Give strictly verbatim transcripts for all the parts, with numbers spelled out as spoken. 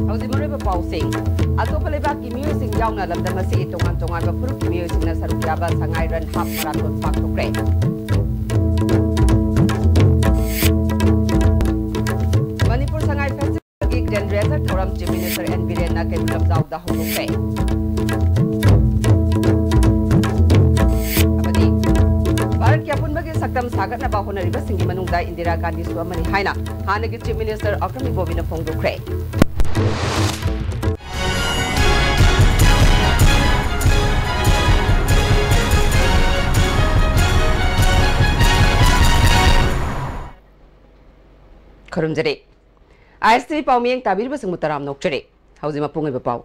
ꯍꯧꯖꯤꯛ ꯃꯔꯨꯑꯣꯏꯕ ꯄꯥꯎꯁꯤꯡ꯫ ꯑꯇꯣꯞꯄ ꯂꯩꯕꯥꯛꯀꯤ ꯃꯤꯑꯣꯏꯁꯤꯡ ꯌꯥꯎꯅ ꯂꯝꯗꯝ ꯑꯁꯤꯒꯤ ꯇꯣꯉꯥꯟ ꯇꯣꯉꯥꯟꯕ ꯐꯨꯔꯨꯞꯀꯤ ꯃꯤꯑꯣꯏꯁꯤꯡꯅ ꯁꯔꯨꯛ ꯌꯥꯕ ꯁꯉꯥꯏ run half marathon ꯄꯥꯡꯊꯣꯛꯈ꯭ꯔꯦ꯫ Manipur Sangai ꯐꯦꯁꯇꯤꯚꯦꯜꯒꯤ ꯒ꯭ꯔꯦꯟ ꯔꯦꯖꯔ ꯊꯧꯔꯝ ꯆꯤꯐ ꯃꯤꯅꯤꯁꯇꯔ ꯑꯦꯟ ꯕꯤꯔꯦꯟꯅ ꯀꯩꯕꯨꯜ ꯂꯝꯖꯥꯎꯗ ꯍꯧꯗꯣꯛꯈ꯭ꯔꯦ꯫ ꯑꯃꯗꯤ ꯚꯥꯔꯠꯀꯤ ꯑꯄꯨꯟꯕꯒꯤ ꯁꯛꯇꯝ ꯁꯥꯒꯠꯅꯕ ꯍꯣꯠꯅꯔꯤꯕꯁꯤꯡꯒꯤ ꯃꯅꯨꯡꯗ ꯏꯟꯗꯤꯔꯥ ꯒꯥꯟꯙꯤꯁꯨ ꯑꯃꯅꯤ ꯍꯥꯏꯅ ꯍꯥꯟꯅꯒꯤ ꯆꯤꯐ ꯃꯤꯅꯤꯁꯇꯔ ꯑꯀ꯭ꯔꯝ ꯏꯕꯣꯕꯤꯅ ꯐꯣꯡꯗꯣꯛꯈ꯭ꯔꯦ꯫ ꯈꯨꯔꯨꯝꯖꯔꯤ꯫ ꯑꯥꯏ ꯑꯦꯁ ꯇꯤ ꯄꯥꯎꯃꯤꯌꯦꯡ ꯇꯥꯕꯤꯔꯤꯕꯁꯤꯡꯕꯨ ꯇꯔꯥꯝꯅ ꯑꯣꯛꯆꯔꯤ꯫ ꯍꯧꯖꯤꯛ ꯃꯄꯨꯡ ꯑꯣꯏꯕ ꯄꯥꯎ꯫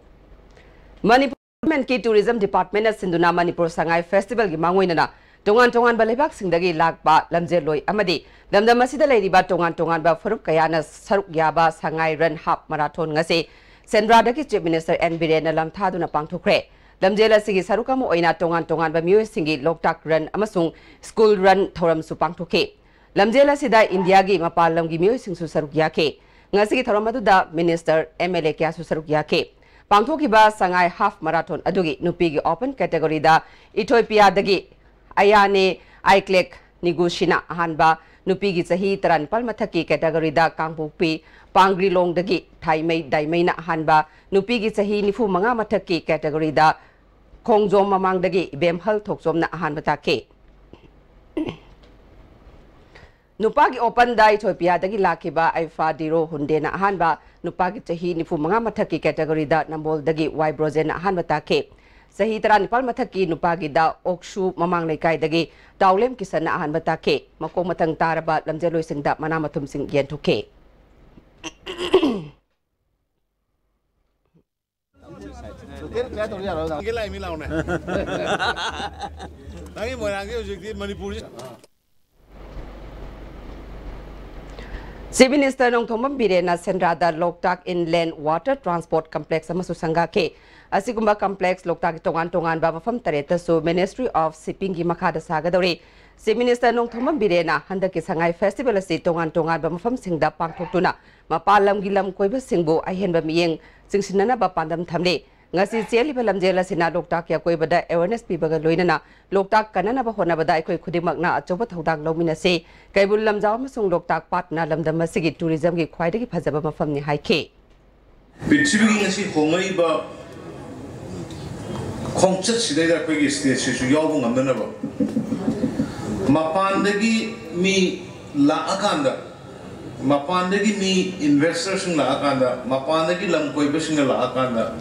ꯃꯅꯤꯄꯨꯔ ꯒꯚꯔꯟꯃꯦꯟꯠꯀꯤ ꯇꯨꯔꯤꯖꯝ ꯗꯤꯄꯥꯔꯠꯃꯦꯟꯠꯅ ꯁꯤꯟꯗꯨꯅ ꯃꯅꯤꯄꯨꯔ ꯁꯉꯥꯏ ꯐꯦꯁꯇꯤꯚꯦꯜꯒꯤ ꯃꯥꯡꯑꯣꯏꯅꯅ ꯇꯣꯉꯥꯟ ꯇꯣꯉꯥꯟꯕ ꯂꯩꯕꯥꯛꯁꯤꯡꯗꯒꯤ ꯂꯥꯛꯄ ꯂꯝꯖꯦꯜꯂꯣꯏ ꯑꯃꯗꯤ ꯂꯝꯗꯝ ꯑꯁꯤꯗ ꯂꯩꯔꯤꯕ ꯇꯣꯉꯥꯟ ꯇꯣꯉꯥꯟꯕ ꯐꯨꯔꯨꯞ ꯀꯌꯥꯅ ꯁꯔꯨꯛ ꯌꯥꯕ ꯁꯉꯥꯏ ꯔꯟ ꯍꯥꯐ ꯃꯔꯥꯊꯣꯟ ꯉꯁꯤ ꯁꯦꯟꯗ꯭ꯔꯥꯗꯒꯤ ꯆꯤꯐ ꯃꯤꯅꯤꯁꯇꯔ ꯑꯦꯟ ꯕꯤꯔꯦꯟꯅ ꯂꯝꯊꯥꯗꯨꯅ ꯄꯥꯡꯊꯣꯛꯈ꯭ꯔꯦ꯫ ꯂꯝꯖꯦꯜ ꯑꯁꯤꯒꯤ ꯁꯔꯨꯛ ꯑꯃ ꯑꯣꯏꯅ ꯇꯣꯉꯥꯟ ꯇꯣꯉꯥꯟꯕ ꯃꯤꯑꯣꯏꯁꯤꯡꯒꯤ ꯂꯣꯛꯇꯥꯛ ꯔꯟ ꯑꯃꯁꯨꯡ ꯁ꯭ꯀꯨꯜ ꯔꯟ ꯊꯧꯔꯝꯁꯨ ꯄꯥꯡꯊꯣꯛꯈꯤ꯫ ꯂꯝꯖꯦꯜ ꯑꯁꯤꯗ ꯏꯟꯗꯤꯌꯥꯒꯤ ꯃꯄꯥꯟ ꯂꯝꯒꯤ ꯃꯤꯑꯣꯏꯁꯤꯡꯁꯨ ꯁꯔꯨꯛ ꯌꯥꯈꯤ꯫ ꯉꯁꯤꯒꯤ ꯊꯧꯔꯝ ꯑꯗꯨꯗ ꯃꯤꯅꯤꯁꯇꯔ, ꯑꯦꯝ ꯑꯦꯜ ꯑꯦ ꯀꯌꯥꯁꯨ ꯁꯔꯨꯛ ꯌꯥꯈꯤ꯫ ꯄꯥꯡꯊꯣꯛꯈꯤꯕ ꯁꯉꯥꯏ ꯍꯥꯐ ꯃꯔꯥꯊꯣꯟ ꯑꯗꯨꯒꯤ ꯅꯨꯄꯤꯒꯤ ꯑꯣꯄꯟ ꯀꯦꯇꯦꯒꯣꯔꯤꯗ ꯏꯊꯣꯏꯄꯤꯌꯥꯗꯒꯤ ꯑꯌꯥꯅꯦ ꯑꯥꯏꯀ꯭ꯂꯦꯛ ꯅꯤꯒꯨꯁꯤꯅ ꯑꯍꯥꯟꯕ, ꯅꯨꯄꯤꯒꯤ ꯆꯍꯤ ꯇꯔꯥꯅꯤꯄꯥꯜ ꯃꯊꯛꯀꯤ ꯀꯦꯇꯦꯒꯣꯔꯤꯗ ꯀꯥꯡꯄꯣꯛꯄꯤ ꯄꯥꯡꯒ꯭ꯔꯤꯂꯣꯡꯗꯒꯤ ꯊꯥꯏꯃꯩ ꯗꯥꯏꯃꯩꯅ ꯑꯍꯥꯟꯕ, ꯅꯨꯄꯤꯒꯤ ꯆꯍꯤ ꯅꯤꯐꯨ ꯃꯉꯥ ꯃꯊꯛꯀꯤ ꯀꯦꯇꯦꯒꯣꯔꯤꯗ ꯈꯣꯡꯖꯣꯝ ꯃꯃꯥꯡꯗꯒꯤ ꯏꯕꯦꯝꯍꯜ ꯊꯣꯛꯆꯣꯝꯅ ꯑꯍꯥꯟꯕ ꯇꯥꯈꯤ꯫ ꯅꯨꯄꯥꯒꯤ ꯑꯣꯄꯟꯗ ꯏꯊꯣꯏꯄꯤꯌꯥꯗꯒꯤ ꯂꯥꯛꯈꯤꯕ ꯑꯩꯐꯥ ꯗꯤꯔꯣ ꯍꯨꯟꯗꯦꯅ ꯑꯍꯥꯟꯕ, ꯅꯨꯄꯥꯒꯤ ꯆꯍꯤ ꯅꯤꯐꯨ ꯃꯉꯥ ꯃꯊꯛꯀꯤ ꯀꯦꯇꯦꯒꯣꯔꯤꯗ ꯅꯝꯕꯣꯜꯗꯒꯤ ꯋꯥꯏ ꯕ꯭ꯔꯣꯖꯦꯟꯅ ꯑꯍꯥꯟꯕ ꯇꯥꯈꯤ꯫ ꯆꯍꯤ ꯇꯔꯥꯅꯤꯄꯥꯜ ꯃꯊꯛꯀꯤ ꯅꯨꯄꯥꯒꯤꯗ ꯑꯣꯛꯁꯨ ꯃꯃꯥꯡ ꯂꯩꯀꯥꯏꯗꯒꯤ ꯇꯥꯎꯂꯦꯝ ꯀꯤꯁꯟꯅ ꯑꯍꯥꯟꯕ ꯇꯥꯈꯤ꯫ ꯃꯈꯣꯡ ꯃꯊꯪ ꯇꯥꯔꯕ ꯂꯝꯖꯦꯜꯂꯣꯏꯁꯤꯡꯗ ꯃꯅꯥ ꯃꯊꯨꯝꯁꯤꯡ ꯌꯦꯟꯊꯣꯛꯈꯤ꯫ ꯅꯪꯒꯤ ꯂꯥꯛꯏ ꯃꯤ ꯂꯥꯎꯅꯦ꯫ ꯅꯪꯒꯤ ꯃꯣꯏꯔꯥꯡꯒꯤ ꯍꯧꯖꯤꯛꯇꯤ ꯃꯅꯤꯄꯨꯔꯁꯤ ꯆꯤꯐ ꯃꯤꯅꯤꯁꯇꯔ ꯅꯣꯡꯊꯣꯝꯕꯝ ꯕꯤꯔꯦꯟꯅ ꯁꯦꯟꯗ꯭ꯔꯥꯗ ꯂꯣꯛꯇꯥꯛ ꯏꯟꯂꯦꯟ ꯋꯥꯇꯔ ꯇ꯭ꯔꯥꯟꯁꯄꯣꯔꯠ ꯀꯝꯄ꯭ꯂꯦꯛꯁ ꯑꯃꯁꯨ ꯁꯪꯒꯥꯈꯤ꯫ ꯑꯁꯤꯒꯨꯝꯕ ꯀꯝꯄ꯭ꯂꯦꯛꯁ ꯂꯣꯛꯇꯥꯛꯀꯤ ꯇꯣꯉꯥꯟ ꯇꯣꯉꯥꯟꯕ ꯃꯐꯝ ꯇꯔꯦꯠꯇꯁꯨ ꯃꯤꯅꯤꯁꯇ꯭ꯔꯤ ꯑꯣꯐ ꯁꯤꯞꯄꯤꯡꯒꯤ ꯃꯈꯥꯗ ꯁꯥꯒꯗꯧꯔꯤ꯫ Chief Minister ꯅꯣꯡꯊꯣꯝꯕꯝ ꯕꯤꯔꯦꯟꯅ ꯍꯟꯗꯛꯀꯤ ꯁꯉꯥꯏ Festival ꯑꯁꯤ ꯇꯣꯉꯥꯟ ꯇꯣꯉꯥꯟꯕ ꯃꯐꯝꯁꯤꯡꯗ ꯄꯥꯡꯊꯣꯛꯇꯨꯅ ꯃꯄꯥꯟ ꯂꯝꯒꯤ ꯂꯝ ꯀꯣꯏꯕꯁꯤꯡꯕꯨ ꯑꯍꯦꯟꯕ ꯃꯤꯠꯌꯦꯡ ꯆꯤꯡꯁꯤꯟꯅꯅꯕ ꯄꯥꯟꯗꯝ ꯊꯝꯂꯤ꯫ ꯉꯁꯤ ꯆꯦꯜꯂꯤꯕ ꯂꯝꯖꯦꯜ ꯑꯁꯤꯅ ꯂꯣꯛꯇꯥꯛꯀꯤ ꯑꯀꯣꯏꯕꯗ awareness ꯄꯤꯕꯒ ꯂꯣꯏꯅꯅ ꯂꯣꯛꯇꯥꯛ ꯀꯟꯅꯅꯕ ꯍꯣꯠꯅꯕꯗ ꯑꯩꯈꯣꯏ ꯈꯨꯗꯤꯡꯃꯛꯅ ꯑꯆꯧꯕ ꯊꯧꯗꯥꯡ ꯂꯧꯃꯤꯟꯅꯁꯤ꯫ ꯀꯩꯕꯨꯜ ꯂꯝꯖꯥꯎ ꯑꯃꯁꯨꯡ ꯂꯣꯛꯇꯥꯛ ꯄꯥꯠꯅ ꯂꯝꯗꯝ ꯑꯁꯤꯒꯤ tourism ꯒꯤ ꯈ꯭ꯋꯥꯏꯗꯒꯤ ꯐꯖꯕ ꯃꯐꯝꯅꯤ ꯍꯥꯏꯈꯤ꯫ ꯄ꯭ꯔꯤꯊꯤꯕꯤꯒꯤ ꯉꯁꯤ ꯍꯣꯡꯂꯛꯏꯕ ꯈꯣꯡꯆꯠꯁꯤꯗꯩꯗ ꯑꯩꯈꯣꯏꯒꯤ state ꯁꯤꯁꯨ ꯌꯥꯎꯕ ꯉꯝꯅꯅꯕ, ꯃꯄꯥꯟꯗꯒꯤ ꯃꯤ ꯂꯥꯛꯑꯀꯥꯟꯗ, ꯃꯄꯥꯟꯗꯒꯤ ꯃꯤ investor ꯁꯤꯡ ꯂꯥꯛꯑꯀꯥꯟꯗ, ꯃꯄꯥꯟꯗꯒꯤ ꯂꯝ ꯀꯣꯏꯕꯁꯤꯡꯅ ꯂꯥꯛꯑꯀꯥꯟꯗ,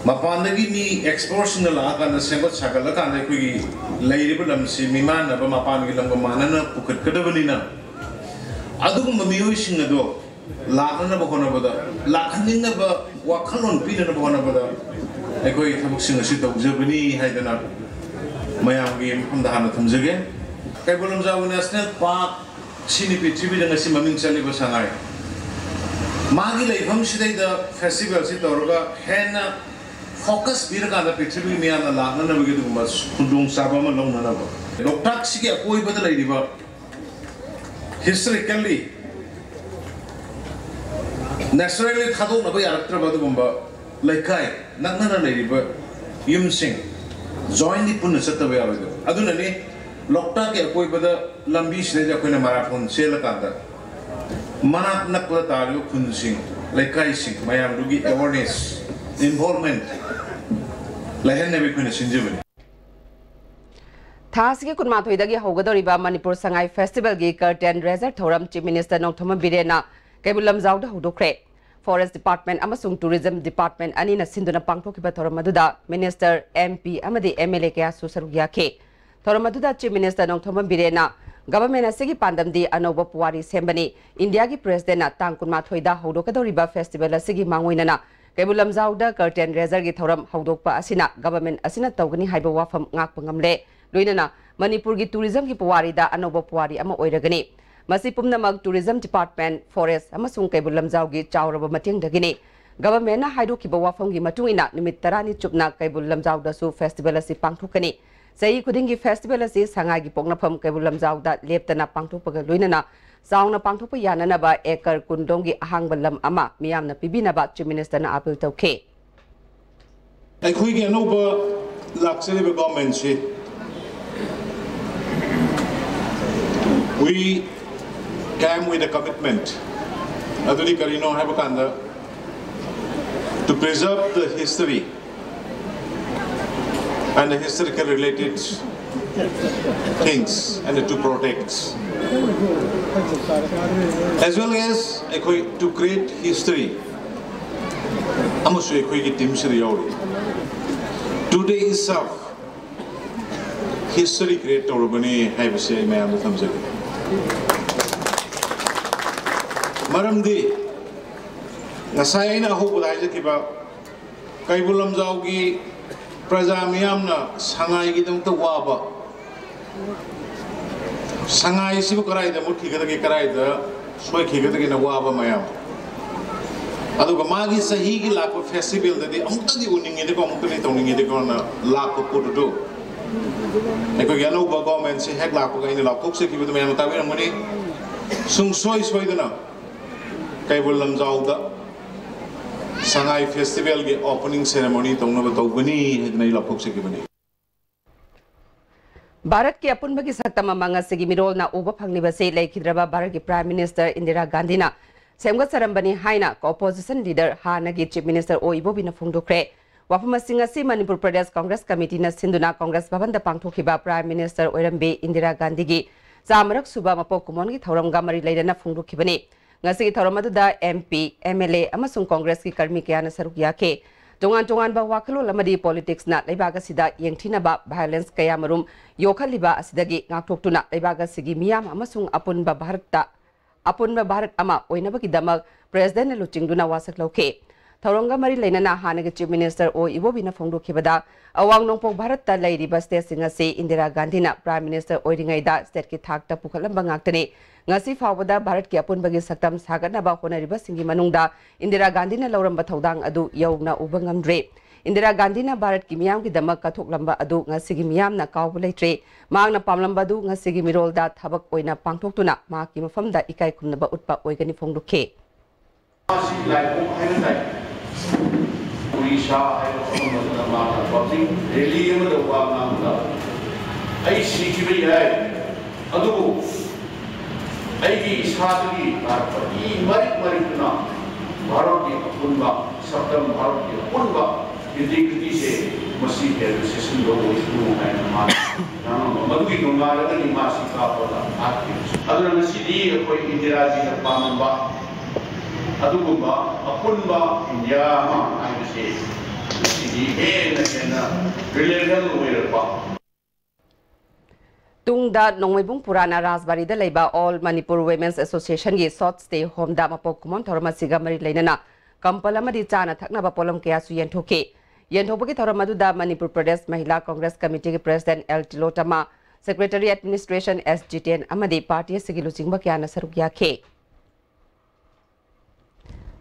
ꯃꯄꯥꯟꯗꯒꯤ ꯃꯤ expert ꯁꯤꯡꯅ ꯂꯥꯛꯑꯀꯥꯟꯗ, ꯁꯦꯝꯒꯠ ꯁꯥꯒꯠꯂꯀꯥꯟꯗ ꯑꯩꯈꯣꯏꯒꯤ ꯂꯩꯔꯤꯕ ꯂꯝꯁꯤ ꯃꯤꯃꯥꯟꯅꯕ, ꯃꯄꯥꯟꯒꯤ ꯂꯝꯒ ꯃꯥꯟꯅꯅ ꯄꯨꯈꯠꯀꯗꯕꯅꯤꯅ, ꯑꯗꯨꯒꯨꯝꯕ ꯃꯤꯑꯣꯏꯁꯤꯡ ꯑꯗꯣ ꯂꯥꯛꯅꯅꯕ ꯍꯣꯠꯅꯕꯗ, ꯂꯥꯛꯍꯟꯅꯤꯡꯅꯕ ꯋꯥꯈꯜꯂꯣꯟ ꯄꯤꯅꯅꯕ ꯍꯣꯠꯅꯕꯗ ꯑꯩꯈꯣꯏ ꯊꯕꯛꯁꯤꯡ ꯑꯁꯤ ꯇꯧꯖꯕꯅꯤ ꯍꯥꯏꯗꯅ ꯃꯌꯥꯝꯒꯤ ꯃꯐꯝꯗ ꯍꯥꯟꯅ ꯊꯝꯖꯒꯦ꯫ ꯀꯩꯕꯨꯜ ꯂꯝꯖꯥꯎ National Park ꯁꯤꯅꯤ ꯄ꯭ꯔꯤꯊꯤꯕꯤꯗ ꯉꯁꯤ ꯃꯃꯤꯡ ꯆꯠꯂꯤꯕ ꯁꯉꯥꯏ꯫ ꯃꯥꯒꯤ ꯂꯩꯐꯝꯁꯤꯗꯩꯗ festival ꯁꯤ ꯇꯧꯔꯒ ꯍꯦꯟꯅ focus ꯄꯤꯔꯀꯥꯟꯗ ꯄ꯭ꯔꯤꯊꯤꯕꯤꯒꯤ ꯃꯤꯌꯥꯝꯅ ꯂꯥꯛꯅꯅꯕꯒꯤ ꯑꯗꯨꯒꯨꯝꯕ ꯈꯨꯗꯣꯡꯆꯥꯕ ꯑꯃ ꯂꯧꯅꯅꯕ, ꯂꯣꯛꯇꯥꯛꯁꯤꯒꯤ ꯑꯀꯣꯏꯕꯗ ꯂꯩꯔꯤꯕ historically, naturally ꯊꯥꯗꯣꯛꯅꯕ ꯌꯥꯔꯛꯇ꯭ꯔꯕ ꯑꯗꯨꯒꯨꯝꯕ ꯂꯩꯀꯥꯏ ꯅꯛꯅꯅ ꯂꯩꯔꯤꯕ ꯌꯨꯝꯁꯤꯡ jointly ꯄꯨꯟꯅ ꯆꯠꯇꯕ ꯌꯥꯔꯣꯏꯗꯕ꯫ ꯑꯗꯨꯅꯅꯤ ꯂꯣꯛꯇꯥꯛꯀꯤ ꯑꯀꯣꯏꯕꯗ ꯂꯝꯕꯤꯁꯤꯗꯩꯗ ꯑꯩꯈꯣꯏꯅ marathon ꯆꯦꯜꯂꯀꯥꯟꯗ ꯃꯅꯥꯛ ꯅꯛꯄꯗ ꯇꯥꯔꯤꯕ ꯈꯨꯟꯁꯤꯡ, ꯂꯩꯀꯥꯏꯁꯤꯡ ꯃꯌꯥꯝꯗꯨꯒꯤ awareness, involvement ꯂꯩꯍꯟꯅꯕ ꯑꯩꯈꯣꯏꯅ ꯁꯤꯟꯖꯕꯅꯤ꯫ ꯊꯥ ꯑꯁꯤꯒꯤ ꯀꯨꯟꯃꯥꯊꯣꯏꯗꯒꯤ ꯍꯧꯒꯗꯧꯔꯤꯕ ꯃꯅꯤꯄꯨꯔ ꯁꯉꯥꯏ Festival ꯒꯤ curtain raiser ꯊꯧꯔꯝ Chief Minister ꯅꯣꯡꯊꯣꯝꯕꯝ ꯕꯤꯔꯦꯟꯅ ꯀꯩꯕꯨꯜ ꯂꯝꯖꯥꯎꯗ ꯍꯧꯗꯣꯛꯈ꯭ꯔꯦ꯫ Forest Department ꯑꯃꯁꯨꯡ Tourism Department ꯑꯅꯤꯅ ꯁꯤꯟꯗꯨꯅ ꯄꯥꯡꯊꯣꯛꯈꯤꯕ ꯊꯧꯔꯝ ꯑꯗꯨꯗ Minister, M P ꯑꯃꯗꯤ M L A ꯀꯌꯥꯁꯨ ꯁꯔꯨꯛ ꯌꯥꯈꯤ꯫ ꯊꯧꯔꯝ ꯑꯗꯨꯗ Chief Minister ꯅꯣꯡꯊꯣꯝꯕꯝ ꯕꯤꯔꯦꯟꯅ Government ꯑꯁꯤꯒꯤ ꯄꯥꯟꯗꯝꯗꯤ ꯑꯅꯧꯕ ꯄꯨꯋꯥꯔꯤ ꯁꯦꯝꯕꯅꯤ꯫ India ꯒꯤ President ꯅ ꯇꯥꯡ ꯀꯨꯟꯃꯥꯊꯣꯏꯗ ꯍꯧꯗꯣꯛꯀꯗꯧꯔꯤꯕ festival ꯑꯁꯤꯒꯤ ꯃꯥꯡꯑꯣꯏꯅꯅ ꯀꯩꯕꯨꯜ ꯂꯝꯖꯥꯎꯗ curtain raiser ꯒꯤ ꯊꯧꯔꯝ ꯍꯧꯗꯣꯛꯄ ꯑꯁꯤꯅ government ꯑꯁꯤꯅ ꯇꯧꯒꯅꯤ ꯍꯥꯏꯕ ꯋꯥꯐꯝ ꯉꯥꯛꯄ ꯉꯝꯂꯦ꯫ ꯂꯣꯏꯅꯅ ꯃꯅꯤꯄꯨꯔꯒꯤ tourism ꯒꯤ ꯄꯨꯋꯥꯔꯤꯗ ꯑꯅꯧꯕ ꯄꯨꯋꯥꯔꯤ ꯑꯃ ꯑꯣꯏꯔꯒꯅꯤ꯫ ꯃꯁꯤ ꯄꯨꯝꯅꯃꯛ Tourism Department, Forest ꯑꯃꯁꯨꯡ ꯀꯩꯕꯨꯜ ꯂꯝꯖꯥꯎꯒꯤ ꯆꯥꯎꯔꯕ ꯃꯇꯦꯡꯗꯒꯤꯅꯤ꯫ Government ꯅ ꯍꯥꯏꯗꯣꯛꯈꯤꯕ ꯋꯥꯐꯝꯒꯤ ꯃꯇꯨꯡ ꯏꯟꯅ ꯅꯨꯃꯤꯠ ꯇꯔꯥꯅꯤ ꯆꯨꯞꯅ ꯀꯩꯕꯨꯜ ꯂꯝꯖꯥꯎꯗꯁꯨ festival ꯑꯁꯤ ꯄꯥꯡꯊꯣꯛꯀꯅꯤ꯫ ꯆꯍꯤ ꯈꯨꯗꯤꯡꯒꯤ festival ꯑꯁꯤ ꯁꯉꯥꯏꯒꯤ ꯄꯣꯛꯅꯐꯝ ꯀꯩꯕꯨꯜ ꯂꯝꯖꯥꯎꯗ ꯂꯦꯞꯇꯅ ꯄꯥꯡꯊꯣꯛꯄꯒ ꯂꯣꯏꯅꯅ ꯆꯥꯎꯅ ꯄꯥꯡꯊꯣꯛꯄ ꯌꯥꯅꯅꯕ acre ꯀꯨꯟ ꯔꯣꯝꯒꯤ ꯑꯍꯥꯡꯕ ꯂꯝ ꯑꯃ ꯃꯤꯌꯥꯝꯅ ꯄꯤꯕꯤꯅꯕ Chief Minister ꯅ appeal ꯇꯧꯈꯤ꯫ ꯑꯩꯈꯣꯏꯒꯤ ꯑꯅꯧꯕ ꯂꯥꯛꯆꯔꯤꯕ government ꯁꯤ we came with a commitment. ꯑꯗꯨꯗꯤ ꯀꯔꯤꯅꯣ ꯍꯥꯏꯕ ꯀꯥꯟꯗ, to preserve the history and the historical related things and to protect, as well as ꯑꯩꯈꯣꯏ to create history ꯑꯃꯁꯨ ꯑꯩꯈꯣꯏꯒꯤ team ꯁꯤꯗ ꯌꯥꯎꯔꯤ꯫ Today itself history create ꯇꯧꯔꯕꯅꯤ ꯍꯥꯏꯕꯁꯦ ꯑꯩ ꯃꯌꯥꯝꯗ ꯊꯝꯖꯒꯦ꯫ ꯃꯔꯝꯗꯤ ꯉꯁꯥꯏ ꯑꯩꯅ ꯑꯍꯧꯕꯗ ꯍꯥꯏꯖꯈꯤꯕ, ꯀꯩꯕꯨꯜ ꯂꯝꯖꯥꯎꯒꯤ ꯄ꯭ꯔꯖꯥ ꯃꯤꯌꯥꯝꯅ ꯁꯉꯥꯏꯒꯤꯗꯃꯛꯇ ꯋꯥꯕ, ꯁꯉꯥꯏꯁꯤꯕꯨ ꯀꯗꯥꯏꯗ ꯃꯨꯠꯈꯤꯒꯗꯒꯦ, ꯀꯗꯥꯏꯗ ꯁꯣꯏꯈꯤꯒꯗꯒꯦꯅ ꯋꯥꯕ ꯃꯌꯥꯝ, ꯑꯗꯨꯒ ꯃꯥꯒꯤ ꯆꯍꯤꯒꯤ ꯂꯥꯛꯄ festival ꯗꯗꯤ ꯑꯃꯨꯛꯇꯗꯤ ꯎꯅꯤꯡꯉꯦꯗꯀꯣ, ꯑꯃꯨꯛꯇꯗꯤ ꯇꯧꯅꯤꯡꯉꯦꯗꯀꯣꯅ ꯂꯥꯛꯄ ꯄꯣꯠ ꯑꯗꯨ ꯑꯩꯈꯣꯏꯒꯤ ꯑꯅꯧꯕ government ꯁꯤ ꯍꯦꯛ ꯂꯥꯛꯄꯒ ꯑꯩꯅ ꯂꯥꯎꯊꯣꯛꯆꯈꯤꯕꯗꯨ ꯃꯌꯥꯝꯅ ꯇꯥꯕꯤꯔꯝꯒꯅꯤ꯫ ꯁꯨꯡꯁꯣꯏ ꯁꯣꯏꯗꯅ ꯀꯩꯕꯨꯜ ꯂꯝꯖꯥꯎꯗ ꯁꯉꯥꯏ festival ꯒꯤ opening ceremony ꯇꯧꯅꯕ ꯇꯧꯒꯅꯤ ꯍꯥꯏꯗꯅ ꯑꯩ ꯂꯥꯎꯊꯣꯛꯆꯈꯤꯕꯅꯤ꯫ ꯚꯥꯔꯠꯀꯤ ꯑꯄꯨꯟꯕꯒꯤ ꯁꯛꯇꯝ ꯑꯃ ꯉꯁꯤꯒꯤ ꯃꯤꯔꯣꯜꯅ ꯎꯕ ꯐꯪꯂꯤꯕꯁꯤ ꯂꯩꯈꯤꯗ꯭ꯔꯕ ꯚꯥꯔꯠꯀꯤ Prime Minister ꯏꯟꯗꯤꯔꯥ ꯒꯥꯟꯙꯤꯅ ꯁꯦꯝꯒꯠꯆꯔꯝꯕꯅꯤ ꯍꯥꯏꯅ opposition leader ꯍꯥꯟꯅꯒꯤ Chief Minister ꯑꯣ ꯏꯕꯣꯕꯤꯅ ꯐꯣꯡꯗꯣꯛꯈ꯭ꯔꯦ꯫ ꯋꯥꯐꯝ ꯑꯁꯤ ꯉꯁꯤ ꯃꯅꯤꯄꯨꯔ ꯄ꯭ꯔꯗꯦꯁ ꯀꯣꯡꯒ꯭ꯔꯦꯁ ꯀꯃꯤꯇꯤꯅ ꯁꯤꯟꯗꯨꯅ ꯀꯣꯡꯒ꯭ꯔꯦꯁ ꯚꯕꯟꯗ ꯄꯥꯡꯊꯣꯛꯈꯤꯕ Prime Minister ꯑꯣꯏꯔꯝꯕꯤ ꯏꯟꯗꯤꯔꯥ ꯒꯥꯟꯙꯤꯒꯤ ꯆꯥꯃꯔꯛ ꯁꯨꯕ ꯃꯄꯣꯛ ꯀꯨꯝꯑꯣꯟꯒꯤ ꯊꯧꯔꯝꯒ ꯃꯔꯤ ꯂꯩꯅꯅ ꯐꯣꯡꯗꯣꯛꯈꯤꯕꯅꯤ꯫ ꯉꯁꯤꯒꯤ ꯊꯧꯔꯝ ꯑꯗꯨꯗ M P, M L A ꯑꯃꯁꯨꯡ ꯀꯣꯡꯒ꯭ꯔꯦꯁꯀꯤ ꯀꯔꯃꯤ ꯀꯌꯥꯅ ꯁꯔꯨꯛ ꯌꯥꯈꯤ꯫ ꯇꯣꯉꯥꯟ ꯇꯣꯉꯥꯟꯕ ꯋꯥꯈꯜꯂꯣꯟ ꯑꯃꯗꯤ politics ꯅ ꯂꯩꯕꯥꯛ ꯑꯁꯤꯗ ꯌꯦꯡꯊꯤꯅꯕ, violence ꯀꯌꯥꯃꯔꯨꯝ ꯌꯣꯛꯍꯜꯂꯤꯕ ꯑꯁꯤꯗꯒꯤ ꯉꯥꯛꯊꯣꯛꯇꯨꯅ ꯂꯩꯕꯥꯛ ꯑꯁꯤꯒꯤ ꯃꯤꯌꯥꯝ ꯑꯃꯁꯨꯡ ꯑꯄꯨꯟꯕ ꯚꯥꯔꯠꯇ, ꯑꯄꯨꯟꯕ ꯚꯥꯔꯠ ꯑꯃ ꯑꯣꯏꯅꯕꯒꯤꯗꯃꯛ President ꯅ ꯂꯨꯆꯤꯡꯗꯨꯅ ꯋꯥꯁꯛ ꯂꯧꯈꯤ꯫ ꯊꯧꯔꯝꯒ ꯃꯔꯤ ꯂꯩꯅꯅ ꯍꯥꯟꯅꯒꯤ Chief Minister ꯑꯣ ꯏꯕꯣꯕꯤꯅ ꯐꯣꯡꯗꯣꯛꯈꯤꯕꯗ, ꯑꯋꯥꯡ ꯅꯣꯡꯄꯣꯛ ꯚꯥꯔꯠꯇ ꯂꯩꯔꯤꯕ state ꯁꯤꯡ ꯑꯁꯤ ꯏꯟꯗꯤꯔꯥ ꯒꯥꯟꯙꯤꯅ Prime Minister ꯑꯣꯏꯔꯤꯉꯩꯗ state ꯀꯤ ꯊꯥꯛꯇ ꯄꯨꯈꯠꯂꯝꯕ ꯉꯥꯛꯇꯅꯤ꯫ ꯉꯁꯤ ꯐꯥꯎꯕꯗ ꯚꯥꯔꯠꯀꯤ ꯑꯄꯨꯟꯕꯒꯤ ꯁꯛꯇꯝ ꯁꯥꯒꯠꯅꯕ ꯍꯣꯠꯅꯔꯤꯕꯁꯤꯡꯒꯤ ꯃꯅꯨꯡꯗ ꯏꯟꯗꯤꯔꯥ ꯒꯥꯟꯙꯤꯅ ꯂꯧꯔꯝꯕ ꯊꯧꯗꯥꯡ ꯑꯗꯨ ꯌꯧꯅ ꯎꯕ ꯉꯝꯗ꯭ꯔꯤ꯫ ꯏꯟꯗꯤꯔꯥ ꯒꯥꯟꯙꯤꯅ ꯚꯥꯔꯠꯀꯤ ꯃꯤꯌꯥꯝꯒꯤꯗꯃꯛ ꯀꯠꯊꯣꯛꯂꯝꯕ ꯑꯗꯨ ꯉꯁꯤꯒꯤ ꯃꯤꯌꯥꯝꯅ ꯀꯥꯎꯕ ꯂꯩꯇ꯭ꯔꯦ꯫ ꯃꯍꯥꯛꯅ ꯄꯥꯝꯂꯝꯕ ꯑꯗꯨ ꯉꯁꯤꯒꯤ ꯃꯤꯔꯣꯜꯗ ꯊꯕꯛ ꯑꯣꯏꯅ ꯄꯥꯡꯊꯣꯛꯇꯨꯅ ꯃꯍꯥꯛꯀꯤ ꯃꯐꯝꯗ ꯏꯀꯥꯏ ꯈꯨꯝꯅꯕ ꯎꯠꯄ ꯑꯣꯏꯒꯅꯤ ꯐꯣꯡꯗꯣꯛꯈꯤ꯫ ꯃꯥꯁꯤ ꯂꯥꯏꯄꯣꯛ ꯍꯥꯏꯕ ꯇꯥꯏ꯫ ꯑꯣꯔꯤꯁꯥ ꯍꯥꯏꯕ ꯃꯐꯝ ꯑꯗꯨꯗ ꯃꯥꯅ ꯄꯕ꯭ꯂꯤꯛ ꯔꯦꯂꯤ ꯑꯃꯗ ꯋꯥ ꯉꯥꯡꯕꯗ, "ꯑꯩ ꯁꯤꯈꯤꯕ ꯌꯥꯏ, ꯑꯗꯨꯕꯨ ꯑꯩꯒꯤ ꯏꯁꯥꯗꯒꯤ ꯇꯥꯔꯛꯄ ꯏ ꯃꯔꯤꯛ ꯃꯔꯤꯛꯇꯨꯅ ꯚꯥꯔꯠꯀꯤ ꯑꯄꯨꯟꯕ, ꯁꯛꯇꯝ ꯚꯥꯔꯠꯀꯤ ꯑꯄꯨꯟꯕ ꯏꯟꯇꯤꯒ꯭ꯔꯤꯇꯤꯁꯦ ꯃꯁꯤ ꯍꯦꯟꯅ ꯆꯦꯛꯁꯤꯟꯕ ꯑꯣꯏꯁꯅꯨ" ꯍꯥꯏꯅ ꯃꯥꯅ ꯉꯥꯡꯉꯝꯕ꯫ ꯃꯗꯨꯒꯤ ꯅꯣꯡꯉꯥꯜꯂꯒꯅꯤ ꯃꯥꯁꯤ ꯀꯥꯞꯄꯗ ꯍꯥꯠꯈꯤꯕꯁꯦ꯫ ꯑꯗꯨꯅ ꯉꯁꯤꯗꯤ ꯑꯩꯈꯣꯏ ꯏꯟꯗꯤꯔꯥꯖꯤꯅ ꯄꯥꯝꯂꯝꯕ ꯑꯗꯨꯒꯨꯝꯕ ꯑꯄꯨꯟꯕ ꯏꯟꯗꯤꯌꯥ ꯑꯃ ꯍꯥꯏꯕꯁꯦ ꯉꯁꯤꯗꯤ ꯍꯦꯟꯅ ꯍꯦꯟꯅ ꯔꯤꯂꯦꯕꯜ ꯑꯣꯏꯔꯛꯄ꯫ ꯇꯨꯡꯗ ꯅꯣꯡꯃꯩꯕꯨꯡ ꯄꯨꯔꯥꯅ ꯔꯥꯖꯕꯥꯔꯤꯗ ꯂꯩꯕ All Manipur Women's Associationꯒꯤ short stay homeꯗ ꯃꯄꯣꯛ ꯀꯨꯝꯑꯣꯟ ꯊꯧꯔꯝ ꯑꯁꯤꯒ ꯃꯔꯤ ꯂꯩꯅꯅ ꯀꯝꯄꯜ ꯑꯃꯗꯤ ꯆꯥꯅ ꯊꯛꯅꯕ ꯄꯣꯠꯂꯝ ꯀꯌꯥꯁꯨ ꯌꯦꯟꯊꯣꯛꯈꯤ꯫ ꯌꯦꯟꯊꯣꯛꯄꯒꯤ ꯊꯧꯔꯝ ꯑꯗꯨꯗ ꯃꯅꯤꯄꯨꯔ ꯄ꯭ꯔꯗꯦꯁ ꯃꯍꯤꯂꯥ ꯀꯪꯒ꯭ꯔꯦꯁ ꯀꯃꯤꯇꯤꯒꯤ president L Tilottama, secretary administration S Jiten ꯑꯃꯗꯤ ꯄꯥꯔꯇꯤ ꯑꯁꯤꯒꯤ ꯂꯨꯆꯤꯡꯕ ꯀꯌꯥꯅ ꯁꯔꯨꯛ ꯌꯥꯈꯤ꯫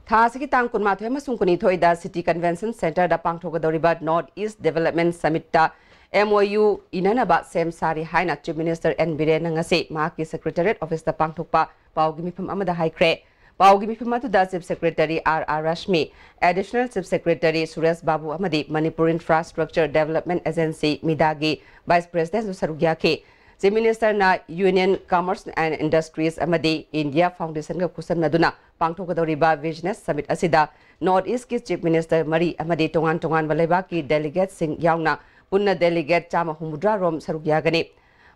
ꯊꯥ ꯑꯁꯤꯒꯤ ꯇꯥꯡ ꯀꯨꯟꯃꯥꯊꯣꯏ ꯑꯃꯁꯨꯡ ꯀꯨꯟꯅꯤꯊꯣꯏꯗ City Convention Centreꯗ ꯄꯥꯡꯊꯣꯛꯀꯗꯧꯔꯤꯕ North East Development Summitꯇ M O U ꯏꯅꯅꯕ ꯁꯦꯝ ꯁꯥꯔꯤ ꯍꯥꯏꯅ Chief Minister ꯑꯦꯟ ꯕꯤꯔꯦꯟꯅ ꯉꯁꯤ ꯃꯍꯥꯛꯀꯤ Secretariat officeꯇ ꯄꯥꯡꯊꯣꯛꯄ ꯄꯥꯎꯒꯤ ꯃꯤꯐꯝ ꯑꯃꯗ ꯍꯥꯏꯈ꯭ꯔꯦ꯫ ꯄꯥꯎꯒꯤ ꯃꯤꯐꯝ ꯑꯗꯨꯗ Chief Secretary R R Rashmi, Additional Chief Secretary Suresh Babu ꯑꯃꯗꯤ Manipur Infrastructure Development Agency, ꯃꯤꯗꯥꯒꯤ Vice Presidentꯁꯨ ꯁꯔꯨꯛ ꯌꯥꯈꯤ꯫ Chief Ministerꯅ Union Commerce and Industries ꯑꯃꯗꯤ India Foundationꯒ ꯈꯨꯠꯁꯝꯅꯗꯨꯅ ꯄꯥꯡꯊꯣꯛꯀꯗꯧꯔꯤꯕ Business Summit ꯑꯁꯤꯗ North Eastꯀꯤ Chief Minister ꯃꯔꯤ ꯑꯃꯗꯤ ꯇꯣꯉꯥꯟ ꯇꯣꯉꯥꯟꯕ ꯂꯩꯕꯥꯛꯀꯤ delegatesꯁꯤꯡ ꯌꯥꯎꯅ ꯄꯨꯟꯅ delegate ꯆꯥꯝꯃ ꯍꯨꯝꯐꯨꯇꯔꯥ ꯔꯣꯝ ꯁꯔꯨꯛ ꯌꯥꯒꯅꯤ꯫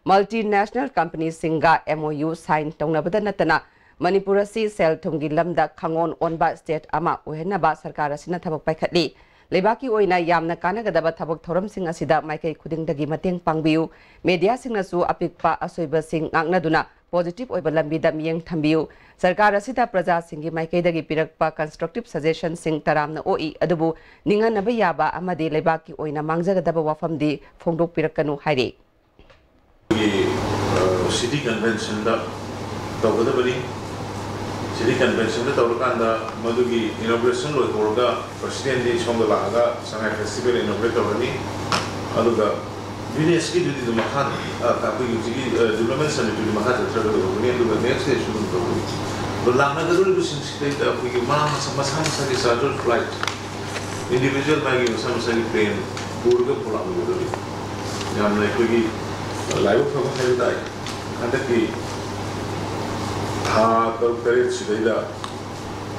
Multinational companyꯁꯤꯡꯒ M O U sign ꯇꯧꯅꯕꯗ ꯅꯠꯇꯅ ꯃꯅꯤꯄꯨꯔ ꯑꯁꯤ ꯁꯦꯜ ꯊꯨꯝꯒꯤ ꯂꯝꯗ ꯈꯪꯑꯣꯟ ꯑꯣꯟꯕ state ꯑꯃ ꯑꯣꯏꯍꯟꯅꯕ ꯁꯔꯀꯥꯔ ꯑꯁꯤꯅ ꯊꯕꯛ ꯄꯥꯏꯈꯠꯂꯤ꯫ ꯂꯩꯕꯥꯛꯀꯤ ꯑꯣꯏꯅ ꯌꯥꯝꯅ ꯀꯥꯟꯅꯒꯗꯕ ꯊꯕꯛ ꯊꯧꯔꯝꯁꯤꯡ ꯑꯁꯤꯗ ꯃꯥꯏꯀꯩ ꯈꯨꯗꯤꯡꯗꯒꯤ ꯃꯇꯦꯡ ꯄꯥꯡꯕꯤꯌꯨ꯫ Mediaꯁꯤꯡꯅꯁꯨ ꯑꯄꯤꯛꯄ ꯑꯁꯣꯏꯕꯁꯤꯡ ꯉꯥꯛꯅꯗꯨꯅ positive ꯑꯣꯏꯕ ꯂꯝꯕꯤꯗ ꯃꯤꯠꯌꯦꯡ ꯊꯝꯕꯤꯌꯨ꯫ ꯁꯔꯀꯥꯔ ꯑꯁꯤꯗ ꯄ꯭ꯔꯖꯥꯁꯤꯡꯒꯤ ꯃꯥꯏꯀꯩꯗꯒꯤ ꯄꯤꯔꯛꯄ constructive suggestionꯁꯤꯡ ꯇꯔꯥꯝꯅ ꯑꯣꯛꯏ, ꯑꯗꯨꯕꯨ ꯅꯤꯡꯍꯟꯅꯕ ꯌꯥꯕ ꯑꯃꯗꯤ ꯂꯩꯕꯥꯛꯀꯤ ꯑꯣꯏꯅ ꯃꯥꯡꯖꯒꯗꯕ ꯋꯥꯐꯝꯗꯤ ꯐꯣꯡꯗꯣꯛꯄꯤꯔꯛꯀꯅꯨ ꯍꯥꯏꯔꯤ꯫ ꯑꯩꯈꯣꯏꯒꯤ, ꯑ, City Conventionꯗ ꯇꯧꯒꯗꯕꯅꯤ꯫ ꯁꯤꯇꯤ ꯀꯟꯚꯦꯟꯁꯟꯗ ꯇꯧꯔꯀꯥꯟꯗ ꯃꯗꯨꯒꯤ ꯏꯅꯣꯒ꯭ꯔꯦꯁꯟ ꯂꯣꯏꯍꯧꯔꯒ ꯄ꯭ꯔꯁꯤꯗꯦꯟꯗꯤ ꯁꯣꯝꯗ ꯂꯥꯛꯑꯒ ꯁꯉꯥꯏ ꯐꯦꯁꯇꯤꯚꯦꯜ ꯏꯅꯣꯒ꯭ꯔꯦꯠ ꯇꯧꯔꯅꯤ꯫ ꯑꯗꯨꯒ ꯚꯤꯂꯦꯖꯀꯤꯗꯨꯗꯤ ꯑꯗꯨꯝ ꯃꯈꯥ ꯑꯩꯈꯣꯏꯒꯤ ꯍꯧꯖꯤꯛꯀꯤ ꯗꯤꯕ꯭ꯂꯞꯃꯦꯟ ꯁꯃꯤꯠꯇꯨꯗꯤ ꯃꯈꯥ ꯆꯠꯊꯔꯒ ꯂꯩꯍꯧꯒꯅꯤ꯫ ꯑꯗꯨꯒ ꯅꯦꯛꯁ ꯗꯦꯁꯨ ꯑꯗꯨꯝ ꯇꯧꯒꯅꯤ꯫ ꯑꯗꯣ ꯂꯥꯛꯅꯒꯗꯧꯔꯤꯕꯁꯤꯡꯁꯤꯗꯩꯗ ꯑꯩꯈꯣꯏꯒꯤ ꯃꯥ ꯃꯁꯥ ꯃꯁꯥ ꯃꯁꯥꯒꯤ ꯆꯥꯔꯇꯔ ꯐ꯭ꯂꯥꯏꯠ, ꯏꯟꯗꯤꯚꯤꯖꯨꯋꯦꯜ ꯃꯥꯒꯤ ꯃꯁꯥ ꯃꯁꯥꯒꯤ ꯄ꯭ꯂꯦꯟ ꯄꯨꯔꯒ ꯄꯨꯂꯥꯛꯂꯨꯒꯗꯧꯔꯤ꯫ ꯌꯥꯝꯅ ꯑꯩꯈꯣꯏꯒꯤ ꯂꯥꯏꯕꯛ ꯐꯕ ꯍꯥꯏꯕ ꯇꯥꯏ꯫ ꯍꯟꯗꯛꯀꯤ ꯊꯥ ꯇꯔꯨꯛ ꯇꯔꯦꯠ ꯁꯤꯗꯩꯗ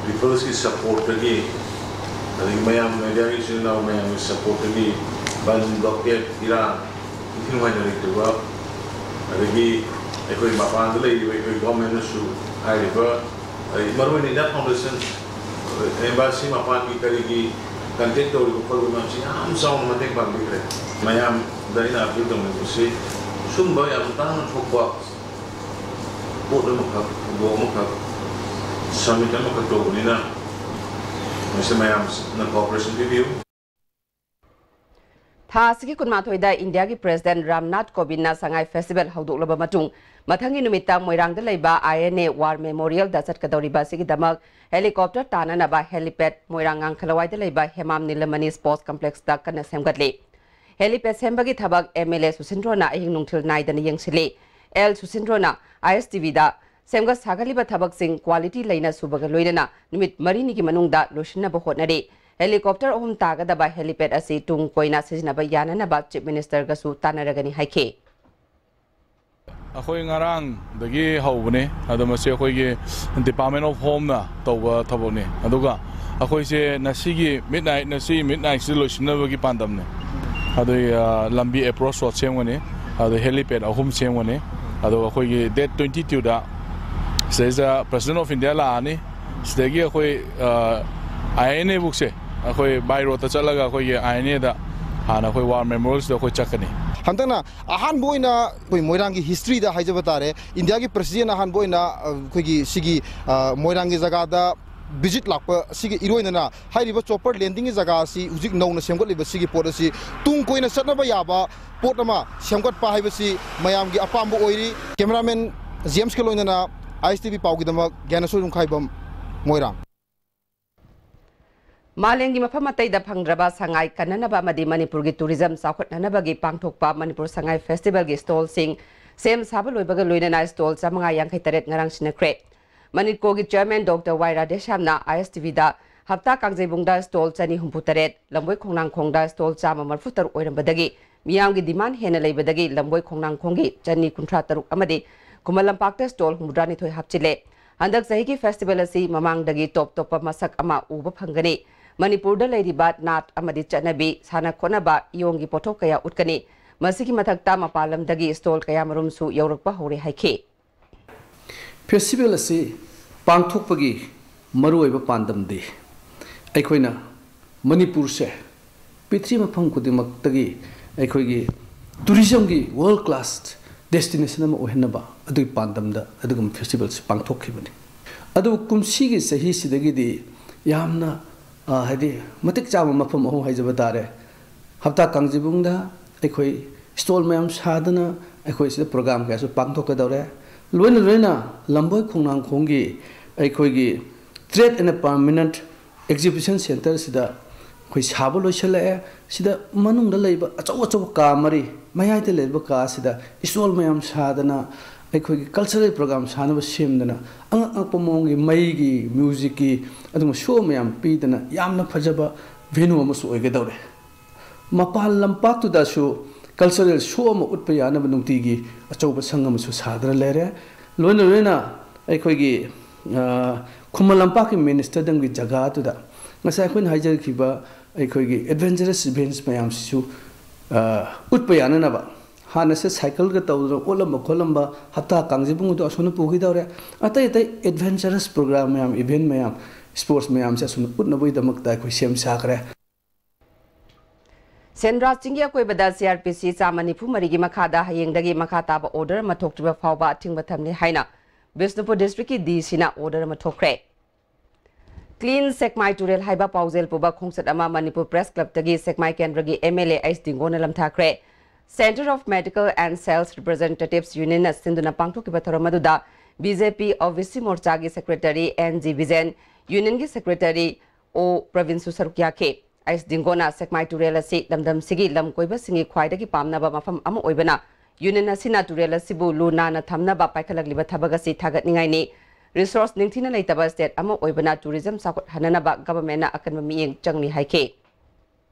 ꯄꯤꯄꯜꯁꯀꯤ ꯁꯄꯣꯔꯠꯇꯒꯤ, ꯑꯗꯒꯤ ꯃꯌꯥꯝ ꯃꯦꯗꯤꯌꯥꯒꯤ ꯏꯆꯤꯜ ꯏꯅꯥꯎ ꯃꯌꯥꯝꯒꯤ ꯁꯄꯣꯔꯠꯇꯒꯤ ꯕꯟ, ꯕ꯭ꯂꯣꯀꯦꯠ, ꯏꯔꯥꯡ ꯏꯟꯊꯤ ꯅꯨꯡꯉꯥꯏꯅ ꯂꯩꯇꯕ, ꯑꯗꯒꯤ ꯑꯩꯈꯣꯏ ꯃꯄꯥꯟꯗ ꯂꯩꯔꯤꯕ ꯑꯩꯈꯣꯏ ꯒꯣꯔꯃꯦꯟꯅꯁꯨ ꯍꯥꯏꯔꯤꯕ, ꯑꯩ ꯃꯔꯨꯑꯣꯏꯅ ꯏꯟꯗꯤꯌꯥ ꯐꯥꯎꯟꯗꯦꯁꯟ, ꯑꯦꯝꯕꯥꯁꯤ ꯃꯄꯥꯟꯒꯤ ꯀꯔꯤꯒꯤ ꯀꯟꯇꯦꯛ ꯇꯧꯔꯤꯕ ꯈꯣꯠꯂꯤꯕ ꯃꯌꯥꯝꯁꯤ ꯌꯥꯝ ꯆꯥꯎꯅ ꯃꯇꯦꯡ ꯄꯥꯡꯕꯤꯈ꯭ꯔꯦ꯫ ꯃꯌꯥꯝꯗ ꯑꯩꯅ ꯑꯄꯤꯜ ꯇꯧꯅꯤꯡꯕꯁꯤ, ꯁꯨꯝꯕ ꯌꯥꯝ ꯇꯥꯡꯅ ꯊꯣꯛꯄ ꯄꯣꯠ ꯑꯃꯈꯛ, ꯊꯧꯗꯣꯛ ꯑꯃꯈꯛ ꯁꯃꯤꯠ ꯑꯃꯈꯛ ꯇꯧꯕꯅꯤꯅ ꯃꯁꯤ ꯃꯌꯥꯝꯅ ꯀꯣꯑꯣꯄꯔꯦꯁꯟ ꯄꯤꯕꯤꯌꯨ꯫ ꯊꯥ ꯑꯁꯤꯒꯤ ꯀꯨꯟꯃꯥꯊꯣꯏꯗ ꯏꯟꯗꯤꯌꯥꯒꯤ ꯄ꯭ꯔꯦꯁꯤꯗꯦꯟꯠ ꯔꯥꯝꯅꯥꯊ ꯀꯣꯕꯤꯟꯗꯅ ꯁꯉꯥꯏ ꯐꯦꯁꯇꯤꯚꯦꯜ ꯍꯧꯗꯣꯛꯂꯕ ꯃꯇꯨꯡ, ꯃꯊꯪꯒꯤ ꯅꯨꯃꯤꯠꯇ ꯃꯣꯏꯔꯥꯡꯗ ꯂꯩꯕ ꯑꯥꯏ ꯑꯦꯟ ꯑꯦ ꯋꯥꯔ ꯃꯦꯃꯣꯔꯤꯌꯦꯜꯗ ꯆꯠꯀꯗꯧꯔꯤꯕ ꯑꯁꯤꯒꯤꯗꯃꯛ ꯍꯦꯂꯤꯀꯣꯞꯇꯔ ꯇꯥꯅꯅꯕ ꯍꯦꯂꯤꯄꯦꯗ ꯃꯣꯏꯔꯥꯡ ꯉꯥꯡꯈꯂꯋꯥꯏꯗ ꯂꯩꯕ ꯍꯦꯃꯥꯝ ꯅꯤꯂꯃꯅꯤ ꯁ꯭ꯄꯣꯔꯠꯁ ꯀꯝꯄ꯭ꯂꯦꯛꯁꯇ ꯀꯟꯅ ꯁꯦꯝꯒꯠꯂꯤ꯫ ꯍꯦꯂꯤꯄꯦꯗ ꯁꯦꯝꯕꯒꯤ ꯊꯕꯛ ꯑꯦꯝ ꯑꯦꯜ ꯑꯦ ꯁꯨꯁꯤꯟꯗ꯭ꯔꯣꯅ ꯑꯍꯤꯡ ꯅꯨꯡꯊꯤꯜ ꯅꯥꯏꯗꯅ ꯌꯦꯡꯁꯤꯜꯂꯤ꯫ ꯑꯦꯜ ꯁꯨꯁꯤꯟꯗ꯭ꯔꯣꯅ ꯑꯥꯏ ꯑꯦꯁ ꯇꯤ ꯚꯤꯗ ꯁꯦꯝꯒꯠ ꯁꯥꯒꯠꯂꯤꯕ ꯊꯕꯛꯁꯤꯡ ꯀ꯭ꯋꯥꯂꯤꯇꯤ ꯂꯩꯅ ꯁꯨꯕꯒ ꯂꯣꯏꯅꯅ ꯅꯨꯃꯤꯠ ꯃꯔꯤꯅꯤꯒꯤ ꯃꯅꯨꯡꯗ ꯂꯣꯏꯁꯤꯟꯅꯕ ꯍꯣꯠꯅꯔꯤ꯫ ꯍꯦꯂꯤꯀꯣꯞꯇꯔ ꯑꯍꯨꯝ ꯇꯥꯒꯗꯕ ꯍꯦꯂꯤꯄꯦꯗ ꯑꯁꯤ ꯇꯨꯡ ꯀꯣꯏꯅ ꯁꯤꯖꯤꯟꯅꯕ ꯌꯥꯅꯅꯕ ꯆꯤꯐ ꯃꯤꯅꯤꯁꯇꯔꯒꯁꯨ ꯇꯥꯟꯅꯔꯒꯅꯤ ꯍꯥꯏꯈꯤ꯫ ꯑꯩꯈꯣꯏ ꯉꯔꯥꯡꯗꯒꯤ ꯍꯧꯕꯅꯤ꯫ ꯑꯗꯣ ꯃꯁꯤ ꯑꯩꯈꯣꯏꯒꯤ Department of Homeꯅ ꯇꯧꯕ ꯊꯕꯛꯅꯤ꯫ ꯑꯗꯨꯒ ꯑꯩꯈꯣꯏꯁꯦ ꯉꯁꯤꯒꯤ midnight, ꯉꯁꯤ midnightꯁꯤꯗ ꯂꯣꯏꯁꯤꯟꯅꯕꯒꯤ ꯄꯥꯟꯗꯝꯅꯤ꯫ ꯑꯗꯨꯒꯤ, ꯑ, ꯂꯝꯕꯤ approach road ꯁꯦꯝꯒꯅꯤ, ꯑꯗꯨ helipad ꯑꯍꯨꯝ ꯁꯦꯝꯒꯅꯤ꯫ ꯑꯗꯨꯒ ꯑꯩꯈꯣꯏꯒꯤ date twenty twoꯗ ꯁꯤꯗꯩꯁꯤꯗ President of India ꯂꯥꯛꯑꯅꯤ꯫ ꯁꯤꯗꯒꯤ ꯑꯩꯈꯣꯏ, ꯑ, ꯑꯥꯏ ꯑꯦꯟ ꯑꯦ ꯕꯨꯛꯁꯦ ꯑꯩꯈꯣꯏ by roadꯇ ꯆꯠꯂꯒ ꯑꯩꯈꯣꯏꯒꯤ ꯑꯥꯏ ꯑꯦꯟ ꯑꯦꯗ ꯍꯥꯟꯅ ꯑꯩꯈꯣꯏ War Memorialꯁꯤꯗ ꯑꯩꯈꯣꯏ ꯆꯠꯀꯅꯤ꯫ ꯍꯟꯗꯛꯅ ꯑꯍꯥꯟꯕ ꯑꯣꯏꯅ ꯑꯩꯈꯣꯏ ꯃꯣꯏꯔꯥꯡꯒꯤ historyꯗ ꯍꯥꯏꯖꯕ ꯇꯥꯔꯦ, ꯏꯟꯗꯤꯌꯥꯒꯤ president ꯑꯍꯥꯟꯕ ꯑꯣꯏꯅ, ꯑ, ꯑꯩꯈꯣꯏꯒꯤ ꯁꯤꯒꯤ, ꯑ, ꯃꯣꯏꯔꯥꯡꯒꯤ ꯖꯒꯥꯗ visit ꯂꯥꯛꯄ ꯑꯁꯤꯒ ꯏꯔꯣꯏꯅꯅ ꯍꯥꯏꯔꯤꯕ chopper landingꯒꯤ ꯖꯒꯥ ꯑꯁꯤ ꯍꯧꯖꯤꯛ ꯅꯧꯅ ꯁꯦꯝꯒꯠꯂꯤꯕ ꯁꯤꯒꯤ ꯄꯣꯠ ꯑꯁꯤ ꯇꯨꯡ ꯀꯣꯏꯅ ꯆꯠꯅꯕ ꯌꯥꯕ ꯄꯣꯠ ꯑꯃ ꯁꯦꯝꯒꯠꯄ ꯍꯥꯏꯕꯁꯤ ꯃꯌꯥꯝꯒꯤ ꯑꯄꯥꯝꯕ ꯑꯣꯏꯔꯤ꯫ Cameraman Jamesꯀ ꯂꯣꯏꯅꯅ ꯑꯥꯏ ꯑꯦꯁ ꯇꯤ ꯚꯤ ꯄꯥꯎꯒꯤꯗꯃꯛ ꯒ꯭ꯌꯥꯅꯦꯁꯣꯔ ꯌꯨꯝꯈꯥꯏꯕꯝ, ꯃꯣꯏꯔꯥꯡ꯫ ꯃꯥꯂꯦꯝꯒꯤ ꯃꯐꯝ ꯑꯇꯩꯗ ꯐꯪꯗ꯭ꯔꯕ ꯁꯉꯥꯏ ꯀꯟꯅꯅꯕ ꯑꯃꯗꯤ ꯃꯅꯤꯄꯨꯔꯒꯤ tourism ꯆꯥꯎꯈꯠꯅꯅꯕꯒꯤ ꯄꯥꯡꯊꯣꯛꯄ ꯃꯅꯤꯄꯨꯔ ꯁꯉꯥꯏ festivalꯒꯤ stallꯁꯤꯡ ꯁꯦꯝ ꯁꯥꯕ ꯂꯣꯏꯕꯒ ꯂꯣꯏꯅꯅ stall ꯆꯥꯃꯉꯥ ꯌꯥꯡꯈꯩ ꯇꯔꯦꯠ ꯉꯔꯥꯡ ꯁꯤꯟꯅꯈ꯭ꯔꯦ꯫ ꯃꯅꯤꯀꯣꯒꯤ chairman Doctor ꯋꯥꯏ ꯔꯥꯙꯦꯁ꯭ꯌꯥꯝꯅ ꯑꯥꯏ ꯑꯦꯁ ꯇꯤ ꯚꯤꯗ ꯍꯞꯇꯥ ꯀꯥꯡꯖꯩꯕꯨꯡꯗ stall ꯆꯅꯤ ꯍꯨꯝꯐꯨ ꯇꯔꯦꯠ, ꯂꯝꯕꯣꯏ ꯈꯣꯡꯅꯥꯡꯈꯣꯡꯗ stall ꯆꯥꯝꯃ ꯃꯔꯤꯐꯨ ꯇꯔꯨꯛ ꯑꯣꯏꯔꯝꯕꯗꯒꯤ ꯃꯤꯌꯥꯝꯒꯤ demand ꯍꯦꯟꯅ ꯂꯩꯕꯗꯒꯤ ꯂꯝꯕꯣꯏ ꯈꯣꯡꯅꯥꯡꯈꯣꯡꯒꯤ ꯆꯅꯤ ꯀꯨꯟꯊ꯭ꯔꯥ ꯇꯔꯨꯛ ꯑꯃꯗꯤ ꯈꯨꯃꯟ ꯂꯝꯄꯥꯛꯇ stall ꯍꯨꯝꯐꯨꯇꯔꯥꯅꯤꯊꯣꯏ ꯍꯥꯞꯆꯤꯜꯂꯦ꯫ ꯍꯟꯗꯛ ꯆꯍꯤꯒꯤ festival ꯑꯁꯤ ꯃꯃꯥꯡꯗꯒꯤ top ꯇꯣꯞꯄ ꯃꯁꯛ ꯑꯃ ꯎꯕ ꯐꯪꯒꯅꯤ꯫ ꯃꯅꯤꯄꯨꯔꯗ ꯂꯩꯔꯤꯕ ꯅꯥꯠ ꯑꯃꯗꯤ ꯆꯠꯅꯕꯤ, ꯁꯥꯟꯅ ꯈꯣꯠꯅꯕ, ꯏꯌꯣꯡꯒꯤ ꯄꯣꯠꯊꯣꯛ ꯀꯌꯥ ꯎꯠꯀꯅꯤ꯫ ꯃꯁꯤꯒꯤ ꯃꯊꯛꯇ ꯃꯄꯥꯟ ꯂꯝꯗꯒꯤ stall ꯀꯌꯥꯃꯔꯨꯝꯁꯨ ꯌꯧꯔꯛꯄ ꯍꯧꯔꯦ ꯍꯥꯏꯈꯤ꯫ Festival ꯑꯁꯤ ꯄꯥꯡꯊꯣꯛꯄꯒꯤ ꯃꯔꯨꯑꯣꯏꯕ ꯄꯥꯟꯗꯝꯗꯤ ꯑꯩꯈꯣꯏꯅ ꯃꯅꯤꯄꯨꯔꯁꯦ ꯄ꯭ꯔꯤꯊꯤꯕꯤ ꯃꯐꯝ ꯈꯨꯗꯤꯡꯃꯛꯇꯒꯤ ꯑꯩꯈꯣꯏꯒꯤ tourismꯒꯤ world class destination ꯑꯃ ꯑꯣꯏꯍꯟꯅꯕ ꯑꯗꯨꯒꯤ ꯄꯥꯟꯗꯝꯗ ꯑꯗꯨꯒꯨꯝꯕ festivalꯁꯤ ꯄꯥꯡꯊꯣꯛꯈꯤꯕꯅꯤ꯫ ꯑꯗꯨꯕꯨ ꯀꯨꯝꯁꯤꯒꯤ ꯆꯍꯤꯁꯤꯗꯒꯤꯗꯤ ꯌꯥꯝꯅ, ꯑ, ꯍꯥꯏꯗꯤ ꯃꯇꯤꯛ ꯆꯥꯕ ꯃꯐꯝ ꯑꯍꯨꯝ ꯍꯥꯏꯖꯕ ꯇꯥꯔꯦ꯫ ꯍꯞꯇꯥ ꯀꯥꯡꯖꯩꯕꯨꯡꯗ ꯑꯩꯈꯣꯏ stall ꯃꯌꯥꯝ ꯁꯥꯗꯅ ꯑꯩꯈꯣꯏ ꯁꯤꯗ program ꯀꯌꯥꯁꯨ ꯄꯥꯡꯊꯣꯛꯀꯗꯧꯔꯦ꯫ ꯂꯣꯏꯅ ꯂꯣꯏꯅ ꯂꯝꯕꯣꯏ ꯈꯣꯡꯅꯥꯡꯈꯣꯡꯒꯤ ꯑꯩꯈꯣꯏꯒꯤ trade and permanent exhibition centreꯁꯤꯗ ꯑꯩꯈꯣꯏ ꯁꯥꯕ ꯂꯣꯏꯁꯤꯜꯂꯛꯑꯦ꯫ ꯁꯤꯗ ꯃꯅꯨꯡꯗ ꯂꯩꯕ ꯑꯆꯧ ꯑꯆꯧꯕ ꯀꯥ ꯃꯔꯤ, ꯃꯌꯥꯏꯗ ꯂꯩꯕ ꯀꯥ ꯑꯁꯤꯗ stall ꯃꯌꯥꯝ ꯁꯥꯗꯅ ꯑꯩꯈꯣꯏꯒꯤ cultural program ꯁꯥꯅꯕ ꯁꯦꯝꯗꯅ ꯑꯉꯛ ꯑꯉꯛꯄ ꯃꯑꯣꯡꯒꯤ ꯃꯩꯒꯤ, musicꯀꯤ ꯑꯗꯨꯒꯨꯝꯕ show ꯃꯌꯥꯝ ꯄꯤꯗꯅ ꯌꯥꯝꯅ ꯐꯖꯕ venue ꯑꯃꯁꯨ ꯑꯣꯏꯒꯗꯧꯔꯦ꯫ ꯃꯄꯥꯟ ꯂꯝꯄꯥꯛꯇꯨꯗꯁꯨ cultural show ꯑꯃ ꯎꯠꯄ ꯌꯥꯅꯕ ꯅꯨꯡꯇꯤꯒꯤ ꯑꯆꯧꯕ ꯁꯪ ꯑꯃꯁꯨ ꯁꯥꯗꯨꯅ ꯂꯩꯔꯦ꯫ ꯂꯣꯏꯅ ꯂꯣꯏꯅ ꯑꯩꯈꯣꯏꯒꯤ, ꯑ, ꯈꯨꯃꯟ ꯂꯝꯄꯥꯛꯀꯤ main stadia ꯒꯤ ꯖꯒꯥꯗꯨꯗ ꯉꯁꯥꯏ ꯑꯩꯈꯣꯏꯅ ꯍꯥꯏꯖꯈꯤꯕ ꯑꯩꯈꯣꯏꯒꯤ adventurous events ꯃꯌꯥꯝꯁꯤꯁꯨ, ꯑ, ꯎꯠꯄ ꯌꯥꯅꯅꯕ ꯍꯥꯟꯅꯁꯦ cycleꯒ ꯇꯧꯗꯅ ꯑꯣꯠꯂꯝꯕ ꯈꯣꯠꯂꯝꯕ ꯍꯞꯇꯥ ꯀꯥꯡꯖꯩꯕꯨꯡ ꯑꯗꯨ ꯑꯁꯣꯝꯗ ꯄꯨꯈꯤꯗꯧꯔꯦ꯫ ꯑꯇꯩ ꯑꯇꯩ adventurous program ꯃꯌꯥꯝ, event ꯃꯌꯥꯝ, sports ꯃꯌꯥꯝꯁꯦ ꯑꯁꯣꯝꯗ ꯎꯠꯅꯕꯒꯤꯗꯃꯛꯇ ꯑꯩꯈꯣꯏ ꯁꯦꯝ ꯁꯥꯈ꯭ꯔꯦ꯫ ꯁꯦꯟꯗ꯭ꯔꯥ ꯆꯤꯡꯒꯤ ꯑꯀꯣꯏꯕꯗ C R P C ꯆꯥꯝꯃ ꯅꯤꯐꯨ ꯃꯔꯤꯒꯤ ꯃꯈꯥꯗ ꯍꯌꯦꯡꯗꯒꯤ ꯃꯈꯥ ꯇꯥꯕ order ꯑꯃ ꯊꯣꯛꯇ꯭ꯔꯤꯕ ꯐꯥꯎꯕ ꯑꯊꯤꯡꯕ ꯊꯝꯂꯦ ꯍꯥꯏꯅ ꯕꯤꯁꯅꯨꯄꯨꯔ districtꯀꯤ D Cꯅ order ꯑꯃ ꯊꯣꯛꯈ꯭ꯔꯦ꯫ Clean ꯁꯦꯛꯃꯥꯏ ꯇꯨꯔꯦꯜ ꯍꯥꯏꯕ ꯄꯥꯎꯖꯦꯜ ꯄꯨꯕ ꯈꯣꯡꯆꯠ ꯑꯃ ꯃꯅꯤꯄꯨꯔ Press Clubꯇꯒꯤ ꯁꯦꯛꯃꯥꯏ ꯀꯦꯟꯗ꯭ꯔꯒꯤ M L A H ꯗꯤꯡꯒꯣꯅ ꯂꯝꯊꯥꯈ꯭ꯔꯦ꯫ Centre of Medical and Sales Representatives Unionꯅ ꯁꯤꯟꯗꯨꯅ ꯄꯥꯡꯊꯣꯛꯈꯤꯕ ꯊꯧꯔꯝ ꯑꯗꯨꯗ ꯕꯤ ꯖꯦ ꯄꯤ ꯑꯣ ꯕꯤ ꯁꯤ ꯃꯣꯔꯆꯥꯒꯤ ꯁꯦꯀ꯭ꯔꯦꯇꯔꯤ ꯑꯦꯟ ꯖꯤ ꯕꯤꯖꯦꯟ, ꯌꯨꯅꯤꯌꯟꯒꯤ ꯁꯦꯀ꯭ꯔꯦꯇꯔꯤ ꯑꯣ ꯄ꯭ꯔꯕꯤꯟꯁꯨ ꯁꯔꯨꯛ ꯌꯥꯈꯤ꯫ ꯑꯩꯁ ꯗꯤꯡꯒꯣꯅ ꯁꯦꯛꯃꯥꯏ ꯇꯨꯔꯦꯜ ꯑꯁꯤ ꯂꯝꯗꯝꯁꯤꯒꯤ ꯂꯝ ꯀꯣꯏꯕꯁꯤꯡꯒꯤ ꯈ꯭ꯋꯥꯏꯗꯒꯤ ꯄꯥꯝꯅꯕ ꯃꯐꯝ ꯑꯃ ꯑꯣꯏꯕꯅ, ꯌꯨꯅꯤꯌꯟ ꯑꯁꯤꯅ ꯇꯨꯔꯦꯜ ꯑꯁꯤꯕꯨ ꯂꯨ ꯅꯥꯟꯅ ꯊꯝꯅꯕ ꯄꯥꯏꯈꯠꯂꯛꯂꯤꯕ ꯊꯕꯛ ꯑꯁꯤ ꯊꯥꯒꯠꯅꯤꯡꯉꯥꯏꯅꯤ꯫ ꯔꯤꯁꯣꯔꯁ ꯅꯤꯡꯊꯤꯅ ꯂꯩꯇꯕ ꯁ꯭ꯇꯦꯠ ꯑꯃ ꯑꯣꯏꯕꯅ ꯇꯨꯔꯤꯖꯝ ꯆꯥꯎꯈꯠꯍꯟꯅꯅꯕ ꯒꯚꯔꯟꯃꯦꯟꯠꯅ ꯑꯀꯟꯕ ꯃꯤꯠꯌꯦꯡ ꯆꯪꯂꯤ ꯍꯥꯏꯈꯤ꯫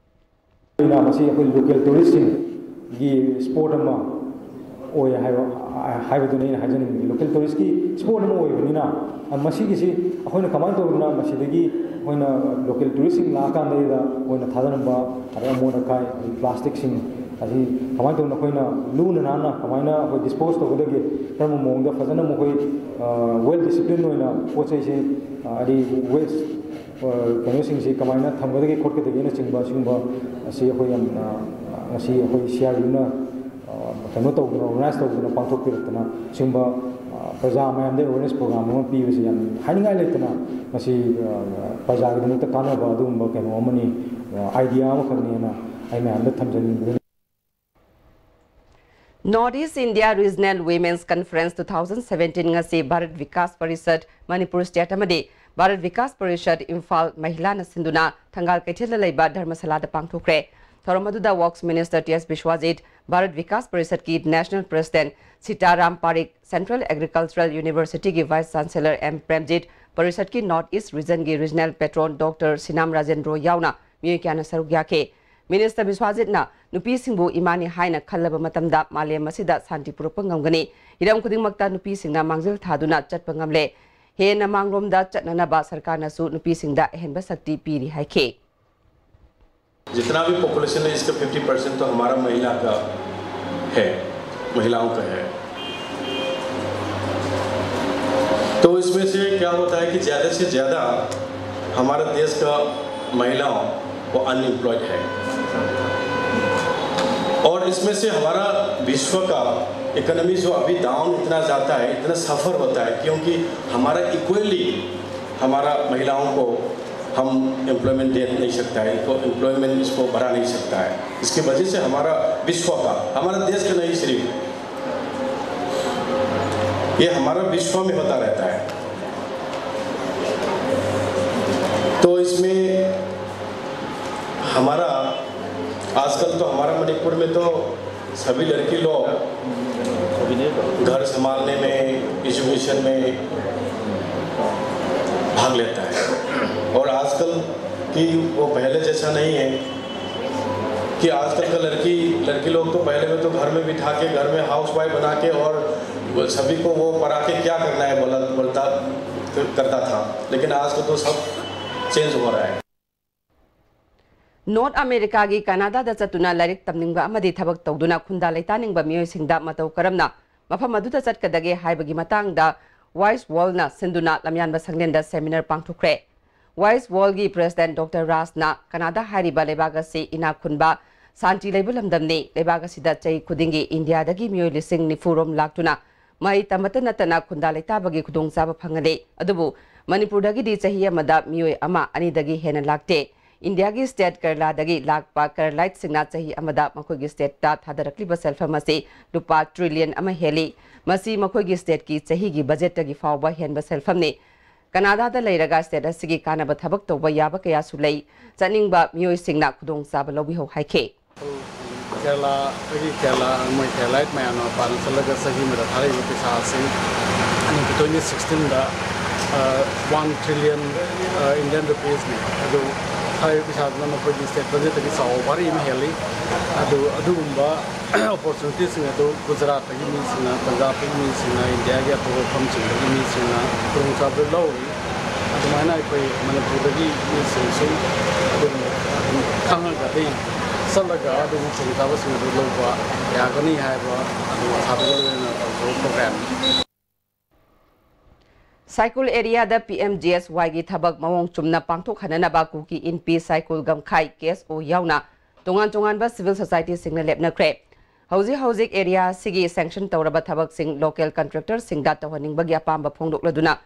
ꯑꯩꯅ ꯃꯁꯤ ꯑꯩꯈꯣꯏ ꯂꯣꯀꯦꯜ ꯇꯨꯔꯤꯁꯁꯤꯡꯒꯤ ꯁ꯭ꯄꯣꯠ ꯑꯃ ꯑꯣꯏ ꯍꯥꯏꯕ, ꯍꯥꯏꯕꯗꯨꯅꯤ ꯑꯩꯅ ꯍꯥꯏꯖꯅꯤꯡꯕꯗꯤ꯫ ꯂꯣꯀꯦꯜ ꯇꯨꯔꯤꯁꯀꯤ ꯁ꯭ꯄꯣꯠ ꯑꯃ ꯑꯣꯏꯕꯅꯤꯅ, ꯃꯁꯤꯒꯤꯁꯤ ꯑꯩꯈꯣꯏꯅ ꯀꯃꯥꯏꯅ ꯇꯧꯗꯅ ꯃꯁꯤꯗꯒꯤ ꯑꯩꯈꯣꯏꯅ ꯂꯣꯀꯦꯜ ꯇꯨꯔꯤꯁꯁꯤꯡ ꯂꯥꯛꯑꯀꯥꯟꯗꯩꯗ ꯑꯩꯈꯣꯏꯅ ꯊꯥꯗꯔꯝꯕ ꯑꯗꯩ ꯑꯃꯣꯠ ꯑꯀꯥꯏ, ꯑꯗꯩ ꯄ꯭ꯂꯥꯁꯇꯤꯛꯁꯤꯡ ꯑꯁꯤ ꯀꯃꯥꯏꯅ ꯇꯧꯗꯅ ꯑꯩꯈꯣꯏꯅ ꯂꯨꯅ ꯅꯥꯟꯅ ꯀꯃꯥꯏꯅ ꯑꯩꯈꯣꯏ ꯗꯤꯁꯄꯣꯁ ꯇꯧꯒꯗꯒꯦ, ꯀꯔꯝꯕ ꯃꯑꯣꯡꯗ ꯐꯖꯅ ꯃꯈꯣꯏ ꯋꯦꯜ ꯗꯤꯁꯤꯄ꯭ꯂꯤꯟ ꯑꯣꯏꯅ ꯄꯣꯠ ꯆꯩꯁꯤ, ꯍꯥꯏꯗꯤ ꯋꯦꯁ ꯀꯩꯅꯣꯁꯤꯡꯁꯤ ꯀꯃꯥꯏꯅ ꯊꯝꯒꯗꯒꯦ ꯈꯣꯠꯀꯗꯒꯦꯅꯆꯤꯡꯕ ꯁꯤꯒꯨꯝꯕ ꯑꯁꯤ ꯑꯩꯈꯣꯏ ꯌꯥꯝꯅ ꯉꯁꯤ ꯑꯩꯈꯣꯏ ꯁꯤ ꯑꯥꯔ ꯌꯨꯅ ꯀꯩꯅꯣ ꯇꯧꯗꯅ, ꯑꯣꯔꯒꯅꯥꯏꯁ ꯇꯧꯗꯅ ꯄꯥꯡꯊꯣꯛꯄꯤꯔꯛꯇꯅ ꯁꯤꯒꯨꯝꯕ ꯄ꯭ꯔꯖꯥ ꯃꯌꯥꯝꯗ ꯑꯦꯋꯦꯔꯅꯦꯁ ꯄ꯭ꯔꯣꯒ꯭ꯔꯥꯝ ꯑꯃ ꯄꯤꯕꯁꯤ ꯌꯥꯝ ꯍꯥꯏꯅꯤꯡꯉꯥꯏ ꯂꯩꯇꯅ ꯃꯁꯤ ꯄ꯭ꯔꯖꯥꯒꯤꯗꯃꯛꯇ ꯀꯥꯟꯅꯕ ꯑꯗꯨꯒꯨꯝꯕ ꯀꯩꯅꯣ ꯑꯃꯅꯤ, ꯑꯥꯏꯗꯤꯌꯥ ꯑꯃꯈꯛꯅꯦꯅ ꯑꯩ ꯃꯌꯥꯝꯗ ꯊꯝꯖꯅꯤꯡꯕꯗꯨꯅꯤ꯫ North East India Regional Women's Conference two thousand seventeen ꯉꯁꯤ ꯚꯥꯔꯠ ꯕꯤꯀꯥꯁ ꯄꯔꯤꯁꯠ ꯃꯅꯤꯄꯨꯔ ꯁ꯭ꯇꯦꯠ ꯑꯃꯗꯤ ꯚꯥꯔꯠ ꯕꯤꯀꯥꯁ ꯄꯔꯤꯁꯠ ꯏꯝꯐꯥꯜ ꯃꯍꯤꯂꯥꯅ ꯁꯤꯟꯗꯨꯅ ꯊꯪꯒꯥꯜ ꯀꯩꯊꯦꯜꯗ ꯂꯩꯕ ꯙꯔꯃꯁꯥꯂꯥꯗ ꯄꯥꯡꯊꯣꯛꯈ꯭ꯔꯦ꯫ ꯊꯧꯔꯝ ꯑꯗꯨꯗ works minister T S Biswajit, Bharat Vikas ꯄꯔꯤꯁꯠꯀꯤ national president Sitaram Pareek, central agricultural ꯌꯨꯅꯤꯚꯔꯁꯤꯇꯤꯒꯤ ꯚꯥꯏꯁ ꯆꯥꯟꯁꯦꯂꯔ ꯑꯦꯝ ꯄ꯭ꯔꯦꯝꯖꯤꯠ, ꯄꯔꯤꯁꯠꯀꯤ ꯅꯣꯔꯠ ꯏꯁ꯭ꯠ ꯔꯤꯖꯟꯒꯤ regional patron doctor Sinam Rajendro ꯌꯥꯎꯅ ꯃꯤꯑꯣꯏ ꯀꯌꯥꯅ ꯁꯔꯨꯛ ꯌꯥꯈꯤ꯫ ꯃꯤꯅꯤꯁꯇꯔ ꯕꯤꯁ꯭ꯋꯥꯖꯤꯠꯅ ꯅꯨꯄꯤꯁꯤꯡꯕꯨ ꯏꯃꯥꯅꯤ ꯍꯥꯏꯅ ꯈꯜꯂꯕ ꯃꯇꯝꯗ ꯃꯥꯂꯦꯝ ꯑꯁꯤꯗ ꯁꯥꯟꯇꯤ ꯄꯨꯔꯛꯄ ꯉꯝꯒꯅꯤ꯫ ꯍꯤꯔꯝ ꯈꯨꯗꯤꯡꯃꯛꯇ ꯅꯨꯄꯤꯁꯤꯡꯅ ꯃꯥꯡꯖꯤꯜ ꯊꯥꯗꯨꯅ ꯆꯠꯄ ꯉꯝꯂꯦ꯫ ꯍꯦꯟꯅ ꯃꯥꯡꯂꯣꯝꯗ ꯆꯠꯅꯅꯕ ꯁꯔꯀꯥꯔꯅꯁꯨ ꯅꯨꯄꯤꯁꯤꯡꯗ ꯑꯍꯦꯟꯕ ꯁꯛꯇꯤ ꯄꯤꯔꯤ ꯍꯥꯏꯈꯤ꯫ जितना भी पॉपुलेशन है, इसका फिफ्टी परसेंट तो हमारा महिला का है, महिलाओं का है। तो इसमें से क्या होता है कि ज़्यादा से ज़्यादा हमारे देश का महिलाओं वो अनएम्प्लॉयड है। और इसमें से हमारा विश्व का इकोनॉमी जो अभी डाउन इतना जाता है, इतना सफ़र होता है, क्योंकि हमारा इक्वली हमारा महिलाओं को हम एम्प्लॉयमेंट दे नहीं सकता है, इनको एम्प्लॉयमेंट इसको बढ़ा नहीं सकता है। इसकी वजह से हमारा विश्व का, हमारा देश का नहीं सिर्फ, ये हमारा विश्व में होता रहता है। तो इसमें हमारा, आजकल तो हमारा मणिपुर में तो सभी लड़की लोग घर संभालने में, एजुकेशन में भाग लेता है। और आजकल की वो पहले जैसा नहीं है कि आजकल का लड़की लड़की लोग तो पहले में तो घर में बिठा के, घर में हाउस वाइफ बना के, और सभी को वो पढ़ा के क्या करना है बोला बोलता करता था। लेकिन आज को तो सब चेंज हो रहा है। ꯅꯣꯔꯠ ꯑꯃꯦꯔꯤꯀꯥꯒꯤ ꯀꯅꯥꯗꯥꯗ ꯆꯠꯇꯨꯅ ꯂꯥꯏꯔꯤꯛ ꯇꯝꯅꯤꯡꯕ ꯑꯃꯗꯤ ꯊꯕꯛ ꯇꯧꯗꯨꯅ ꯈꯨꯟꯗꯥ ꯂꯩꯇꯥꯅꯤꯡꯕ ꯃꯤꯑꯣꯏꯁꯤꯡꯗ ꯃꯇꯧ ꯀꯔꯝꯅ ꯃꯐꯝ ꯑꯗꯨꯗ ꯆꯠꯀꯗꯒꯦ ꯍꯥꯏꯕꯒꯤ ꯃꯇꯥꯡꯗ ꯋꯥꯏꯁ ꯋꯥꯔꯜꯅ ꯁꯤꯟꯗꯨꯅ ꯂꯝꯌꯥꯟꯕ ꯁꯪꯂꯦꯟꯗ ꯁꯦꯃꯤꯅꯥꯔ ꯄꯥꯡꯊꯣꯛꯈ꯭ꯔꯦ꯫ ꯋꯥꯏꯁ ꯋꯥꯔꯜꯒꯤ ꯄ꯭ꯔꯦꯁꯤꯗꯦꯟꯠ ꯗꯣꯛꯇꯔ ꯔꯥꯖꯅ ꯀꯅꯥꯗꯥ ꯍꯥꯏꯔꯤꯕ ꯂꯩꯕꯥꯛ ꯑꯁꯤ ꯏꯅꯥꯛ ꯈꯨꯟꯕ, ꯁꯥꯟꯇꯤ ꯂꯩꯕ ꯂꯝꯗꯝꯅꯤ꯫ ꯂꯩꯕꯥꯛ ꯑꯁꯤꯗ ꯆꯍꯤ ꯈꯨꯗꯤꯡꯒꯤ ꯏꯟꯗꯤꯌꯥꯗꯒꯤ ꯃꯤꯑꯣꯏ ꯂꯤꯁꯤꯡ ꯅꯤꯐꯨ ꯔꯣꯝ ꯂꯥꯛꯇꯨꯅ ꯃꯍꯩ ꯇꯝꯕꯇ ꯅꯠꯇꯅ ꯈꯨꯟꯗꯥ ꯂꯩꯇꯥꯕꯒꯤ ꯈꯨꯗꯣꯡꯆꯥꯕ ꯐꯪꯍꯜꯂꯤ꯫ ꯑꯗꯨꯕꯨ ꯃꯅꯤꯄꯨꯔꯗꯒꯤꯗꯤ ꯆꯍꯤ ꯑꯃꯗ ꯃꯤꯑꯣꯏ ꯑꯃ ꯑꯅꯤꯗꯒꯤ ꯍꯦꯟꯅ ꯂꯥꯛꯇꯦ꯫ ꯏꯟꯗꯤꯌꯥꯒꯤ ꯁ꯭ꯇꯦꯠ ꯀꯦꯔꯂꯥꯗꯒꯤ ꯂꯥꯛꯄ ꯀꯦꯔꯂꯥꯏꯠꯁꯤꯡꯅ ꯆꯍꯤ ꯑꯃꯗ ꯃꯈꯣꯏꯒꯤ ꯁ꯭ꯇꯦꯠꯇ ꯊꯥꯗꯔꯛꯂꯤꯕ ꯁꯦꯜꯐꯝ ꯑꯁꯤ ꯂꯨꯄꯥ ꯇ꯭ꯔꯤꯂꯤꯌꯟ ꯑꯃ ꯍꯦꯜꯂꯤ꯫ ꯃꯁꯤ ꯃꯈꯣꯏꯒꯤ ꯁ꯭ꯇꯦꯠꯀꯤ ꯆꯍꯤꯒꯤ ꯕꯖꯦꯠꯇꯒꯤ ꯐꯥꯎꯕ ꯍꯦꯟꯕ ꯁꯦꯜꯐꯝꯅꯤ꯫ ꯀꯅꯥꯗꯥꯗ ꯂꯩꯔꯒ ꯁ꯭ꯇꯦꯠ ꯑꯁꯤꯒꯤ ꯀꯥꯟꯅꯕ ꯊꯕꯛ ꯇꯧꯕ ꯌꯥꯕ ꯀꯌꯥꯁꯨ ꯂꯩ꯫ ꯆꯠꯅꯤꯡꯕ ꯃꯤꯑꯣꯏꯁꯤꯡꯅ ꯈꯨꯗꯣꯡꯆꯥꯕ ꯂꯧꯕꯤꯍꯧ ꯍꯥꯏꯈꯤ꯫ ꯀꯦꯔꯂꯥꯗꯒꯤ ꯀꯦꯔꯂꯥ ꯃꯣꯏ ꯀꯦꯔꯂꯥꯏꯠ ꯃꯌꯥꯝꯅ ꯃꯄꯥꯟꯗ ꯆꯠꯂꯒ ꯆꯍꯤ ꯑꯃꯗ ꯊꯥꯔꯛꯏꯕ ꯄꯩꯁꯥ ꯑꯁꯤ ꯇ꯭ꯋꯦꯟꯇꯤ ꯁꯤꯛꯁꯇꯤꯟꯗ ꯋꯥꯟ ꯇ꯭ꯔꯤꯂꯤꯌꯟ ꯏꯟꯗꯤꯌꯟ ꯔꯨꯄꯤꯁꯅꯤ꯫ ꯑꯗꯨ ꯍꯥꯏꯔꯤꯕ ꯄꯩꯁꯥꯗꯨꯅ ꯃꯈꯣꯏꯒꯤ ꯁ꯭ꯇꯦꯠ ꯕꯖꯦꯠꯇꯒꯤ ꯆꯥꯎꯕ ꯚꯥꯔꯤ ꯑꯃ ꯍꯦꯜꯂꯤ꯫ ꯑꯗꯨ ꯑꯗꯨꯒꯨꯝꯕ ꯑꯣꯄꯣꯔꯆꯨꯅꯤꯇꯤꯁꯤꯡ ꯑꯗꯨ ꯒꯨꯖꯔꯥꯠꯇꯒꯤ ꯃꯤꯁꯤꯡꯅ, ꯄꯟꯖꯥꯕꯇꯒꯤ ꯃꯤꯁꯤꯡꯅ, ꯏꯟꯗꯤꯌꯥꯒꯤ ꯑꯇꯣꯞꯄ ꯃꯐꯝꯁꯤꯡꯗꯒꯤ ꯃꯤꯁꯤꯡꯅ ꯈꯨꯗꯣꯡꯆꯥꯕꯗꯨ ꯂꯧꯔꯤ꯫ ꯑꯗꯨꯃꯥꯏꯅ ꯑꯩꯈꯣꯏ ꯃꯅꯤꯄꯨꯔꯗꯒꯤ ꯃꯤꯁꯤꯡꯁꯨ ꯑꯗꯨꯝ ꯈꯪꯉꯒꯗꯤ ꯆꯠꯂꯒ ꯑꯗꯨꯒꯤ ꯈꯨꯗꯣꯡꯆꯥꯕꯁꯤꯡ ꯑꯗꯨ ꯂꯧꯕ ꯌꯥꯒꯅꯤ ꯍꯥꯏꯕ ꯑꯗꯨ ꯑꯁꯥꯗꯒꯤ ꯂꯣꯏꯅꯅ ꯇꯧꯖꯕ ꯄ꯭ꯔꯣꯒ꯭ꯔꯥꯝꯅꯤ꯫ ꯁꯥꯏꯀꯨꯜ ꯑꯦꯔꯤꯌꯥꯗ ꯄꯤ ꯑꯦꯝ ꯖꯤ ꯑꯦꯁ ꯋꯥꯏꯒꯤ ꯊꯕꯛ ꯃꯑꯣꯡ ꯆꯨꯝꯅ ꯄꯥꯡꯊꯣꯛꯍꯟꯅꯅꯕ ꯀꯨꯀꯤ ꯏꯟꯄꯤ, ꯁꯥꯏꯀꯨꯜ ꯒꯝꯈꯥꯏ, ꯀꯦ ꯑꯦꯁ ꯑꯣ ꯌꯥꯎꯅ ꯇꯣꯉꯥꯟ ꯇꯣꯉꯥꯟꯕ ꯁꯤꯚꯤꯜ ꯁꯣꯁꯥꯏꯇꯤꯁꯤꯡꯅ ꯂꯦꯞꯅꯈ꯭ꯔꯦ꯫ ꯍꯧꯖꯤꯛ ꯍꯧꯖꯤꯛ ꯑꯦꯔꯤꯌꯥ ꯑꯁꯤꯒꯤ ꯁꯦꯡꯁꯟ ꯇꯧꯔꯕ ꯊꯕꯛꯁꯤꯡ ꯂꯣꯀꯦꯜ ꯀꯟꯇ꯭ꯔꯦꯛꯇꯔꯁꯤꯡꯗ ꯇꯧꯍꯟꯅꯤꯡꯕꯒꯤ ꯑꯄꯥꯝꯕ ꯐꯣꯡꯗꯣꯛꯂꯗꯨꯅ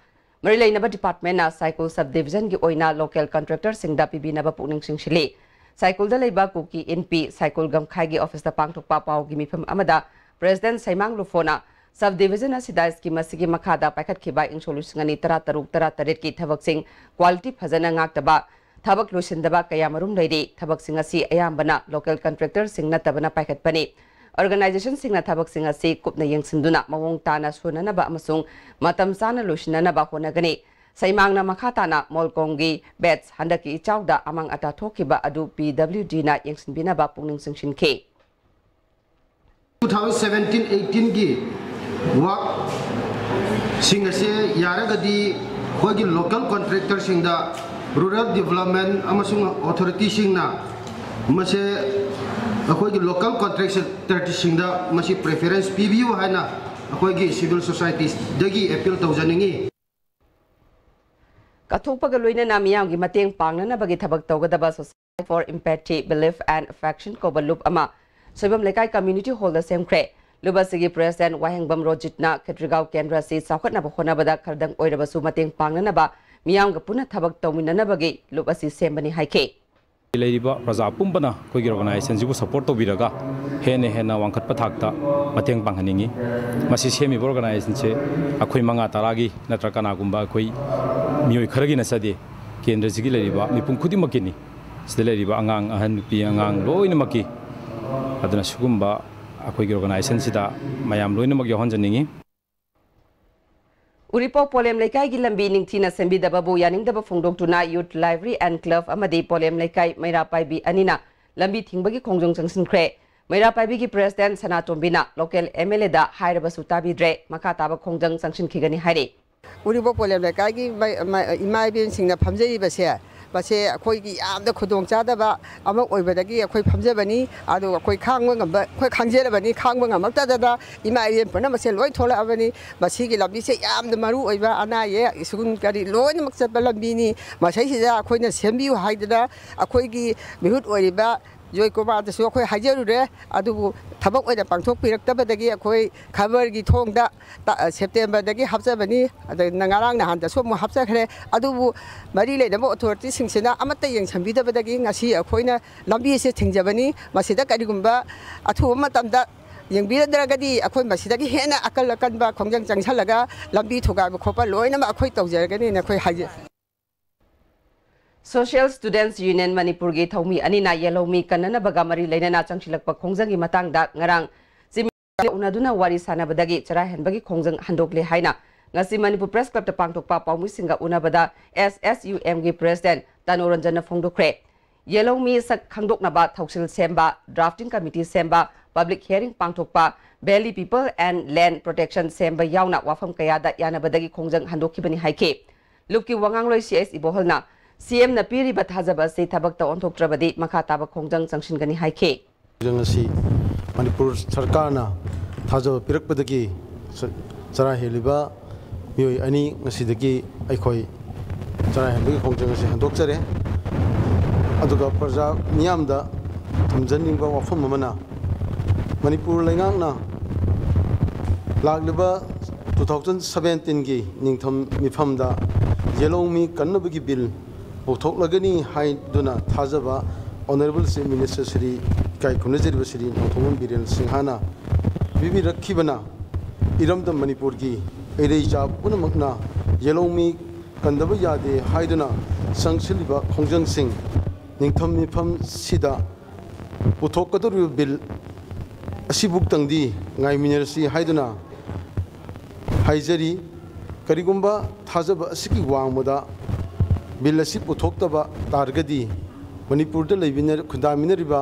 ꯃꯔꯤ ꯂꯩꯅꯕ ꯗꯤꯄꯥꯔꯠꯃꯦꯟꯅ ꯁꯥꯏꯀꯨꯜ ꯁꯕ ꯗꯤꯚꯤꯖꯟꯒꯤ ꯑꯣꯏꯅ ꯂꯣꯀꯦꯜ ꯀꯟꯇ꯭ꯔꯦꯛꯇꯔꯁꯤꯡꯗ ꯄꯤꯕꯤꯅꯕ ꯄꯨꯛꯅꯤꯡ ꯆꯤꯡꯁꯤꯜꯂꯤ꯫ ꯁꯥꯏꯀꯨꯜꯗ ꯂꯩꯕ ꯀꯨꯀꯤ ꯏꯟꯄꯤ ꯁꯥꯏꯀꯨꯜ ꯒꯝꯈꯥꯏꯒꯤ ꯑꯣꯐꯤꯁꯇ ꯄꯥꯡꯊꯣꯛꯄ ꯄꯥꯎꯒꯤ ꯃꯤꯐꯝ ꯑꯃꯗ ꯄ꯭ꯔꯦꯁꯤꯗꯦꯟꯠ ꯁꯩꯃꯥꯡ ꯂꯨꯐꯣꯅ Sub Division ꯑꯁꯤꯗ ꯁ꯭ꯀꯤꯝ ꯑꯁꯤꯒꯤ ꯃꯈꯥꯗ ꯄꯥꯏꯈꯠꯈꯤꯕ ꯏꯪꯁꯣꯛ ꯂꯤꯁꯤꯡ ꯑꯅꯤ ꯇꯔꯥ ꯇꯔꯨꯛ ꯇꯔꯥ ꯇꯔꯦꯠꯀꯤ ꯊꯕꯛꯁꯤꯡ ꯀ꯭ꯋꯥꯂꯤꯇꯤ ꯐꯖꯅ ꯉꯥꯛꯇꯕ, ꯊꯕꯛ ꯂꯣꯏꯁꯤꯟꯗꯕ ꯀꯌꯥ ꯃꯔꯨꯝ ꯂꯩꯔꯤ꯫ ꯊꯕꯛꯁꯤꯡ ꯑꯁꯤ ꯑꯌꯥꯝꯕꯅ ꯂꯣꯀꯦꯜ ꯀꯟꯇ꯭ꯔꯦꯛꯇꯔꯁꯤꯡ ꯅꯠꯇꯕꯅ ꯄꯥꯏꯈꯠꯄꯅꯤ꯫ ꯑꯣꯔꯒꯅꯥꯏꯖꯦꯁꯟꯁꯤꯡꯅ ꯊꯕꯛꯁꯤꯡ ꯑꯁꯤ ꯀꯨꯞꯅ ꯌꯦꯡꯁꯤꯟꯗꯨꯅ ꯃꯑꯣꯡ ꯇꯥꯅ ꯁꯨꯅꯅꯕ ꯑꯃꯁꯨꯡ ꯃꯇꯝ ꯆꯥꯅ ꯂꯣꯏꯁꯤꯟꯅꯅꯕ ꯍꯣꯠꯅꯒꯅꯤ꯫ ꯁꯩꯃꯥꯡꯅ ꯃꯈꯥ ꯇꯥꯅ ꯃꯣꯜꯀꯣꯝꯒꯤ ꯕꯦꯠꯁ ꯍꯟꯗꯛꯀꯤ ꯏꯆꯥꯎꯗ ꯑꯃꯥꯡ ꯑꯇꯥ ꯊꯣꯛꯈꯤꯕ ꯑꯗꯨ ꯄꯤ ꯗꯕ꯭ꯂꯤꯎ ꯗꯤꯅ ꯌꯦꯡꯁꯤꯟꯕꯤꯅꯕ ꯄꯨꯛꯅꯤꯡ ꯆꯤꯡꯁꯤꯟꯈꯤ꯫ Two thousand seventeen eighteenꯒꯤ ꯋꯥꯛꯁꯤꯡ ꯑꯁꯦ ꯌꯥꯔꯒꯗꯤ ꯑꯩꯈꯣꯏꯒꯤ ꯂꯣꯀꯦꯜ ꯀꯣꯟꯇ꯭ꯔꯦꯛꯇꯔꯁꯤꯡꯗ ꯔꯨꯔꯦꯜ ꯗꯤꯕꯂꯞꯃꯦꯟ ꯑꯃꯁꯨꯡ ꯑꯣꯊꯣꯔꯤꯇꯤꯁꯤꯡꯅ ꯃꯁꯦ ꯑꯩꯈꯣꯏꯒꯤ ꯂꯣꯀꯦꯜ ꯀꯣꯟꯇ꯭ꯔꯦꯛꯇꯔꯁꯤꯡꯗ ꯃꯁꯤ ꯄ꯭ꯔꯤꯐꯔꯦꯟꯁ ꯄꯤꯕꯤꯌꯨ ꯍꯥꯏꯅ ꯑꯩꯈꯣꯏꯒꯤ ꯁꯤꯚꯤꯜ ꯁꯣꯁꯥꯏꯇꯤꯗꯒꯤ ꯑꯦꯄꯤꯜ ꯇꯧꯖꯅꯤꯡꯏ꯫ ꯀꯠꯊꯣꯛꯄꯒ ꯂꯣꯏꯅꯅ ꯃꯤꯌꯥꯝꯒꯤ ꯃꯇꯦꯡ ꯄꯥꯡꯅꯅꯕꯒꯤ ꯊꯕꯛ ꯇꯧꯒꯗꯕ Society for Empathy, Belief and Affection ꯀꯧꯕ ꯂꯨꯞ ꯑꯃ ꯁꯣꯏꯕꯝ ꯂꯩꯀꯥꯏ ꯀꯝꯃ꯭ꯌꯨꯅꯤꯇꯤ ꯍꯣꯜꯗ ꯁꯦꯝꯈ꯭ꯔꯦ꯫ ꯂꯨꯞ ꯑꯁꯤꯒꯤ ꯄ꯭ꯔꯦꯁꯤꯗꯦꯟꯠ ꯋꯥꯍꯦꯡꯕꯝ ꯔꯣꯖꯤꯠꯅ ꯈꯦꯇ꯭ꯔꯤꯒꯥꯎ ꯀꯦꯟꯗ꯭ꯔ ꯑꯁꯤ ꯆꯥꯎꯈꯠꯅꯕ ꯍꯣꯠꯅꯕꯗ ꯈꯔꯗꯪ ꯑꯣꯏꯔꯕꯁꯨ ꯃꯇꯦꯡ ꯄꯥꯡꯅꯅꯕ ꯃꯤꯌꯥꯝꯒ ꯄꯨꯟꯅ ꯊꯕꯛ ꯇꯧꯃꯤꯟꯅꯅꯕꯒꯤ ꯂꯨꯞ ꯑꯁꯤ ꯁꯦꯝꯕꯅꯤ ꯍꯥꯏꯈꯤ꯫ ꯂꯩꯔꯤꯕ ꯄ꯭ꯔꯖꯥ ꯄꯨꯝꯕꯅ ꯑꯩꯈꯣꯏꯒꯤ ꯑꯣꯔꯒꯅꯥꯏꯖꯦꯁꯟꯁꯤꯕꯨ ꯁꯄꯣꯔꯠ ꯇꯧꯕꯤꯔꯒ ꯍꯦꯟꯅ ꯍꯦꯟꯅ ꯋꯥꯡꯈꯠꯄ ꯊꯥꯛꯇ ꯃꯇꯦꯡ ꯄꯥꯡꯍꯟꯅꯤꯡꯏ꯫ ꯃꯁꯤ ꯁꯦꯝꯃꯤꯕ ꯑꯣꯔꯒꯅꯥꯏꯖꯦꯁꯟꯁꯦ ꯑꯩꯈꯣꯏ ꯃꯉꯥ ꯇꯔꯥꯒꯤ ꯅꯠꯇ꯭ꯔꯒ ꯀꯅꯥꯒꯨꯝꯕ ꯑꯩꯈꯣꯏ ꯃꯤꯑꯣꯏ ꯈꯔꯒꯤ ꯅꯠꯆꯗꯦ꯫ ꯀꯦꯟꯗ꯭ꯔꯁꯤꯒꯤ ꯂꯩꯔꯤꯕ ꯃꯤꯄꯨꯝ ꯈꯨꯗꯤꯡꯃꯛꯀꯤꯅꯤ꯫ ꯁꯤꯗ ꯂꯩꯔꯤꯕ ꯑꯉꯥꯡ, ꯑꯍꯟ, ꯅꯨꯄꯤ, ꯑꯉꯥꯡ ꯂꯣꯏꯅꯃꯛꯀꯤ꯫ ꯑꯗꯨꯅ ꯁꯤꯒꯨꯝꯕ ꯑꯩꯈꯣꯏꯒꯤ ꯑꯣꯔꯒꯅꯥꯏꯖꯦꯁꯟꯁꯤꯗ ꯃꯌꯥꯝ ꯂꯣꯏꯅꯃꯛ ꯌꯥꯎꯍꯟꯖꯅꯤꯡꯏ꯫ ꯎꯔꯤꯄꯣꯛ ꯄꯣꯂꯦꯝ ꯂꯩꯀꯥꯏꯒꯤ ꯂꯝꯕꯤ ꯅꯤꯡꯊꯤꯅ ꯁꯦꯝꯕꯤꯗꯕꯕꯨ ꯌꯥꯅꯤꯡꯗꯕ ꯐꯣꯡꯗꯣꯛꯇꯨꯅ ꯌꯨꯠ ꯂꯥꯏꯕ꯭ꯔꯦꯔꯤ ꯑꯦꯟ ꯀ꯭ꯂꯕ ꯑꯃꯗꯤ ꯄꯣꯂꯦꯝ ꯂꯩꯀꯥꯏ ꯃꯩꯔꯥ ꯄꯥꯏꯕꯤ ꯑꯅꯤꯅ ꯂꯝꯕꯤ ꯊꯤꯡꯕꯒꯤ ꯈꯣꯡꯖꯪ ꯆꯪꯁꯤꯟꯈ꯭ꯔꯦ꯫ ꯃꯩꯔꯥ ꯄꯥꯏꯕꯤꯒꯤ ꯄ꯭ꯔꯦꯁꯤꯗꯦꯟꯠ ꯁꯅꯥꯇꯣꯝꯕꯤꯅ ꯂꯣꯀꯦꯜ ꯑꯦꯝ ꯑꯦꯜ ꯑꯦꯗ ꯍꯥꯏꯔꯕꯁꯨ ꯇꯥꯕꯤꯗ꯭ꯔꯦ꯫ ꯃꯈꯥ ꯇꯥꯕ ꯈꯣꯡꯖꯪ ꯆꯪꯁꯤꯟꯈꯤꯒꯅꯤ ꯍꯥꯏꯔꯤ꯫ ꯎꯔꯤꯄꯣꯛ ꯄꯣꯂꯦꯝ ꯂꯩꯀꯥꯏꯒꯤ ꯃꯩ- ꯃꯩ- ꯏꯃꯥ ꯏꯕꯦꯟꯁꯤꯡꯅ ꯐꯝꯖꯔꯤꯕꯁꯦ, ꯃꯁꯦ ꯑꯩꯈꯣꯏꯒꯤ ꯌꯥꯝꯅ ꯈꯨꯗꯣꯡ ꯆꯥꯗꯕ ꯑꯃ ꯑꯣꯏꯕꯗꯒꯤ ꯑꯩꯈꯣꯏ ꯐꯝꯖꯕꯅꯤ꯫ ꯑꯗꯨ ꯑꯩꯈꯣꯏ ꯈꯥꯡꯕ ꯉꯝꯕ, ꯑꯩꯈꯣꯏ ꯈꯥꯡꯖꯔꯕꯅꯤ, ꯈꯥꯡꯕ ꯉꯝꯃꯛꯇꯗꯅ ꯏꯃꯥ ꯏꯕꯦꯟ ꯄꯨꯝꯅꯃꯛꯁꯦ ꯂꯣꯏ ꯊꯣꯛꯂꯛꯑꯕꯅꯤ꯫ ꯃꯁꯤꯒꯤ ꯂꯝꯕꯤꯁꯦ ꯌꯥꯝꯅ ꯃꯔꯨ ꯑꯣꯏꯕ, ꯑꯅꯥ ꯑꯌꯦꯛ, ꯁ꯭ꯀꯨꯜ ꯀꯔꯤ ꯂꯣꯏꯅꯃꯛ ꯆꯠꯄ ꯂꯝꯕꯤꯅꯤ꯫ ꯃꯁꯩꯁꯤꯗ ꯑꯩꯈꯣꯏꯅ ꯁꯦꯝꯕꯤꯌꯨ ꯍꯥꯏꯗꯅ ꯑꯩꯈꯣꯏꯒꯤ ꯃꯤꯍꯨꯠ ꯑꯣꯏꯔꯤꯕ ꯖꯣꯏꯀꯨꯃꯥꯔꯗꯁꯨ ꯑꯩꯈꯣꯏ ꯍꯥꯏꯖꯔꯨꯔꯦ꯫ ꯑꯗꯨꯕꯨ ꯊꯕꯛ ꯑꯣꯏꯅ ꯄꯥꯡꯊꯣꯛꯄꯤꯔꯛꯇꯕꯗꯒꯤ ꯑꯩꯈꯣꯏ ꯈꯕꯔꯒꯤ ꯊꯣꯡꯗ ꯇ- ꯁꯦꯞꯇꯦꯝꯕꯔꯗꯒꯤ ꯍꯥꯞꯆꯕꯅꯤ꯫ ꯑꯗ ꯉꯔꯥꯡ ꯅꯍꯥꯟꯗꯁꯨ ꯑꯃꯨꯛ ꯍꯥꯞꯆꯈ꯭ꯔꯦ꯫ ꯑꯗꯨꯕꯨ ꯃꯔꯤ ꯂꯩꯅꯕ ꯑꯣꯊꯣꯔꯤꯇꯤꯁꯤꯡꯁꯤꯅ ꯑꯃꯠꯇ ꯌꯦꯡꯁꯤꯟꯕꯤꯗꯕꯗꯒꯤ ꯉꯁꯤ ꯑꯩꯈꯣꯏꯅ ꯂꯝꯕꯤ ꯑꯁꯤ ꯊꯤꯡꯖꯕꯅꯤ꯫ ꯃꯁꯤꯗ ꯀꯔꯤꯒꯨꯝꯕ ꯑꯊꯨꯕ ꯃꯇꯝꯗ ꯌꯦꯡꯕꯤꯔꯗ꯭ꯔꯒꯗꯤ ꯑꯩꯈꯣꯏ ꯃꯁꯤꯗꯒꯤ ꯍꯦꯟꯅ ꯑꯀꯜ ꯑꯀꯟꯕ ꯈꯣꯡꯖꯪ ꯆꯪꯁꯜꯂꯒ ꯂꯝꯕꯤ ꯊꯨꯒꯥꯏꯕ ꯈꯣꯠꯄ ꯂꯣꯏꯅꯃꯛ ꯑꯩꯈꯣꯏ ꯇꯧꯖꯔꯒꯅꯤꯅ ꯑꯩꯈꯣꯏ ꯍꯥꯏꯖꯩ꯫ Social Students Union ꯃꯅꯤꯄꯨꯔꯒꯤ ꯊꯧꯃꯤ ꯑꯅꯤꯅ ꯌꯦꯜꯍꯧꯃꯤ ꯀꯟꯅꯅꯕꯒ ꯃꯔꯤ ꯂꯩꯅꯅ ꯆꯪꯁꯤꯜꯂꯛꯄ ꯈꯣꯡꯖꯪꯒꯤ ꯃꯇꯥꯡꯗ ꯉꯔꯥꯡ ꯆꯤꯡ ꯎꯅꯗꯨꯅ ꯋꯥꯔꯤ ꯁꯥꯟꯅꯕꯗꯒꯤ ꯆꯔꯥ ꯍꯦꯟꯕꯒꯤ ꯈꯣꯡꯖꯪ ꯍꯟꯗꯣꯛꯂꯦ ꯍꯥꯏꯅ ꯉꯁꯤ ꯃꯅꯤꯄꯨꯔ Press Clubꯇ ꯄꯥꯡꯊꯣꯛꯄ ꯄꯥꯎꯃꯤꯁꯤꯡꯒ ꯎꯅꯕꯗ S S U Mꯒꯤ President ꯇꯅꯣ ꯔꯟꯖꯟꯅ ꯐꯣꯡꯗꯣꯛꯈ꯭ꯔꯦ꯫ ꯌꯦꯜꯍꯧꯃꯤ ꯁꯛ ꯈꯪꯗꯣꯛꯅꯕ ꯊꯧꯁꯤꯜ ꯁꯦꯝꯕ, drafting committee ꯁꯦꯝꯕ, public hearing ꯄꯥꯡꯊꯣꯛꯄ, Valley People and Land Protection ꯁꯦꯝꯕ ꯌꯥꯎꯅ ꯋꯥꯐꯝ ꯀꯌꯥꯗ ꯌꯥꯅꯕꯗꯒꯤ ꯈꯣꯡꯖꯪ ꯍꯟꯗꯣꯛꯈꯤꯕꯅꯤ ꯍꯥꯏꯈꯤ꯫ ꯂꯨꯞꯀꯤ ꯋꯥꯉꯥꯡꯂꯣꯏ ꯁꯤ ꯑꯩꯆ ꯏꯕꯣꯍꯜꯅ ꯁꯤ ꯑꯦꯝꯅ ꯄꯤꯔꯤꯕ ꯊꯥꯖꯕ ꯑꯁꯤ ꯊꯕꯛꯇ ꯑꯣꯟꯊꯣꯛꯇ꯭ꯔꯕꯗꯤ ꯃꯈꯥ ꯇꯥꯕ ꯈꯣꯡꯖꯪ ꯆꯪꯁꯤꯟꯒꯅꯤ ꯍꯥꯏꯈꯤ꯫ ꯈꯣꯡꯖꯪ ꯑꯁꯤ ꯃꯅꯤꯄꯨꯔ ꯁꯔꯀꯥꯔꯅ ꯊꯥꯖꯕ ꯄꯤꯔꯛꯄꯗꯒꯤ ꯆ-, ꯆꯔꯥ ꯍꯦꯜꯂꯤꯕ ꯃꯤꯑꯣꯏ ꯑꯅꯤ ꯉꯁꯤꯗꯒꯤ ꯑꯩꯈꯣꯏ ꯆꯔꯥ ꯍꯦꯟꯕꯒꯤ ꯈꯣꯡꯖꯪ ꯑꯁꯤ ꯍꯟꯗꯣꯛꯆꯔꯦ꯫ ꯑꯗꯨꯒ ꯄ꯭ꯔꯖꯥ ꯃꯤꯌꯥꯝꯗ ꯊꯝꯖꯅꯤꯡꯕ ꯋꯥꯐꯝ ꯑꯃꯅ, ꯃꯅꯤꯄꯨꯔ ꯂꯩꯉꯥꯛꯅ ꯂꯥꯛꯂꯤꯕ two thousand seventeenꯒꯤ ꯅꯤꯡꯊꯝ ꯃꯤꯐꯝꯗ ꯌꯦꯜꯍꯧꯃꯤ ꯀꯟꯅꯕꯒꯤ ꯕꯤꯜ ꯄꯨꯊꯣꯛꯂꯒꯅꯤ ꯍꯥꯏꯗꯨꯅ ꯊꯥꯖꯕ Honourable Chief Minister ꯁ꯭ꯔꯤ ꯏꯀꯥꯏ ꯈꯨꯝꯅꯖꯔꯤꯕ ꯁ꯭ꯔꯤ ꯅꯣꯡꯊꯣꯝꯕꯝ ꯕꯤꯔꯦꯟ ꯁꯤꯡꯍꯅ ꯄꯤꯕꯤꯔꯛꯈꯤꯕꯅ ꯏꯔꯝꯗꯝ ꯃꯅꯤꯄꯨꯔꯒꯤ ꯏꯔꯩꯆꯥ ꯄꯨꯝꯅꯃꯛꯅ ꯌꯦꯜꯍꯧꯃꯤ ꯀꯟꯗꯕ ꯌꯥꯗꯦ ꯍꯥꯏꯗꯨꯅ ꯆꯪꯁꯤꯜꯂꯤꯕ ꯈꯣꯡꯖꯪꯁꯤꯡ ꯅꯤꯡꯊꯝ ꯃꯤꯐꯝꯁꯤꯗ ꯄꯨꯊꯣꯛꯀꯗꯧꯔꯤꯕ ꯕꯤꯜ ꯑꯁꯤꯕꯨꯛꯇꯪꯗꯤ ꯉꯥꯏꯃꯤꯟꯅꯔꯁꯤ ꯍꯥꯏꯗꯨꯅ ꯍꯥꯏꯖꯔꯤ꯫ ꯀꯔꯤꯒꯨꯝꯕ ꯊꯥꯖꯕ ꯑꯁꯤꯒꯤ ꯋꯥꯡꯃꯗ ꯕꯤꯜ ꯑꯁꯤ ꯄꯨꯊꯣꯛꯇꯕ ꯇꯥꯔꯒꯗꯤ ꯃꯅꯤꯄꯨꯔꯗ ꯂꯩꯃꯤꯟꯅ-, ꯈꯨꯟꯗꯥꯃꯤꯟꯅꯔꯤꯕ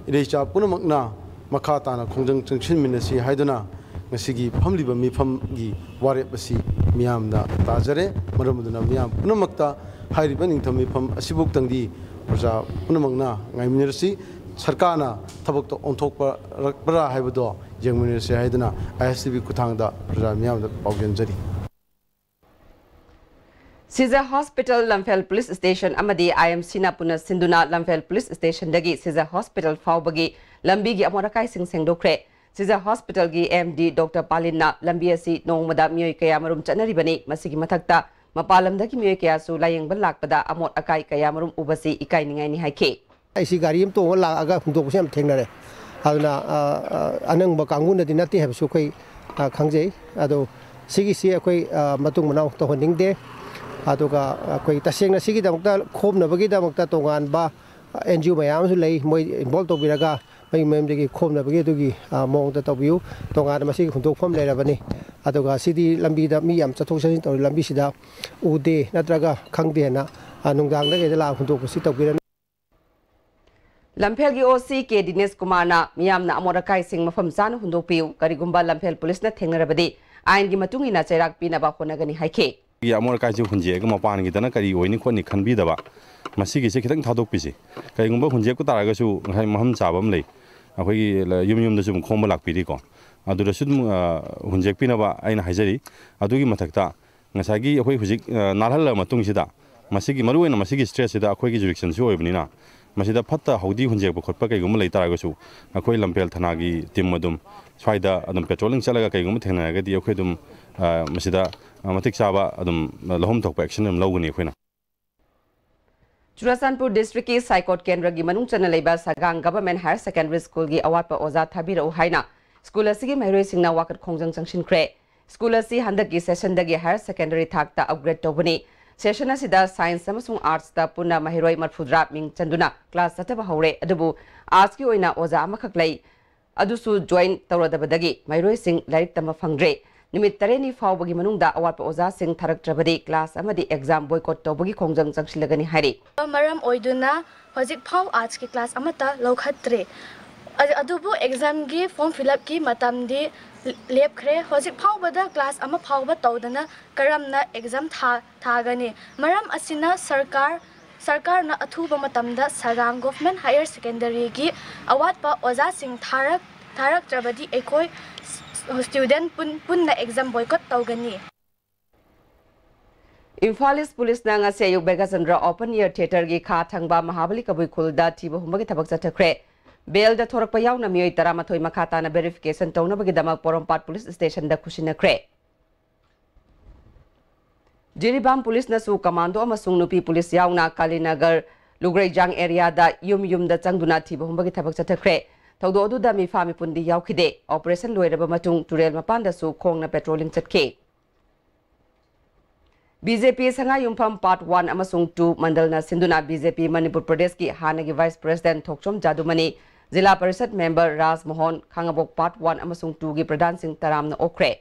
ꯏꯔꯩꯆꯥ ꯄꯨꯝꯅꯃꯛꯅ ꯃꯈꯥ ꯇꯥꯅ ꯈꯣꯡꯖꯪ ꯆꯪꯁꯤꯟꯃꯤꯟꯅꯁꯤ ꯍꯥꯏꯗꯨꯅ ꯉꯁꯤꯒꯤ ꯐꯝꯂꯤꯕ ꯃꯤꯐꯝꯒꯤ ꯋꯥꯔꯦꯞ ꯑꯁꯤ ꯃꯤꯌꯥꯝꯗ ꯇꯥꯖꯔꯦ꯫ ꯃꯔꯝ ꯑꯗꯨꯅ ꯃꯤꯌꯥꯝ ꯄꯨꯝꯅꯃꯛꯇ ꯍꯥꯏꯔꯤꯕ ꯅꯤꯡꯊꯝ ꯃꯤꯐꯝ ꯑꯁꯤꯕꯨꯛꯇꯪꯗꯤ ꯄ꯭ꯔꯖꯥ ꯄꯨꯝꯅꯃꯛꯅ ꯉꯥꯏꯃꯤꯟꯅꯔꯁꯤ꯫ ꯁꯔꯀꯥꯔꯅ ꯊꯕꯛꯇ ꯑꯣꯟꯊꯣꯛꯄꯔꯛꯄ꯭ꯔꯥ ꯍꯥꯏꯕꯗꯣ ꯌꯦꯡꯃꯤꯟꯅꯔꯁꯤ ꯍꯥꯏꯗꯨꯅ I S T V ꯈꯨꯠꯊꯥꯡꯗ ꯄ꯭ꯔꯖꯥ ꯃꯤꯌꯥꯝꯗ ꯄꯥꯎꯖꯦꯟꯖꯔꯤ꯫ ꯁꯤꯖ ꯍꯣꯁꯄꯤꯇꯥꯜ, ꯂꯝꯐꯦꯜ ꯄꯨꯂꯤꯁ ꯁ꯭ꯇꯦꯁꯟ ꯑꯃꯗꯤ I M Cꯅ ꯄꯨꯟꯅ ꯁꯤꯟꯗꯨꯅ ꯂꯝꯐꯦꯜ ꯄꯨꯂꯤꯁ ꯁ꯭ꯇꯦꯁꯟꯗꯒꯤ ꯁꯤꯖ ꯍꯣꯁꯄꯤꯇꯥꯜ ꯐꯥꯎꯕꯒꯤ ꯂꯝꯕꯤꯒꯤ ꯑꯃꯣꯠ ꯑꯀꯥꯏꯁꯤꯡ ꯁꯦꯡꯗꯣꯛꯈ꯭ꯔꯦ꯫ ꯁꯤꯖ ꯍꯣꯁꯄꯤꯇꯥꯜꯒꯤ M D Doctor ꯄꯥꯂꯤꯟꯅ ꯂꯝꯕꯤ ꯑꯁꯤ ꯅꯣꯡꯃꯗ ꯃꯤꯑꯣꯏ ꯀꯌꯥꯃꯔꯨꯝ ꯆꯠꯅꯔꯤꯕꯅꯤ, ꯃꯁꯤꯒꯤ ꯃꯊꯛꯇ ꯃꯄꯥꯟ ꯂꯝꯗꯒꯤ ꯃꯤꯑꯣꯏ ꯀꯌꯥꯁꯨ ꯂꯥꯌꯦꯡꯕ ꯂꯥꯛꯄꯗ ꯑꯃꯣꯠ ꯑꯀꯥꯏ ꯀꯌꯥꯃꯔꯨꯝ ꯎꯕꯁꯤ ꯏꯀꯥꯏꯅꯤꯡꯉꯥꯏꯅꯤ ꯍꯥꯏꯈꯤ꯫ ꯑꯩꯁꯤ ꯒꯥꯔꯤ ꯑꯃ ꯇꯣꯡꯉ ꯂꯥꯛꯑꯒ ꯍꯨꯟꯗꯣꯛꯄꯁꯦ ꯌꯥꯝ ꯊꯦꯡꯅꯔꯦ꯫ ꯑꯗꯨꯅ ꯑ, ꯑ, ꯑꯅꯪꯕ ꯀꯥꯡꯕꯨꯅꯗꯤ ꯅꯠꯇꯦ ꯍꯥꯏꯕꯁꯨ ꯑꯩꯈꯣꯏ ꯑ, ꯈꯪꯖꯩ꯫ ꯑꯗꯣ ꯁꯤꯒꯤꯁꯤ ꯑꯩꯈꯣꯏ ꯑ, ꯃꯇꯨꯡ ꯃꯅꯥꯎ ꯇꯧꯍꯟꯅꯤꯡꯗꯦ꯫ ꯑꯗꯨꯒ ꯑꯩꯈꯣꯏ ꯇꯁꯦꯡꯅ ꯁꯤꯒꯤꯗꯃꯛꯇ ꯈꯣꯝꯅꯕꯒꯤꯗꯃꯛꯇ ꯇꯣꯉꯥꯟꯕ ꯑꯦꯟ ꯖꯤ ꯑꯣ ꯃꯌꯥꯝ ꯑꯃꯁꯨ ꯂꯩ, ꯃꯣꯏ ꯏꯟꯚꯣꯜꯕ ꯇꯧꯕꯤꯔꯒ ꯃꯌꯨꯝ ꯃꯌꯨꯝꯗꯒꯤ ꯈꯣꯝꯅꯕꯒꯤ ꯑꯗꯨꯒꯤ ꯑ, ꯃꯑꯣꯡꯗ ꯇꯧꯕꯤꯌꯨ꯫ ꯇꯣꯉꯥꯟꯅ ꯃꯁꯤꯒꯤ ꯍꯨꯟꯗꯣꯛꯐꯝ ꯂꯩꯔꯕꯅꯤ꯫ ꯑꯗꯨꯒ ꯁꯤꯗꯤ ꯂꯝꯕꯤꯗ ꯃꯤ ꯌꯥꯝ ꯆꯠꯊꯣꯛ ꯆꯠꯁꯤꯟ ꯇꯧꯔꯤ ꯂꯝꯕꯤꯁꯤꯗ ꯎꯗꯦ ꯅꯠꯇ꯭ꯔꯒ ꯈꯪꯗꯦꯅ ꯑ, ꯅꯨꯡꯗꯥꯡꯗ ꯀꯩꯗ ꯂꯥꯛꯑ ꯍꯨꯟꯗꯣꯛꯄꯁꯤ ꯇꯧꯕꯤꯔꯅꯨ꯫ ꯂꯝꯐꯦꯜꯒꯤ ꯑꯣ ꯁꯤ ꯀꯦ ꯗꯤꯅꯦꯁ ꯀꯨꯃꯥꯔꯅ ꯃꯤꯌꯥꯝꯅ ꯑꯃꯣꯠ ꯑꯀꯥꯏꯁꯤꯡ ꯃꯐꯝ ꯆꯥꯅ ꯍꯨꯟꯗꯣꯛꯄꯤꯌꯨ, ꯀꯔꯤꯒꯨꯝꯕ ꯂꯝꯐꯦꯜ ꯄꯨꯂꯤꯁꯅ ꯊꯦꯡꯅꯔꯕꯗꯤ ꯑꯥꯏꯟꯒꯤ ꯃꯇꯨꯡ ꯏꯟꯅ ꯆꯩꯔꯥꯛ ꯄꯤꯅꯕ ꯍꯣꯠꯅꯒꯅꯤ ꯍꯥꯏꯈꯤ꯫ ꯑꯩꯈꯣꯏꯒꯤ ꯑꯃꯣꯠ ꯑꯀꯥꯏꯁꯤ ꯍꯨꯟꯖꯦꯛꯑꯒ ꯃꯄꯥꯟꯒꯤꯗꯅ ꯀꯔꯤ ꯑꯣꯏꯅꯤ ꯈꯣꯠꯅꯤ ꯈꯟꯕꯤꯗꯕ, ꯃꯁꯤꯒꯤꯁꯦ ꯈꯤꯇꯪ ꯊꯥꯗꯣꯛꯄꯤꯁꯤ꯫ ꯀꯔꯤꯒꯨꯝꯕ ꯍꯨꯟꯖꯦꯛꯄ ꯇꯥꯔꯒꯁꯨ ꯉꯁꯥꯏ ꯃꯐꯝ ꯆꯥꯕ ꯑꯃ ꯂꯩ, ꯑꯩꯈꯣꯏꯒꯤ ꯌꯨꯝ ꯌꯨꯝꯗꯁꯨ ꯑꯗꯨꯝ ꯈꯣꯝꯕ ꯂꯥꯛꯄꯤꯔꯤꯀꯣ, ꯑꯗꯨꯗꯁꯨ ꯑꯗꯨꯝ ꯑ, ꯍꯨꯟꯖꯦꯛꯄꯤꯅꯕ ꯑꯩꯅ ꯍꯥꯏꯖꯔꯤ꯫ ꯑꯗꯨꯒꯤ ꯃꯊꯛꯇ ꯉꯁꯥꯏꯒꯤ ꯑꯩꯈꯣꯏ ꯍꯧꯖꯤꯛ ꯑ, ꯅꯥꯜꯍꯜꯂꯕ ꯃꯇꯨꯡꯁꯤꯗ ꯃꯁꯤꯒꯤ ꯃꯔꯨꯑꯣꯏꯅ ꯃꯁꯤꯒꯤ ꯁ꯭ꯇ꯭ꯔꯦꯁꯁꯤꯗ ꯑꯩꯈꯣꯏꯒꯤ ꯖꯨꯔꯤꯛꯁꯟꯁꯨ ꯑꯣꯏꯕꯅꯤꯅ ꯃꯁꯤꯗ ꯐꯠꯇ ꯍꯥꯎꯗꯤ ꯍꯨꯟꯖꯦꯛꯄ ꯈꯣꯠꯄ ꯀꯩꯒꯨꯝꯕ ꯂꯩ ꯇꯥꯔꯒꯁꯨ ꯑꯩꯈꯣꯏ ꯂꯝꯐꯦꯜ ꯊꯅꯥꯒꯤ ꯇꯤꯝ ꯑꯗꯨꯝ ꯁ꯭ꯋꯥꯏꯗ ꯑꯗꯨꯝ ꯄꯦꯇ꯭ꯔꯣꯂꯤꯡ ꯆꯠꯂꯒ ꯀꯩꯒꯨꯝꯕ ꯊꯦꯡꯅꯔꯒꯗꯤ ꯑꯩꯈꯣꯏ ꯑꯗꯨꯝ ꯑ, ꯃꯁꯤꯗ ꯑ, ꯃꯇꯤꯛ ꯆꯥꯕ ꯑꯗꯨꯝ ꯂꯧꯐꯝ ꯊꯣꯛꯄ ꯑꯦꯛꯁꯟ ꯑꯗꯨꯝ ꯂꯧꯒꯅꯤ ꯑꯩꯈꯣꯏꯅ꯫ ꯆꯨꯔꯥꯆꯥꯟꯄꯨꯔ ꯗꯤꯁꯇ꯭ꯔꯤꯛꯀꯤ ꯁꯥꯏꯀꯣꯠ ꯀꯦꯟꯗ꯭ꯔꯒꯤ ꯃꯅꯨꯡ ꯆꯟꯅ ꯂꯩꯕ ꯁꯒꯥꯡ ꯒꯚꯔꯟꯃꯦꯟꯠ ꯍꯥꯌꯔ ꯁꯦꯀꯦꯟꯗꯔꯤ ꯁ꯭ꯀꯨꯜꯒꯤ ꯑꯋꯥꯠꯄ ꯑꯣꯖꯥ ꯊꯥꯕꯤꯔꯛꯎ ꯍꯥꯏꯅ ꯁ꯭ꯀꯨꯜ ꯑꯁꯤꯒꯤ ꯃꯍꯩꯔꯣꯏꯁꯤꯡꯅ ꯋꯥꯀꯠ ꯈꯣꯡꯖꯪ ꯆꯪꯁꯤꯟꯈ꯭ꯔꯦ꯫ ꯁ꯭ꯀꯨꯜ ꯑꯁꯤ ꯍꯟꯗꯛꯀꯤ ꯁꯦꯁꯟꯗꯒꯤ ꯍꯥꯌꯔ ꯁꯦꯀꯦꯟꯗꯔꯤ ꯊꯥꯛꯇ ꯑꯞꯒ꯭ꯔꯦꯗ ꯇꯧꯕꯅꯤ꯫ ꯁꯦꯁꯟ ꯑꯁꯤꯗ ꯁꯥꯏꯟꯁ ꯑꯃꯁꯨꯡ ꯑꯥꯔꯠꯁꯇ ꯄꯨꯟꯅ ꯃꯍꯩꯔꯣꯏ ꯃꯔꯤꯐꯨꯇꯔꯥ ꯃꯤꯡ ꯆꯟꯗꯨꯅ ꯀ꯭ꯂꯥꯁ ꯆꯠꯊꯕ ꯍꯧꯔꯦ, ꯑꯗꯨꯕꯨ ꯑꯥꯔꯠꯁꯀꯤ ꯑꯣꯏꯅ ꯑꯣꯖꯥ ꯑꯃꯈꯛ ꯂꯩ꯫ ꯑꯗꯨꯁꯨ ꯖꯣꯏꯟ ꯇꯧꯔꯗꯕꯗꯒꯤ ꯃꯍꯩꯔꯣꯏꯁꯤꯡ ꯂꯥꯏꯔꯤꯛ ꯇꯝꯕ ꯐꯪꯗ꯭ꯔꯦ꯫ ꯅꯨꯃꯤꯠ ꯇꯔꯦꯠꯅꯤ ꯐꯥꯎꯕꯒꯤ ꯃꯅꯨꯡꯗ ꯑꯋꯥꯠꯄ ꯑꯣꯖꯥꯁꯤꯡ ꯊꯥꯔꯛꯇ꯭ꯔꯕꯗꯤ ꯀ꯭ꯂꯥꯁ ꯑꯃꯗꯤ ꯑꯦꯛꯖꯥꯝ ꯕꯣꯏꯀꯣꯠ ꯇꯧꯕꯒꯤ ꯈꯣꯡꯖꯪ ꯆꯪꯁꯤꯜꯂꯒꯅꯤ ꯍꯥꯏꯔꯤ꯫ ꯃꯔꯝ ꯑꯣꯏꯗꯨꯅ ꯍꯧꯖꯤꯛ ꯐꯥꯎ ꯑꯥꯔꯠꯁꯀꯤ ꯀ꯭ꯂꯥꯁ ꯑꯃꯠꯇ ꯂꯧꯈꯠꯇ꯭ꯔꯤ꯫ ꯑ-, ꯑꯗꯨꯕꯨ ꯑꯦꯛꯖꯥꯝꯒꯤ ꯐꯣꯔꯝ ꯐꯤꯜ ꯑꯞꯀꯤ ꯃꯇꯝꯗꯤ ꯂꯦꯞꯈ꯭ꯔꯦ꯫ ꯍꯧꯖꯤꯛ ꯐꯥꯎꯕꯗ ꯀ꯭ꯂꯥꯁ ꯑꯃ ꯐꯥꯎꯕ ꯇꯧꯗꯅ ꯀꯔꯝꯅ ꯑꯦꯛꯖꯥꯝ ꯊꯥ-, ꯊꯥꯒꯅꯤ? ꯃꯔꯝ ꯑꯁꯤꯅ ꯁꯔꯀꯥꯔ, ꯁꯔꯀꯥꯔꯅ ꯑꯊꯨꯕ ꯃꯇꯝꯗ ꯁꯒꯥꯡ ꯒꯣꯚꯔꯟꯃꯦꯟꯠ ꯍꯥꯌꯔ ꯁꯦꯀꯦꯟꯗꯔꯤꯒꯤ ꯑꯋꯥꯠꯄ ꯑꯣꯖꯥꯁꯤꯡ ꯊꯥꯔꯛ-, ꯊꯥꯔꯛꯇ꯭ꯔꯕꯗꯤ ꯑꯩꯈꯣꯏ ꯁ꯭ꯇꯨꯗꯦꯟꯠ ꯄꯨꯟ-, ꯄꯨꯟꯅ ꯑꯦꯛꯖꯥꯝ ꯕꯣꯏꯀꯣꯠ ꯇꯧꯒꯅꯤ꯫ ꯏꯝꯐꯥꯜ ꯏꯁ ꯄꯨꯂꯤꯁꯅ ꯉꯁꯤ ꯑꯌꯨꯛ ꯕꯦꯒꯥꯆꯟꯗ꯭ꯔ ꯑꯣꯄꯟ ꯑꯦꯌꯔ ꯊꯤꯌꯦꯇꯔꯒꯤ ꯈꯥ ꯊꯪꯕ ꯃꯍꯥꯕꯂꯤ ꯀꯕꯨꯏ ꯈꯨꯜꯗ ꯊꯤꯕ ꯍꯨꯝꯕꯒꯤ ꯊꯕꯛ ꯆꯠꯊꯈ꯭ꯔꯦ꯫ ꯕꯦꯜꯗ ꯊꯣꯔꯛꯄ ꯌꯥꯎꯅ ꯃꯤꯑꯣꯏ ꯇꯔꯥꯃꯥꯊꯣꯏ ꯃꯈꯥ ꯇꯥꯅ ꯚꯦꯔꯤꯐꯤꯀꯦꯁꯟ ꯇꯧꯅꯕꯒꯤꯗꯃꯛ ꯄꯣꯔꯣꯝꯄꯥꯠ ꯄꯨꯂꯤꯁ ꯁ꯭ꯇꯦꯁꯟꯗ ꯈꯨꯠꯁꯤꯟꯅꯈ꯭ꯔꯦ꯫ ꯖꯤꯔꯤꯕꯥꯝ ꯄꯨꯂꯤꯁꯅꯁꯨ ꯀꯃꯥꯟꯗꯣ ꯑꯃꯁꯨꯡ ꯅꯨꯄꯤ ꯄꯨꯂꯤꯁ ꯌꯥꯎꯅ ꯀꯥꯂꯤꯅꯒꯔ ꯂꯨꯒ꯭ꯔꯩꯖꯥꯡ ꯑꯦꯔꯤꯌꯥꯗ ꯌꯨꯝ ꯌꯨꯝꯗ ꯆꯪꯗꯨꯅ ꯊꯤꯕ ꯍꯨꯝꯕꯒꯤ ꯊꯕꯛ ꯆꯠꯊꯈ꯭ꯔꯦ꯫ ꯊꯧꯗꯣꯛ ꯑꯗꯨꯗ ꯃꯤꯐꯥ ꯃꯤꯄꯨꯟꯗꯤ ꯌꯥꯎꯈꯤꯗꯦ꯫ ꯑꯣꯄꯔꯦꯁꯟ ꯂꯣꯏꯔꯕ ꯃꯇꯨꯡ ꯇꯨꯔꯦꯜ ꯃꯄꯥꯟꯗꯁꯨ ꯈꯣꯡꯅ ꯄꯦꯇ꯭ꯔꯣꯂꯤꯡ ꯆꯠꯈꯤ꯫ ꯕꯤ ꯖꯦ ꯄꯤ ꯁꯉꯥꯏꯌꯨꯝꯐꯝ ꯄꯥꯔꯠ ꯋꯥꯟ ꯑꯃꯁꯨꯡ ꯇꯨ ꯃꯟꯗꯜꯅ ꯁꯤꯟꯗꯨꯅ ꯕꯤ ꯖꯦ ꯄꯤ ꯃꯅꯤꯄꯨꯔ ꯄ꯭ꯔꯗꯦꯁꯀꯤ ꯍꯥꯟꯅꯒꯤ ꯚꯥꯏꯁ ꯄ꯭ꯔꯦꯁꯤꯗꯦꯟꯠ ꯊꯣꯛꯆꯣꯝ ꯖꯥꯗꯨꯃꯅꯤ, ꯖꯤꯂꯥ ꯄꯔꯤꯁꯗ ꯃꯦꯝꯕꯔ ꯔꯥꯖ ꯃꯣꯍꯟ, ꯈꯥꯉꯕꯣꯛ ꯄꯥꯔꯠ ꯋꯥꯟ ꯑꯃꯁꯨꯡ ꯇꯨꯒꯤ ꯄ꯭ꯔꯙꯥꯟꯁꯤꯡ ꯇꯔꯥꯝꯅ ꯑꯣꯛꯈ꯭ꯔꯦ꯫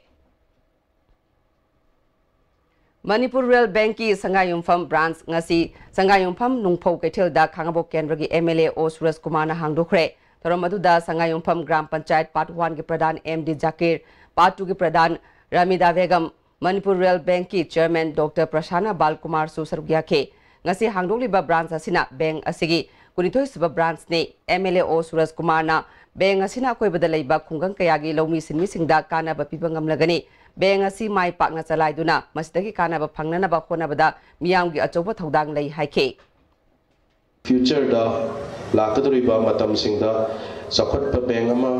ꯃꯅꯤꯄꯨꯔ ꯔꯨꯔꯦꯜ ꯕꯦꯡꯛꯀꯤ ꯁꯉꯥꯏꯌꯨꯝꯐꯝ ꯕ꯭ꯔꯥꯟꯆ ꯉꯁꯤ ꯁꯉꯥꯏꯌꯨꯝꯐꯝ ꯅꯨꯡꯐꯧ ꯀꯩꯊꯦꯜꯗ ꯈꯥꯉꯕꯣꯛ ꯀꯦꯟꯗ꯭ꯔꯒꯤ ꯑꯦꯝ ꯑꯦꯜ ꯑꯦ ꯑꯣ ꯁꯨꯔꯖ ꯀꯨꯃꯥꯔꯅ ꯍꯥꯡꯗꯣꯛꯈ꯭ꯔꯦ꯫ ꯊꯧꯔꯝ ꯑꯗꯨꯗ ꯁꯉꯥꯏꯌꯨꯝꯐꯝ ꯒ꯭ꯔꯥꯝ ꯄꯟꯆꯥꯌꯠ ꯄꯥꯔꯠ ꯋꯥꯟꯒꯤ ꯄ꯭ꯔꯙꯥꯟ ꯑꯦꯝ ꯗꯤ ꯖꯥꯀꯤꯔ, ꯄꯥꯔꯠ ꯇꯨꯒꯤ ꯄ꯭ꯔꯙꯥꯟ ꯔꯥꯃꯤꯗꯥ ꯕꯦꯒꯝ, ꯃꯅꯤꯄꯨꯔ ꯔꯨꯔꯦꯜ ꯕꯦꯡꯛꯀꯤ ꯆꯦꯌꯔꯃꯦꯟ ꯗꯣꯛꯇꯔ ꯄ꯭ꯔꯁꯥꯟꯅ ꯕꯥꯜꯀꯨꯃꯥꯔꯁꯨ ꯁꯔꯨꯛ ꯌꯥꯈꯤ꯫ ꯉꯁꯤ ꯍꯥꯡꯗꯣꯛꯂꯤꯕ ꯕ꯭ꯔꯥꯟꯆ ꯑꯁꯤꯅ ꯕꯦꯡꯛ ꯑꯁꯤꯒꯤ ꯀꯨꯟꯅꯤꯊꯣꯏ ꯁꯨꯕ ꯕ꯭ꯔꯥꯟꯆꯅꯤ꯫ ꯑꯦꯝ ꯑꯦꯜ ꯑꯦ ꯑꯣ ꯁꯨꯔꯖ ꯀꯨꯃꯥꯔꯅ ꯕꯦꯡꯛ ꯑꯁꯤꯅ ꯑꯀꯣꯏꯕꯗ ꯂꯩꯕ ꯈꯨꯡꯒꯪ ꯀꯌꯥꯒꯤ ꯂꯧꯃꯤ ꯁꯤꯟꯃꯤꯁꯤꯡꯗ ꯀꯥꯟꯅꯕ ꯄꯤꯕ ꯉꯝꯂꯒꯅꯤ꯫ ꯕꯦꯡꯛ ꯑꯁꯤ ꯃꯥꯏ ꯄꯥꯛꯅ ꯆꯂꯥꯏꯗꯨꯅ ꯃꯁꯤꯗꯒꯤ ꯀꯥꯟꯅꯕ ꯐꯪꯅꯅꯕ ꯍꯣꯠꯅꯕꯗ ꯃꯤꯌꯥꯝꯒꯤ ꯑꯆꯧꯕ ꯊꯧꯗꯥꯡ ꯂꯩ ꯍꯥꯏꯈꯤ꯫ ꯐ꯭ꯌꯨꯆꯔꯗ ꯂꯥꯛꯀꯗꯧꯔꯤꯕ ꯃꯇꯝꯁꯤꯡꯗ ꯆꯥꯎꯈꯠꯄ ꯕꯦꯡꯛ ꯑꯃ,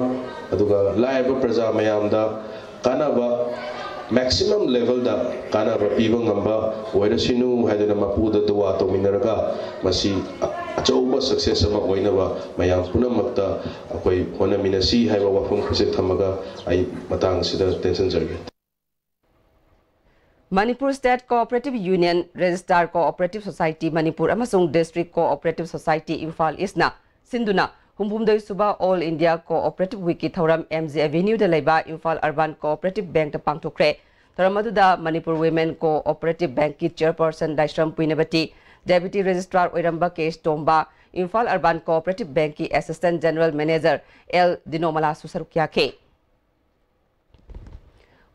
ꯑꯗꯨꯒ ꯂꯥꯏꯔꯕ ꯄ꯭ꯔꯖꯥ ꯃꯌꯥꯝꯗ ꯀꯥꯟꯅꯕ, ꯃꯦꯛꯁꯤꯃꯝ ꯂꯦꯚꯦꯜꯗ ꯀꯥꯟꯅꯕ ꯄꯤꯕ ꯉꯝꯕ ꯑꯣꯏꯔꯁꯅꯨ ꯍꯥꯏꯗꯨꯅ ꯃꯄꯨꯗ ꯗꯨꯋꯥ ꯇꯧꯃꯤꯟꯅꯔꯒ ꯃꯁꯤ ꯑꯆꯧꯕ ꯁꯛꯁꯦꯁ ꯑꯃ ꯑꯣꯏꯅꯕ ꯃꯌꯥꯝ ꯄꯨꯝꯅꯃꯛꯇ ꯑꯩꯈꯣꯏ ꯍꯣꯠꯅꯃꯤꯟꯅꯁꯤ ꯍꯥꯏꯕ ꯋꯥꯐꯝ ꯈꯔꯁꯦ ꯊꯝꯃꯒ ꯑꯩ ꯃꯇꯥꯡꯁꯤꯗ ꯇꯦꯟꯁꯤꯟꯖꯔꯒꯦ꯫ Manipur state cooperative union, registrar cooperative society Manipur ꯑꯃꯁꯨꯡ ꯗꯤꯁꯇ꯭ꯔꯤꯛ ꯀꯣꯑꯣꯄꯔꯦꯇꯤꯚ ꯁꯣꯁꯥꯏꯇꯤ ꯏꯝꯐꯥꯜ ꯏꯁꯅ ꯁꯤꯟꯗꯨꯅ ꯍꯨꯝꯐꯨꯍꯨꯝꯗꯣꯏ ꯁꯨꯕ ꯑꯣꯜ ꯏꯟꯗꯤꯌꯥ ꯀꯣꯑꯣꯄꯔꯦꯇꯤꯚ ꯋꯤꯛꯀꯤ ꯊꯧꯔꯝ ꯑꯦꯝ ꯖꯤ ꯑꯦꯚꯦꯅ꯭ꯌꯨꯗ ꯂꯩꯕ ꯏꯝꯐꯥꯜ ꯑꯔꯕꯥꯟ ꯀꯣꯑꯣꯄꯔꯦꯇꯤꯚ ꯕꯦꯡꯛꯇ ꯄꯥꯡꯊꯣꯛꯈ꯭ꯔꯦ꯫ ꯊꯧꯔꯝ ꯑꯗꯨꯗ ꯃꯅꯤꯄꯨꯔ ꯋꯤꯃꯦꯟ ꯀꯣꯑꯣꯄꯔꯦꯇꯤꯚ ꯕꯦꯡꯛꯀꯤ ꯆꯦꯌꯔꯄꯔꯁꯟ ꯂꯥꯏꯁ꯭ꯔꯝ ꯄꯨꯏꯅꯕꯇꯤ, ꯗꯦꯄ꯭ꯌꯨꯇꯤ ꯔꯦꯖꯤꯁꯇ꯭ꯔꯥꯔ ꯑꯣꯏꯔꯝꯕ K S Tomba, Imphal urban cooperative ꯕꯦꯡꯛꯀꯤ ꯑꯦꯁꯤꯁꯇꯦꯟꯠ ꯖꯦꯅꯔꯦꯜ ꯃꯦꯅꯦꯖꯔ ꯑꯦꯜ ꯗꯤꯅꯣꯃꯂꯥꯁꯨ ꯁꯔꯨꯛ ꯌꯥꯈꯤ꯫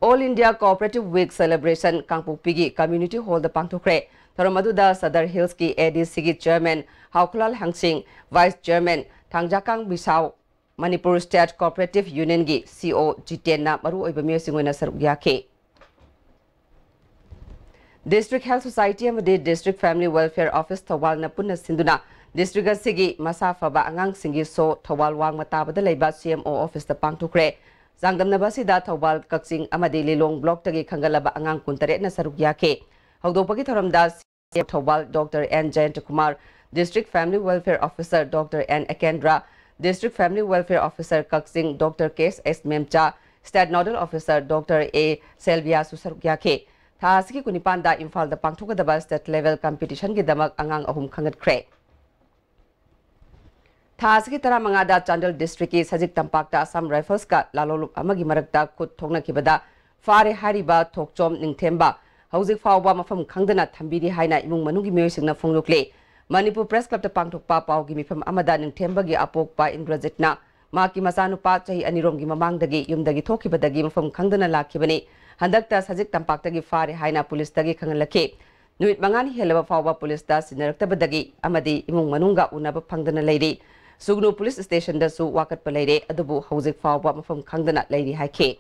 All India cooperative week celebration ꯀꯥꯡꯄꯣꯛꯄꯤꯒꯤ ꯀꯝꯃ꯭ꯌꯨꯅꯤꯇꯤ ꯍꯣꯜꯗ ꯄꯥꯡꯊꯣꯛꯈ꯭ꯔꯦ꯫ ꯊꯧꯔꯝ ꯑꯗꯨꯗ ꯁꯗꯔ ꯍꯤꯜꯁꯀꯤ ꯑꯦ ꯗꯤ ꯁꯤꯒꯤ ꯆꯦꯌꯔꯃꯦꯟ ꯍꯥꯎꯈꯨꯂꯥꯜ ꯍꯪꯁꯤꯡ, vice chairman Thangjakang Bisao, Manipur state cooperative ꯌꯨꯅꯤꯌꯟꯒꯤ ꯁꯤ ꯑꯣ ꯖꯤꯇꯦꯟꯅ ꯃꯔꯨꯑꯣꯏꯕ ꯃꯤꯑꯣꯏꯁꯤꯡ ꯑꯣꯏꯅ ꯁꯔꯨꯛ ꯌꯥꯈꯤ꯫ ꯗꯤꯁꯇ꯭ꯔꯤꯛ ꯍꯦꯜꯊ ꯁꯣꯁꯥꯏꯇꯤ ꯑꯃꯗꯤ ꯗꯤꯁꯇ꯭ꯔꯤꯛ ꯐꯦꯃꯤꯂꯤ ꯋꯦꯜꯐꯤꯌꯔ ꯑꯣꯐꯤꯁ ꯊꯧꯕꯥꯜꯅ ꯄꯨꯟꯅ ꯁꯤꯟꯗꯨꯅ ꯗꯤꯁꯇ꯭ꯔꯤꯛ ꯑꯁꯤꯒꯤ ꯃꯁꯥ ꯐꯕ ꯑꯉꯥꯡꯁꯤꯡꯒꯤ ꯁꯣ ꯊꯧꯕꯥꯜ ꯋꯥꯡꯃ ꯇꯥꯕꯗ ꯂꯩꯕ ꯁꯤ ꯑꯦꯝ ꯑꯣ ꯑꯣꯐꯤꯁꯇ ꯄꯥꯡꯊꯣꯛꯈ꯭ꯔꯦ꯫ ꯆꯥꯡꯗꯝꯅꯕ ꯑꯁꯤꯗ ꯊꯧꯕꯥꯜ, ꯀꯛꯆꯤꯡ ꯑꯃꯗꯤ ꯂꯤꯂꯣꯡ ꯕ꯭ꯂꯣꯛꯇꯒꯤ ꯈꯟꯒꯠꯂꯕ ꯑꯉꯥꯡ ꯀꯨꯟꯇꯔꯦꯠꯅ ꯁꯔꯨꯛ ꯌꯥꯈꯤ꯫ ꯍꯧꯗꯣꯛꯄꯒꯤ ꯊꯧꯔꯝꯗ C M Thoubal doctor N Jayantakumar, district family welfare officer doctor N Ekendra, District Family Welfare Officer ꯀꯛꯆꯤꯡ Doctor K S Memcha, State Nodal Officer Doctor A Selviaꯁꯨ ꯁꯔꯨꯛ ꯌꯥꯈꯤ꯫ ꯊꯥ ꯑꯁꯤꯒꯤ ꯀꯨꯟꯅꯤꯄꯥꯟꯗ ꯏꯝꯐꯥꯜꯗ ꯄꯥꯡꯊꯣꯛꯀꯗꯕ state level competitionꯒꯤꯗꯃꯛ ꯑꯉꯥꯡ ꯑꯍꯨꯝ ꯈꯟꯒꯠꯈ꯭ꯔꯦ꯫ ꯊꯥ ꯑꯁꯤꯒꯤ ꯇꯔꯥꯃꯉꯥꯗ ꯆꯥꯟꯗꯦꯜ districtꯀꯤ ꯁꯖꯤꯛ ꯇꯝꯄꯥꯛꯇ Assam Riflesꯀ ꯂꯥꯂꯣꯡꯂꯨꯞ ꯑꯃꯒꯤ ꯃꯔꯛꯇ ꯈꯨꯠ ꯊꯣꯛꯅꯈꯤꯕꯗ ꯐꯥꯔꯦ ꯍꯥꯏꯔꯤꯕ ꯊꯣꯛꯆꯣꯝ ꯅꯤꯡꯊꯦꯝꯕ ꯍꯧꯖꯤꯛ ꯐꯥꯎꯕ ꯃꯐꯝ ꯈꯪꯗꯅ ꯊꯝꯕꯤꯔꯤ ꯍꯥꯏꯅ ꯏꯃꯨꯡ ꯃꯅꯨꯡꯒꯤ ꯃꯤꯑꯣꯏꯁꯤꯡꯅ ꯐꯣꯡꯗꯣꯛꯂꯤ꯫ ꯃꯅꯤꯄꯨꯔ Press Clubꯇ ꯄꯥꯡꯊꯣꯛꯄ ꯄꯥꯎꯒꯤ ꯃꯤꯐꯝ ꯑꯃꯗ ꯅꯤꯡꯊꯦꯝꯕꯒꯤ ꯑꯄꯣꯛꯄ ꯏꯟꯗ꯭ꯔꯖꯤꯠꯅ ꯃꯍꯥꯛꯀꯤ ꯃꯆꯥꯅꯨꯄꯥ ꯆꯍꯤ ꯑꯅꯤꯔꯣꯝꯒꯤ ꯃꯃꯥꯡꯗꯒꯤ ꯌꯨꯝꯗꯒꯤ ꯊꯣꯛꯈꯤꯕꯗꯒꯤ ꯃꯐꯝ ꯈꯪꯗꯅ ꯂꯥꯛꯈꯤꯕꯅꯤ꯫ ꯍꯟꯗꯛꯇ ꯁꯖꯤꯛ ꯇꯝꯄꯥꯛꯇꯒꯤ ꯐꯥꯔꯦ ꯍꯥꯏꯅ ꯄꯨꯂꯤꯁꯇꯒꯤ ꯈꯪꯍꯜꯂꯛꯈꯤ꯫ ꯅꯨꯃꯤꯠ ꯃꯉꯥꯅꯤ ꯍꯦꯜꯂꯕ ꯐꯥꯎꯕ ꯄꯨꯂꯤꯁꯇ ꯁꯤꯟꯅꯔꯛꯇꯕꯗꯒꯤ ꯑꯃꯗꯤ ꯏꯃꯨꯡ ꯃꯅꯨꯡꯒ ꯎꯅꯕ ꯐꯪꯗꯅ ꯂꯩꯔꯤ꯫ ꯁꯨꯒꯅꯨ ꯄꯨꯂꯤꯁ ꯁ꯭ꯇꯦꯁꯟꯗꯁꯨ ꯋꯥꯀꯠꯄ ꯂꯩꯔꯦ, ꯑꯗꯨꯕꯨ ꯍꯧꯖꯤꯛ ꯐꯥꯎꯕ ꯃꯐꯝ ꯈꯪꯗꯅ ꯂꯩꯔꯤ ꯍꯥꯏꯈꯤ꯫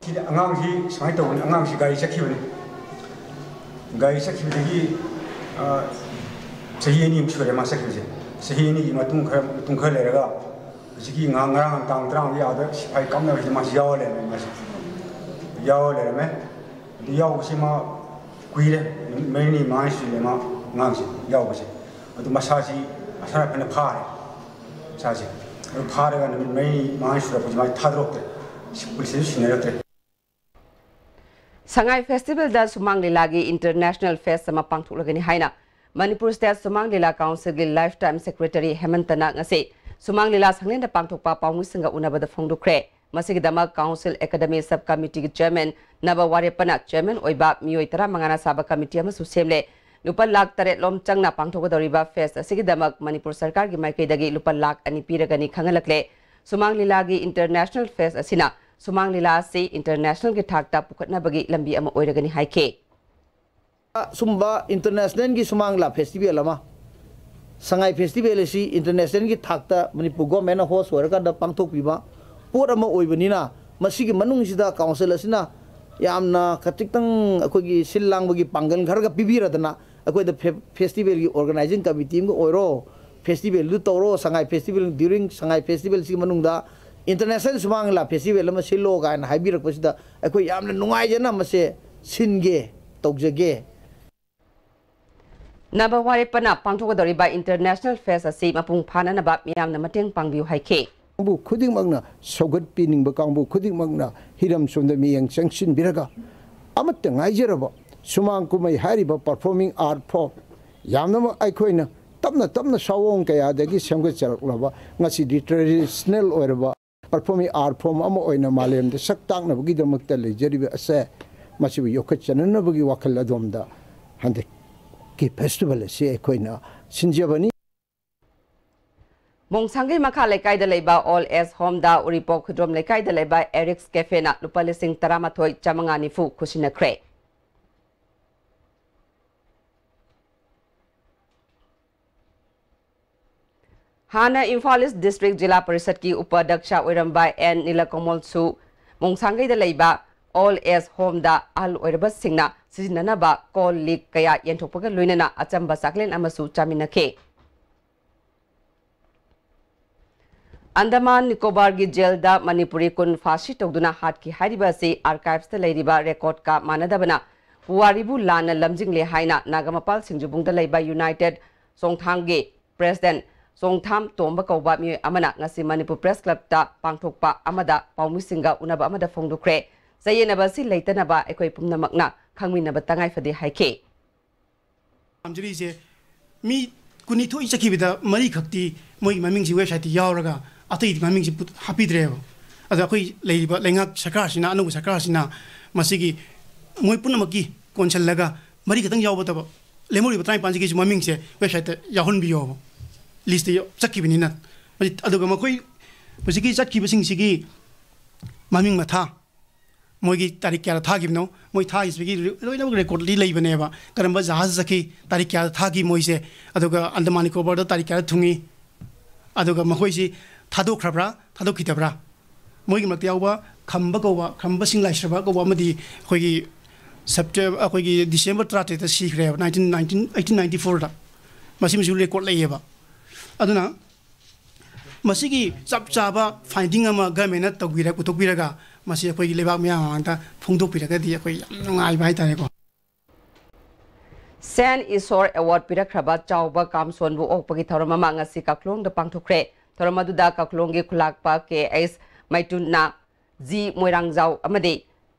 ꯁꯤꯗ ꯑꯉꯥꯡꯁꯤ ꯁꯨꯃꯥꯏꯅ ꯇꯧꯕꯅꯤ, ꯑꯉꯥꯡꯁꯤ ꯒꯥꯔꯤ ꯆꯠꯈꯤꯕꯅꯤ꯫ ꯒꯥꯔꯤ ꯆꯠꯈꯤꯕꯗꯒꯤ, ꯑ, ꯆꯍꯤ ꯑꯅꯤꯃꯨꯛ ꯁꯨꯔꯦ ꯃꯥ ꯆꯠꯈꯤꯕꯁꯦ꯫ ꯆꯍꯤ ꯑꯅꯤꯒꯤ ꯃꯇꯨꯡ ꯈꯔ, ꯃꯇꯨꯡ ꯈꯔ ꯂꯩꯔꯒ ꯍꯧꯖꯤꯛꯀꯤ ꯉꯍꯥꯡ-, ꯉꯔꯥꯡ ꯇꯥꯡ ꯇꯔꯥꯃꯉꯥꯒꯤ ꯑꯥꯗ ꯁꯤꯐꯥꯏ ꯀꯥꯞꯅꯕꯁꯤꯗ ꯃꯥꯁꯤ ꯌꯥꯎꯔ ꯂꯩꯔꯝꯃꯦ, ꯃꯥꯁꯦ ꯌꯥꯎꯔ ꯂꯩꯔꯝꯃꯦ꯫ ꯑꯗꯨ ꯌꯥꯎꯕꯁꯤ ꯃꯥ ꯀꯨꯏꯔꯦ, ꯅꯨꯃꯤꯠ ꯃꯔꯤꯅꯤ ꯃꯉꯥꯅꯤ ꯁꯨꯔꯦ ꯃꯥ ꯑꯉꯥꯡꯁꯦ ꯌꯥꯎꯕꯁꯦ꯫ ꯑꯗꯨ ꯃꯁꯥꯁꯤ ꯑꯁꯥꯔ ꯐꯅ ꯐꯥꯔꯦ, ꯃꯁꯥꯁꯦ꯫ ꯑꯗꯨ ꯐꯥꯔꯒ ꯅꯨꯃꯤꯠ ꯃꯔꯤꯅꯤ ꯃꯉꯥꯅꯤ ꯁꯨꯔꯛꯄꯁꯤ ꯃꯥ ꯊꯥꯗꯣꯔꯛꯇ꯭ꯔꯦ, ꯁꯤ-, ꯄꯨꯂꯤꯁꯇꯁꯨ ꯁꯤꯟꯅꯔꯛꯇ꯭ꯔꯦ꯫ ꯁꯉꯥꯏ Festivalꯗ ꯁꯨꯃꯥꯡ ꯂꯤꯂꯥꯒꯤ International Fest ꯑꯃ ꯄꯥꯡꯊꯣꯛꯂꯒꯅꯤ ꯍꯥꯏꯅ ꯃꯅꯤꯄꯨꯔ State ꯁꯨꯃꯥꯡ ꯂꯤꯂꯥ Councilꯒꯤ Lifetime Secretary ꯍꯦꯃꯟꯇꯅ ꯉꯁꯤ ꯁꯨꯃꯥꯡ ꯂꯤꯂꯥ ꯁꯪꯂꯦꯟꯗ ꯄꯥꯡꯊꯣꯛꯄ ꯄꯥꯎꯃꯤꯁꯤꯡꯒ ꯎꯅꯕꯗ ꯐꯣꯡꯗꯣꯛꯈ꯭ꯔꯦ꯫ ꯃꯁꯤꯒꯤꯗꯃꯛ Council Academy Sub Committeeꯒꯤ Chairman ꯅꯕ ꯋꯥꯔꯦꯞꯄꯅ Chairman ꯑꯣꯏꯕ ꯃꯤꯑꯣꯏ ꯇꯔꯥꯃꯉꯥꯅ ꯁꯥꯕ committee ꯑꯃꯁꯨ ꯁꯦꯝꯂꯦ꯫ ꯂꯨꯄꯥ ꯂꯥꯈ ꯇꯔꯦꯠ ꯂꯣꯝ ꯆꯪꯅ ꯄꯥꯡꯊꯣꯛꯀꯗꯧꯔꯤꯕ fest ꯑꯁꯤꯒꯤꯗꯃꯛ ꯃꯅꯤꯄꯨꯔ ꯁꯔꯀꯥꯔꯒꯤ ꯃꯥꯏꯀꯩꯗꯒꯤ ꯂꯨꯄꯥ ꯂꯥꯈ ꯑꯅꯤ ꯄꯤꯔꯒꯅꯤ ꯈꯪꯍꯜꯂꯛꯂꯦ꯫ ꯁꯨꯃꯥꯡ ꯂꯤꯂꯥꯒꯤ International Fest ꯑꯁꯤꯅ ꯁꯨꯃꯥꯡ ꯂꯤꯂꯥ ꯑꯁꯤ Internationalꯒꯤ ꯊꯥꯛꯇ ꯄꯨꯈꯠꯅꯕꯒꯤ ꯂꯝꯕꯤ ꯑꯃ ꯑꯣꯏꯔꯒꯅꯤ ꯍꯥꯏꯈꯤ꯫ ꯁꯨꯝꯕ Internationalꯒꯤ ꯁꯨꯃꯥꯡ ꯂꯤꯂꯥ festival ꯑꯃ, ꯁꯉꯥꯏ Festival ꯑꯁꯤ Internationalꯒꯤ ꯊꯥꯛꯇ ꯃꯅꯤꯄꯨꯔ Governmentꯅ host ꯑꯣꯏꯔꯀꯥꯟꯗ ꯄꯥꯡꯊꯣꯛꯄꯤꯕ ꯄꯣꯠ ꯑꯃ ꯑꯣꯏꯕꯅꯤꯅ, ꯃꯁꯤꯒꯤ ꯃꯅꯨꯡꯁꯤꯗ Council ꯑꯁꯤꯅ ꯌꯥꯝꯅ ꯈꯖꯤꯛꯇꯪ ꯑꯩꯈꯣꯏꯒꯤ ꯁꯤꯜ ꯂꯥꯡꯕꯒꯤ ꯄꯥꯡꯒꯜ ꯈꯔꯒ ꯄꯤꯕꯤꯔꯗꯅ, ꯑꯩꯈꯣꯏꯗ fe-, festivalꯒꯤ organizing committee ꯑꯃꯒ ꯑꯣꯏꯔꯣ, festivalꯗꯨ ꯇꯧꯔꯣ, ꯁꯉꯥꯏ Festival, during ꯁꯉꯥꯏ Festivalꯁꯤꯒꯤ ꯃꯅꯨꯡꯗ International ꯁꯨꯃꯥꯡ ꯂꯤꯂꯥ festival ꯑꯃ ꯁꯤꯜꯂꯣ ꯀꯥꯏꯅ ꯍꯥꯏꯕꯤꯔꯛꯄꯁꯤꯗ ꯑꯩꯈꯣꯏ ꯌꯥꯝꯅ ꯅꯨꯡꯉꯥꯏꯖꯅ ꯃꯁꯦ ꯁꯤꯟꯒꯦ, ꯇꯧꯖꯒꯦ꯫ ꯅꯕ ꯋꯥꯔꯦꯞꯄꯅ ꯄꯥꯡꯊꯣꯛꯀꯗꯧꯔꯤꯕ International Fest ꯑꯁꯤ ꯃꯄꯨꯡ ꯐꯥꯅꯅꯕ ꯃꯤꯌꯥꯝꯅ ꯃꯇꯦꯡ ꯄꯥꯡꯕꯤꯌꯨ ꯍꯥꯏꯈꯤ꯫ ꯀꯥꯡꯕꯨ ꯈꯨꯗꯤꯡꯃꯛꯅ, ꯁꯧꯒꯠꯄꯤꯅꯤꯡꯕ ꯀꯥꯡꯕꯨ ꯈꯨꯗꯤꯡꯃꯛꯅ ꯍꯤꯔꯝ ꯁꯣꯝꯗ ꯃꯤꯠꯌꯦꯡ ꯆꯪꯁꯤꯟꯕꯤꯔꯒ, ꯑꯃꯠꯇ ꯉꯥꯏꯖꯔꯕ ꯁꯨꯃꯥꯡ ꯀꯨꯝꯍꯩ ꯍꯥꯏꯔꯤꯕ performing art form ꯌꯥꯝꯅꯃꯛ ꯑꯩꯈꯣꯏꯅ ꯇꯞꯅ ꯇꯞꯅ ꯁꯥꯑꯣꯡ ꯀꯌꯥꯗꯒꯤ ꯁꯦꯝꯒꯠꯆꯔꯛꯂꯕ ꯉꯁꯤꯗꯤ traditional ꯑꯣꯏꯔꯕ performing art form ꯑꯃ ꯑꯣꯏꯅ ꯃꯥꯂꯦꯝꯗ ꯁꯛ ꯇꯥꯛꯅꯕꯒꯤꯗꯃꯛꯇ ꯂꯩꯖꯔꯤꯕ ꯑꯁꯦ, ꯃꯁꯤꯕꯨ ꯌꯣꯛꯈꯠꯆꯅꯅꯕꯒꯤ ꯋꯥꯈꯜ ꯑꯗꯣꯝꯗ ꯍꯟꯗꯛꯀꯤ festival ꯑꯁꯤ ꯑꯩꯈꯣꯏꯅ ꯁꯤꯟꯖꯕꯅꯤ꯫ ꯃꯣꯡꯁꯥꯡꯒꯩ ꯃꯈꯥ ꯂꯩꯀꯥꯏꯗ ꯂꯩꯕ Old Age Homeꯗ ꯎꯔꯤꯄꯣꯛ ꯈꯨꯗ꯭ꯔꯣꯝ ꯂꯩꯀꯥꯏꯗ ꯂꯩꯕ Eric's Cafeꯅ ꯂꯨꯄꯥ ꯂꯤꯁꯤꯡ ꯇꯔꯥꯃꯥꯊꯣꯏ ꯆꯥꯃꯉꯥ ꯅꯤꯐꯨ ꯈꯨꯠꯁꯤꯟꯅꯈ꯭ꯔꯦ꯫ ꯍꯥꯟꯅ ꯏꯝꯐꯥꯜ East District ꯖꯤꯂꯥ ꯄꯔꯤꯁꯠꯀꯤ ꯎꯄꯥꯙ꯭ꯌꯛꯁ ꯑꯣꯏꯔꯝꯕ ꯑꯦꯟ ꯅꯤꯂꯀꯃꯜꯁꯨ ꯃꯣꯡꯁꯥꯡꯒꯩꯗ ꯂꯩꯕ Old Age Homeꯗ ꯑꯍꯜ ꯑꯣꯏꯔꯕꯁꯤꯡꯅ ꯁꯤꯖꯤꯟꯅꯅꯕ ꯀꯣꯜ ꯂꯤꯛ ꯀꯌꯥ ꯌꯦꯟꯊꯣꯛꯄꯒ ꯂꯣꯏꯅꯅ ꯑꯆꯝꯕ ꯆꯥꯛꯂꯦꯟ ꯑꯃꯁꯨ ꯆꯥꯃꯤꯟꯅꯈꯤ꯫ ꯑꯟꯗꯃꯥꯟ ꯅꯤꯀꯣꯕꯥꯔꯒꯤ ꯖꯦꯜꯗ ꯃꯅꯤꯄꯨꯔꯤ ꯀꯨꯟ ꯐꯥꯁꯤ ꯇꯧꯗꯨꯅ ꯍꯥꯠꯈꯤ ꯍꯥꯏꯔꯤꯕ ꯑꯁꯤ archivesꯇ ꯂꯩꯔꯤꯕ recordꯀ ꯃꯥꯟꯅꯗꯕꯅ ꯄꯨꯋꯥꯔꯤꯕꯨ ꯂꯥꯟꯅ ꯂꯝꯖꯤꯡꯂꯦ ꯍꯥꯏꯅ ꯅꯥꯒꯥꯃꯄꯥꯜ ꯁꯤꯡꯖꯨꯕꯨꯡꯗ ꯂꯩꯕ United ꯆꯣꯡꯊꯥꯝꯒꯤ President ꯆꯣꯡꯊꯥꯝ ꯇꯣꯝꯕ ꯀꯧꯕ ꯃꯤꯑꯣꯏ ꯑꯃꯅ ꯉꯁꯤ ꯃꯅꯤꯄꯨꯔ Press Clubꯇ ꯄꯥꯡꯊꯣꯛꯄ ꯑꯃꯗ ꯄꯥꯎꯃꯤꯁꯤꯡꯒ ꯎꯅꯕ ꯑꯃꯗ ꯐꯣꯡꯗꯣꯛꯈ꯭ꯔꯦ꯫ ꯆꯌꯦꯠꯅꯕ ꯑꯁꯤ ꯂꯩꯇꯅꯕ ꯑꯩꯈꯣꯏ ꯄꯨꯝꯅꯃꯛꯅ ꯈꯪꯃꯤꯟꯅꯕ ꯇꯉꯥꯏ ꯐꯗꯦ ꯍꯥꯏꯈꯤ꯫ ꯄꯥꯝꯖꯔꯤꯁꯦ, ꯃꯤ ꯀꯨꯟꯅꯤꯊꯣꯏ ꯆꯠꯈꯤꯕꯗ ꯃꯔꯤꯈꯛꯇꯤ ꯃꯣꯏꯒꯤ ꯃꯃꯤꯡꯁꯤ websiteꯇ ꯌꯥꯎꯔꯒ ꯑꯇꯩꯗꯤ ꯃꯃꯤꯡꯁꯤ ꯄꯨ-, ꯍꯥꯞꯄꯤꯗ꯭ꯔꯦꯕ꯫ ꯑꯗ ꯑꯩꯈꯣꯏ ꯂꯩꯔꯤꯕ ꯂꯩꯉꯥꯛ ꯁꯔꯀꯥꯔꯁꯤꯅ, ꯑꯅꯧꯕ ꯁꯔꯀꯥꯔꯁꯤꯅ ꯃꯁꯤꯒꯤ ꯃꯣꯏ ꯄꯨꯝꯅꯃꯛꯀꯤ ꯀꯣꯟꯁꯤꯜꯂꯒ ꯃꯔꯤꯈꯛꯇꯪ ꯌꯥꯎꯕ ꯅꯠꯇꯕ, ꯂꯦꯝꯍꯧꯔꯤꯕ ꯇꯔꯥꯅꯤꯄꯥꯟꯁꯤꯒꯤꯁꯨ ꯃꯃꯤꯡꯁꯦ websiteꯇ ꯌꯥꯎꯍꯟꯕꯤꯌꯣꯕ, listꯇ ꯌꯥꯎ-, ꯆꯠꯈꯤꯕꯅꯤꯅ꯫ ꯃꯁꯤ-, ꯑꯗꯨꯒ ꯃꯈꯣꯏ ꯍꯧꯖꯤꯛꯀꯤ ꯆꯠꯈꯤꯕꯁꯤꯡꯁꯤꯒꯤ ꯃꯃꯤꯡ ꯃꯊꯥ, ꯃꯣꯏꯒꯤ ꯇꯥꯔꯤꯛ ꯀꯌꯥꯗ ꯊꯥꯈꯤꯕꯅꯣ, ꯃꯣꯏ ꯊꯥꯈꯤꯕꯒꯤ ꯂꯣꯏꯅꯃꯛ recordꯗꯤ ꯂꯩꯕꯅꯦꯕ, ꯀꯔꯝꯕ ꯖꯍꯥꯖ ꯆꯠꯈꯤ, ꯇꯥꯔꯤꯛ ꯀꯌꯥꯗ ꯊꯥꯈꯤ ꯃꯣꯏꯁꯦ, ꯑꯗꯨꯒ ꯑꯟꯗꯃꯥꯟ ꯅꯤꯀꯣꯕꯥꯔꯗ ꯇꯥꯔꯤꯛ ꯀꯌꯥꯗ ꯊꯨꯡꯉꯤ, ꯑꯗꯨꯒ ꯃꯈꯣꯏꯁꯤ ꯊꯥꯗꯣꯛꯈ꯭ꯔꯕ꯭ꯔꯥ, ꯊꯥꯗꯣꯛꯈꯤꯗꯕ꯭ꯔꯥ, ꯃꯣꯏꯒꯤ ꯃꯔꯛꯇ ꯌꯥꯎꯕ ꯈꯝꯕ ꯀꯧꯕ, ꯈꯝꯕ ꯁꯤꯡ ꯂꯥꯏꯁ꯭ꯔꯕ ꯀꯧꯕ ꯑꯃꯗꯤ ꯑꯩꯈꯣꯏꯒꯤ September, ꯑꯩꯈꯣꯏꯒꯤ December ꯇꯔꯥꯇꯔꯦꯠꯇ ꯁꯤꯈ꯭ꯔꯦꯕ, nineteen nineteen, eighteen ninety fourꯗ꯫ ꯃꯁꯤꯃꯁꯨ record ꯂꯩꯌꯦꯕ꯫ ꯑꯗꯨꯅ ꯃꯁꯤꯒꯤ ꯆꯞ ꯆꯥꯕ finding ꯑꯃ governmentꯅ ꯇꯧꯕꯤꯔ-, ꯄꯨꯊꯣꯛꯄꯤꯔꯒ ꯃꯁꯤ ꯑꯩꯈꯣꯏꯒꯤ ꯂꯩꯕꯥꯛ ꯃꯤꯌꯥꯝ ꯃꯃꯥꯡꯗ ꯐꯣꯡꯗꯣꯛꯄꯤꯔꯒꯗꯤ ꯑꯩꯈꯣꯏ ꯌꯥꯝ ꯅꯨꯡꯉꯥꯏꯕ ꯍꯥꯏꯇꯥꯔꯦꯀꯣ꯫ ꯁꯦꯟ ꯏꯁꯣꯔ ꯑꯦꯋꯥꯔꯗ ꯄꯤꯔꯛꯈ꯭ꯔꯕ ꯆꯥꯎꯕ ꯀꯥꯝꯁꯣꯟꯕꯨ ꯑꯣꯛꯄꯒꯤ ꯊꯧꯔꯝ ꯑꯃ ꯉꯁꯤ ꯀꯥꯛꯂꯣꯡꯗ ꯄꯥꯡꯊꯣꯛꯈ꯭ꯔꯦ꯫ ꯊꯧꯔꯝ ꯑꯗꯨꯗ ꯀꯥꯛꯂꯣꯡꯒꯤ ꯈꯨꯂꯥꯛꯄ ꯀꯦ ꯑꯩꯆ ꯃꯩꯇꯨꯟꯅ, ꯖꯤ ꯃꯣꯏꯔꯥꯡꯖꯥꯎ ꯑꯃꯗꯤ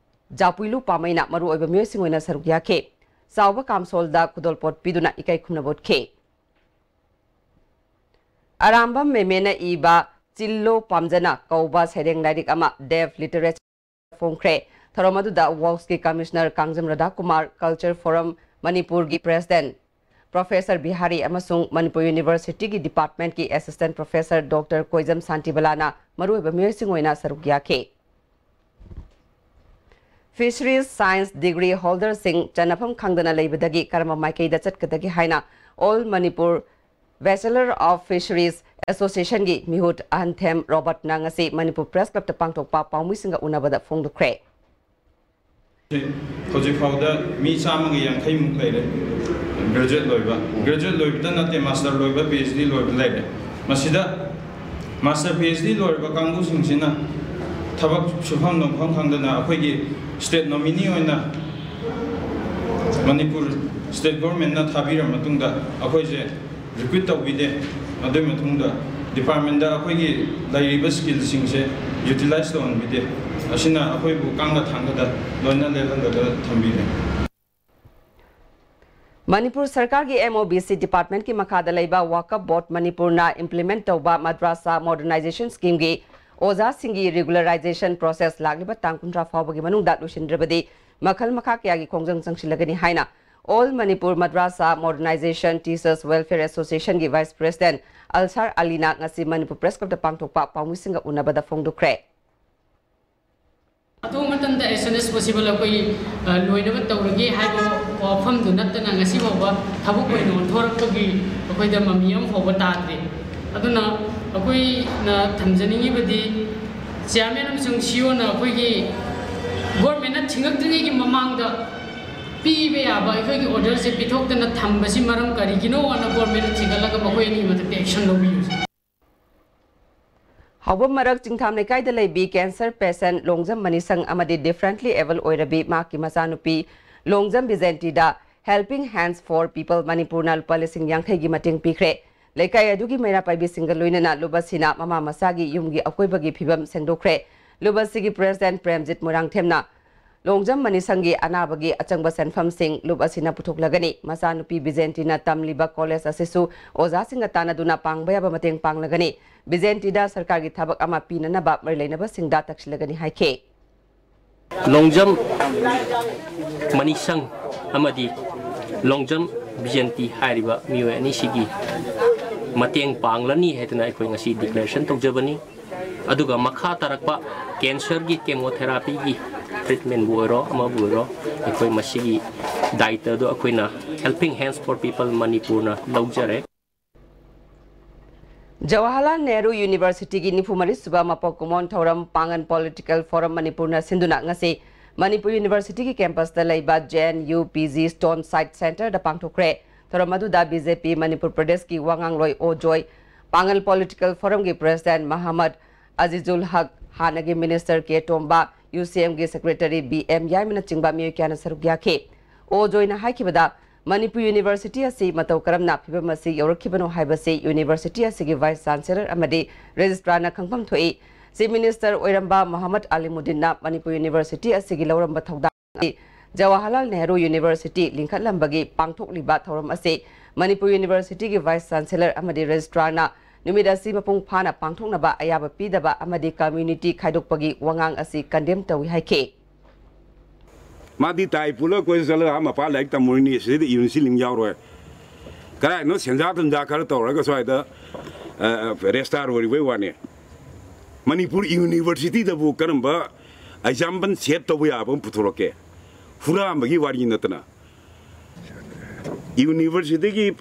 ꯖꯥꯄꯨꯏꯂꯨ ꯄꯥꯃꯩꯅ ꯃꯔꯨꯑꯣꯏꯕ ꯃꯤꯑꯣꯏꯁꯤꯡ ꯑꯣꯏꯅ ꯁꯔꯨꯛ ꯌꯥꯈꯤ꯫ ꯆꯥꯎꯕ ꯀꯥꯝꯁꯣꯜꯗ ꯈꯨꯗꯣꯜꯄꯣꯠ ꯄꯤꯗꯨꯅ ꯏꯀꯥꯏ ꯈꯨꯝꯅꯕ ꯎꯠꯈꯤ꯫ ꯑꯔꯥꯝꯕꯝ ꯃꯦꯃꯦꯅ ꯏꯕ ꯆꯤꯜꯂꯣ ꯄꯥꯝꯖꯅ ꯀꯧꯕ ꯁꯩꯔꯦꯡ ꯂꯥꯏꯔꯤꯛ ꯑꯃ ꯗꯦꯐ ꯂꯤꯇꯔꯦꯆꯔ ꯐꯣꯡꯈ꯭ꯔꯦ꯫ ꯊꯧꯔꯝ ꯑꯗꯨꯗ ꯋꯥꯛꯁꯀꯤ ꯀꯃꯤꯁꯅꯔ ꯀꯥꯡꯖꯝ ꯔꯥꯙꯥꯀꯨꯃꯥꯔ, ꯀꯜꯆꯔ ꯐꯣꯔꯝ ꯃꯅꯤꯄꯨꯔꯒꯤ ꯄ꯭ꯔꯦꯁꯤꯗꯦꯟꯠ ꯄ꯭ꯔꯣꯐꯦꯁꯔ ꯕꯤꯍꯥꯔꯤ ꯑꯃꯁꯨꯡ ꯃꯅꯤꯄꯨꯔ ꯌꯨꯅꯤꯚꯔꯁꯤꯇꯤꯒꯤ ꯗꯤꯄꯥꯔꯠꯃꯦꯟꯠꯀꯤ ꯑꯦꯁꯤꯁꯇꯦꯟꯠ ꯄ꯭ꯔꯣꯐꯦꯁꯔ ꯗꯣꯛꯇꯔ ꯀꯣꯏꯖꯝ ꯁꯥꯟꯇꯤꯕꯂꯥꯅ ꯃꯔꯨꯑꯣꯏꯕ ꯃꯤꯑꯣꯏꯁꯤꯡ ꯑꯣꯏꯅ ꯁꯔꯨꯛ ꯌꯥꯈꯤ꯫ ꯐꯤꯁꯔꯤꯖ ꯁꯥꯏꯟꯁ ꯗꯤꯒ꯭ꯔꯤ ꯍꯣꯜꯗꯔꯁꯤꯡ ꯆꯟꯅꯐꯝ ꯈꯪꯗꯅ ꯂꯩꯕꯗꯒꯤ ꯀꯔꯝꯕ ꯃꯥꯏꯀꯩꯗ ꯆꯠꯀꯗꯒꯦ ꯍꯥꯏꯅ All Manipur Bachelor of Fisheries Associationꯒꯤ ꯃꯤꯍꯨꯠ ꯑꯍꯟꯊꯦꯝ ꯔꯣꯕꯔꯠꯅ ꯉꯁꯤ ꯃꯅꯤꯄꯨꯔ ꯄ꯭ꯔꯦꯁ ꯀ꯭ꯂꯕꯇ ꯄꯥꯡꯊꯣꯛꯄ ꯄꯥꯎꯃꯤꯁꯤꯡꯒ ꯎꯅꯕꯗ ꯐꯣꯡꯗꯣꯛꯈ꯭ꯔꯦ꯫ ꯍꯧꯖꯤꯛ ꯐꯥꯎꯗ ꯃꯤ ꯆꯥꯝꯃꯒ ꯌꯥꯡꯈꯩꯃꯨꯛ ꯂꯩꯔꯦ ꯒ꯭ꯔꯦꯖꯨꯑꯦꯠ ꯂꯣꯏꯕ꯫ ꯒ꯭ꯔꯦꯖꯨꯑꯦꯠ ꯂꯣꯏꯕꯇ ꯅꯠꯇꯦ, ꯃꯥꯁꯇꯔ ꯂꯣꯏꯕ, ꯄꯤ ꯑꯩꯆ ꯗꯤ ꯂꯣꯏꯕ ꯂꯩꯔꯦ꯫ ꯃꯁꯤꯗ ꯃꯥꯁꯇꯔ ꯄꯤ ꯑꯩꯆ ꯗꯤ ꯂꯣꯏꯔꯕ ꯀꯥꯡꯕꯨꯁꯤꯡꯁꯤꯅ ꯊꯕꯛ ꯁꯨꯐꯝ ꯅꯣꯝꯐꯝ ꯈꯪꯗꯅ ꯑꯩꯈꯣꯏꯒꯤ ꯁ꯭ꯇꯦꯠ ꯅꯣꯃꯤꯅꯤ ꯑꯣꯏꯅ ꯃꯅꯤꯄꯨꯔ ꯁ꯭ꯇꯦꯠ ꯒꯣꯔꯃꯦꯟꯅ ꯊꯥꯕꯤꯔ ꯃꯇꯨꯡꯗ ꯑꯩꯈꯣꯏꯁꯦ ꯔꯤꯀ꯭ꯔꯨꯠ ꯇꯧꯕꯤꯗꯦ꯫ ꯑꯗꯨꯒꯤ ꯃꯇꯨꯡꯗ ꯗꯤꯄꯥꯔꯠꯃꯦꯟꯗ ꯑꯩꯈꯣꯏꯒꯤ ꯂꯩꯔꯤꯕ ꯁ꯭ꯀꯤꯜꯁꯤꯡꯁꯦ ꯌꯨꯇꯤꯂꯥꯏꯁ ꯇꯧꯍꯟꯕꯤꯗꯦ꯫ ꯑꯁꯤꯅ ꯑꯩꯈꯣꯏꯕꯨ ꯀꯥꯡꯒ ꯊꯥꯡꯒꯗ ꯂꯣꯏꯅ ꯂꯦꯜꯍꯜꯂꯒ ꯊꯝꯕꯤꯔꯦ꯫ ꯃꯅꯤꯄꯨꯔ ꯁꯔꯀꯥꯔꯒꯤ ꯑꯦꯝ ꯑꯣ ꯕꯤ ꯁꯤ ꯗꯤꯄꯥꯔꯠꯃꯦꯟꯠꯀꯤ ꯃꯈꯥꯗ ꯂꯩꯕ ꯋꯥꯀꯐ ꯕꯣꯔꯗ ꯃꯅꯤꯄꯨꯔꯅ ꯏꯝꯄ꯭ꯂꯤꯃꯦꯟꯠ ꯇꯧꯕ ꯃꯗ꯭ꯔꯥꯁꯥ ꯃꯣꯗꯔꯅꯥꯏꯖꯦꯁꯟ ꯁ꯭ꯀꯤꯝꯒꯤ ꯑꯣꯖꯥꯁꯤꯡꯒꯤ ꯔꯤꯒꯨꯂꯔꯥꯏꯖꯦꯁꯟ ꯄ꯭ꯔꯣꯁꯦꯁ ꯂꯥꯛꯂꯤꯕ ꯇꯥꯡ ꯀꯨꯟꯊ꯭ꯔꯥ ꯐꯥꯎꯕꯒꯤ ꯃꯅꯨꯡꯗ ꯂꯣꯏꯁꯤꯟꯗ꯭ꯔꯕꯗꯤ ꯃꯈꯜ ꯃꯈꯥ ꯀꯌꯥꯒꯤ ꯈꯣꯡꯖꯪ ꯆꯪꯁꯤꯜꯂꯒꯅꯤ ꯍꯥꯏꯅ All Manipur Madrasa Modernization Teachers Welfare Associationꯒꯤ ꯚꯥꯏꯁ ꯄ꯭ꯔꯦꯁꯤꯗꯦꯟꯠ ꯑꯜꯁꯥꯔ ꯑꯂꯤꯅ ꯉꯁꯤ ꯃꯅꯤꯄꯨꯔ ꯄ꯭ꯔꯦꯁ ꯀ꯭ꯂꯕꯇ ꯄꯥꯡꯊꯣꯛꯄ ꯄꯥꯎꯃꯤꯁꯤꯡꯒ ꯎꯅꯕꯗ ꯐꯣꯡꯗꯣꯛꯈ꯭ꯔꯦ꯫ ꯑꯊꯨꯕ ꯃꯇꯝꯗ as soon as possible ꯑꯩꯈꯣꯏ, ꯑ, ꯂꯣꯏꯅꯕ ꯇꯧꯔꯒꯦ ꯍꯥꯏꯕ ꯋꯥꯐꯝꯗꯨ ꯅꯠꯇꯅ ꯉꯁꯤ ꯐꯥꯎꯕ ꯊꯕꯛ ꯑꯣꯏꯅ ꯑꯣꯟꯊꯣꯔꯛꯄꯒꯤ ꯑꯩꯈꯣꯏꯗ ꯃꯃꯤ ꯑꯃ ꯐꯥꯎꯕ ꯇꯥꯗ꯭ꯔꯤ꯫ ꯑꯗꯨꯅ ꯑꯩꯈꯣꯏꯅ ꯊꯝꯖꯅꯤꯡꯉꯤꯕꯗꯤ chairman ꯑꯃꯁꯨꯡ C E O ꯅ ꯑꯩꯈꯣꯏꯒꯤ government ꯅ ꯊꯤꯡꯉꯛꯇ꯭ꯔꯤꯉꯩꯒꯤ ꯃꯃꯥꯡꯗ ꯄꯤꯕ ꯌꯥꯕ ꯑꯩꯈꯣꯏꯒꯤ order ꯁꯦ ꯄꯤꯊꯣꯛꯇꯅ ꯊꯝꯕꯁꯤ ꯃꯔꯝ ꯀꯔꯤꯒꯤꯅꯣ ꯍꯥꯏꯅ government ꯅ ꯊꯤꯒꯠꯂꯒ ꯃꯈꯣꯏ ꯑꯅꯤꯒꯤ ꯃꯊꯛꯇ action ꯂꯧꯕꯤꯌꯨ꯫ ꯍꯥꯎꯕꯝ ꯃꯔꯛ ꯆꯤꯡꯊꯥꯝ ꯂꯩꯀꯥꯏꯗ ꯂꯩꯕꯤ cancer patient ꯂꯣꯡꯖꯝ ꯃꯅꯤꯁꯪ ꯑꯃꯗꯤ differently able ꯑꯣꯏꯔꯕꯤ ꯃꯍꯥꯛꯀꯤ ꯃꯆꯥꯅꯨꯄꯤ Longjam ꯕꯤꯖꯦꯟꯇꯤꯗ Helping Hands for People ꯃꯅꯤꯄꯨꯔꯅ ꯂꯨꯄꯥ ꯂꯤꯁꯤꯡ ꯌꯥꯡꯈꯩꯒꯤ ꯃꯇꯦꯡ ꯄꯤꯈ꯭ꯔꯦ꯫ ꯂꯩꯀꯥꯏ ꯑꯗꯨꯒꯤ ꯃꯩꯔꯥ ꯄꯥꯏꯕꯤꯁꯤꯡꯒ ꯂꯣꯏꯅꯅ ꯂꯨꯞ ꯑꯁꯤꯅ ꯃꯃꯥ ꯃꯆꯥꯒꯤ ꯌꯨꯝꯒꯤ ꯑꯀꯣꯏꯕꯒꯤ ꯐꯤꯕꯝ ꯁꯦꯡꯗꯣꯛꯈ꯭ꯔꯦ꯫ ꯂꯨꯞ ꯑꯁꯤꯒꯤ ꯄ꯭ꯔꯦꯁꯤꯗꯦꯟꯠ ꯄ꯭ꯔꯦꯝꯖꯤꯠ ꯃꯣꯏꯔꯥꯡꯊꯦꯝꯅ ꯂꯣꯡꯖꯝ ꯃꯅꯤꯁꯪꯒꯤ ꯑꯅꯥꯕꯒꯤ ꯑꯆꯪꯕ ꯁꯦꯟꯐꯝꯁꯤꯡ ꯂꯨꯞ ꯑꯁꯤꯅ ꯄꯨꯊꯣꯛꯂꯒꯅꯤ꯫ ꯃꯆꯥꯅꯨꯄꯤ ꯕꯤꯖꯦꯟꯇꯤꯅ ꯇꯝꯂꯤꯕ ꯀꯣꯂꯦꯖ ꯑꯁꯤꯁꯨ ꯑꯣꯖꯥꯁꯤꯡꯒ ꯇꯥꯟꯅꯗꯨꯅ ꯄꯥꯡꯕ ꯌꯥꯕ ꯃꯇꯦꯡ ꯄꯥꯡꯂꯒꯅꯤ꯫ ꯕꯤꯖꯦꯟꯇꯤꯗ ꯁꯔꯀꯥꯔꯒꯤ ꯊꯕꯛ ꯑꯃ ꯄꯤꯅꯅꯕ ꯃꯔꯤ ꯂꯩꯅꯕꯁꯤꯡꯗ ꯇꯛꯁꯤꯜꯂꯒꯅꯤ ꯍꯥꯏꯈꯤ꯫ ꯂꯣꯡꯖꯝ ꯃꯅꯤꯁꯪ ꯑꯃꯗꯤ ꯂꯣꯡꯖꯝ ꯕꯤꯖꯦꯟꯇꯤ ꯍꯥꯏꯔꯤꯕ ꯃꯤꯑꯣꯏ ꯑꯅꯤꯁꯤꯒꯤ ꯃꯇꯦꯡ ꯄꯥꯡꯂꯅꯤ ꯍꯥꯏꯗꯨꯅ ꯑꯩꯈꯣꯏ ꯉꯁꯤ ꯗꯤꯀ꯭ꯂꯦꯔꯦꯁꯟ ꯇꯧꯖꯕꯅꯤ꯫ ꯑꯗꯨꯒ ꯃꯈꯥ ꯇꯥꯔꯛꯄ ꯀꯦꯟꯁꯔꯒꯤ ꯀꯦꯃꯣꯊꯦꯔꯥꯄꯤꯒꯤ ꯇ꯭ꯔꯤꯠꯃꯦꯟꯕꯨ ꯑꯣꯏꯔꯣ, ꯑꯃꯕꯨ ꯑꯣꯏꯔꯣ, ꯑꯩꯈꯣꯏ ꯃꯁꯤꯒꯤ ꯗꯥꯌꯤꯇ꯭ꯋ ꯑꯗꯨ ꯑꯩꯈꯣꯏꯅ Helping Hands for People ꯃꯅꯤꯄꯨꯔꯅ ꯂꯧꯖꯔꯦ꯫ ꯖꯋꯥꯍꯔꯂꯥꯜ ꯅꯦꯍꯔꯨ ꯌꯨꯅꯤꯚꯔꯁꯤꯇꯤꯒꯤ ꯅꯤꯐꯨ ꯃꯔꯤ ꯁꯨꯕ ꯃꯄꯣꯛ ꯀꯨꯝꯑꯣꯟ ꯊꯧꯔꯝ ꯄꯥꯡꯒꯜ ꯄꯣꯂꯤꯇꯤꯀꯦꯜ ꯐꯣꯔꯝ ꯃꯅꯤꯄꯨꯔꯅ ꯁꯤꯟꯗꯨꯅ ꯉꯁꯤ ꯃꯅꯤꯄꯨꯔ ꯌꯨꯅꯤꯚꯔꯁꯤꯇꯤꯒꯤ ꯀꯦꯝꯄꯁꯇ ꯂꯩꯕ J N U P G Stone Site Centreꯗ ꯄꯥꯡꯊꯣꯛꯈ꯭ꯔꯦ꯫ ꯊꯧꯔꯝ ꯑꯗꯨꯗ B J P ꯃꯅꯤꯄꯨꯔ ꯄ꯭ꯔꯗꯦꯁꯀꯤ ꯋꯥ ꯉꯥꯡꯂꯣꯏ ꯑꯣ ꯖꯣꯏ, ꯄꯥꯡꯒꯜ ꯄꯣꯂꯤꯇꯤꯀꯦꯜ ꯐꯣꯔꯝꯒꯤ ꯄ꯭ꯔꯦꯁꯤꯗꯦꯟꯠ ꯃꯍꯃꯗ ꯑꯖꯤꯖꯨꯜ ꯍꯛ, ꯍꯥꯟꯅꯒꯤ minister K Tomba, U C Mꯒꯤ ꯁꯦꯀ꯭ꯔꯦꯇꯔꯤ B M ꯌꯥꯏꯃꯅꯆꯤꯡꯕ ꯃꯤꯑꯣꯏ ꯀꯌꯥꯅ ꯁꯔꯨꯛ ꯌꯥꯈꯤ꯫ ꯑꯣ ꯖꯣꯏꯅ ꯍꯥꯏꯈꯤꯕꯗ, ꯃꯅꯤꯄꯨꯔ ꯌꯨꯅꯤꯚꯔꯁꯤꯇꯤ ꯑꯁꯤ ꯃꯇꯧ ꯀꯔꯝꯅ ꯐꯤꯕꯝ ꯑꯁꯤ ꯌꯧꯔꯛꯈꯤꯕꯅꯣ ꯍꯥꯏꯕꯁꯤ ꯌꯨꯅꯤꯚꯔꯁꯤꯇꯤ ꯑꯁꯤꯒꯤ ꯚꯥꯏꯁ ꯆꯥꯟꯁꯦꯂꯔ ꯑꯃꯗꯤ ꯔꯦꯖꯤꯁꯇ꯭ꯔꯥꯔꯅ ꯈꯪꯐꯝ ꯊꯣꯛꯏ꯫ ꯆꯤꯐ ꯃꯤꯅꯤꯁꯇꯔ ꯑꯣꯏꯔꯝꯕ ꯃꯣꯍꯝꯃꯗ ꯑꯂꯤꯃꯨꯗꯤꯟꯅ ꯃꯅꯤꯄꯨꯔ ꯌꯨꯅꯤꯚꯔꯁꯤꯇꯤ ꯑꯁꯤꯒꯤ ꯂꯧꯔꯝꯕ ꯊꯧꯗꯥꯡ ꯑꯁꯤ ꯖꯋꯥꯍꯔꯂꯥꯜ ꯅꯦꯍꯔꯨ ꯌꯨꯅꯤꯚꯔꯁꯤꯇꯤ ꯂꯤꯡꯈꯠꯂꯝꯕꯒꯤ ꯄꯥꯡꯊꯣꯛꯂꯤꯕ ꯊꯧꯔꯝ ꯑꯁꯤ ꯃꯅꯤꯄꯨꯔ ꯌꯨꯅꯤꯚꯔꯁꯤꯇꯤꯒꯤ ꯚꯥꯏꯁ ꯆꯥꯟꯁꯦꯂꯔ ꯑꯃꯗꯤ ꯔꯦꯖꯤꯁꯇ꯭ꯔꯥꯔꯅ ꯅꯨꯃꯤꯠ ꯑꯁꯤ ꯃꯄꯨꯡ ꯐꯥꯅ ꯄꯥꯡꯊꯣꯛꯅꯕ ꯑꯌꯥꯕ ꯄꯤꯗꯕ ꯑꯃꯗꯤ ꯀꯝꯃ꯭ꯌꯨꯅꯤꯇꯤ ꯈꯥꯏꯗꯣꯛꯄꯒꯤ ꯋꯥꯉꯥꯡ ꯑꯁꯤ ꯀꯟꯗꯦꯝ ꯇꯧꯏ ꯍꯥꯏꯈꯤ꯫ ꯃꯥꯗꯤ ꯇꯥꯏ ꯄꯨꯜꯂꯒ ꯀꯣꯏ ꯆꯠꯂꯒ ꯑꯥ ꯃꯄꯥ ꯂꯥꯏꯔꯤꯛ ꯇꯝꯃꯨꯔꯤꯅꯤ, ꯁꯤꯗꯩꯗ ꯌꯨꯅꯤꯚꯔꯁꯤꯇꯤ ꯂꯤꯡ ꯌꯥꯎꯔꯣꯏ꯫ ꯀꯗꯥꯏꯅꯣ ꯁꯦꯟꯖꯥ ꯊꯨꯝꯖꯥ ꯈꯔ ꯇꯧꯔꯒ ꯁ꯭ꯋꯥꯏꯗ, ꯑ, ꯑ, ꯔꯦꯖꯤꯁꯇ꯭ꯔꯥꯔ ꯑꯣꯏꯔꯤꯕꯩ ꯋꯥꯅꯤ꯫ ꯃꯅꯤꯄꯨꯔ ꯌꯨꯅꯤꯚꯔꯁꯤꯇꯤꯗꯕꯨ ꯀꯔꯝꯕ ꯑꯦꯛꯖꯥꯝꯄꯜ ꯁꯦꯠ ꯇꯧꯕ ꯌꯥꯕ ꯑꯃ ꯄꯨꯊꯣꯔꯛꯀꯦ? ꯍꯨꯔꯥꯟꯕꯒꯤ ꯋꯥꯔꯤ ꯅꯠꯇꯅ꯫ ꯌꯨꯅꯤꯚꯔꯁꯤꯇꯤꯒꯤ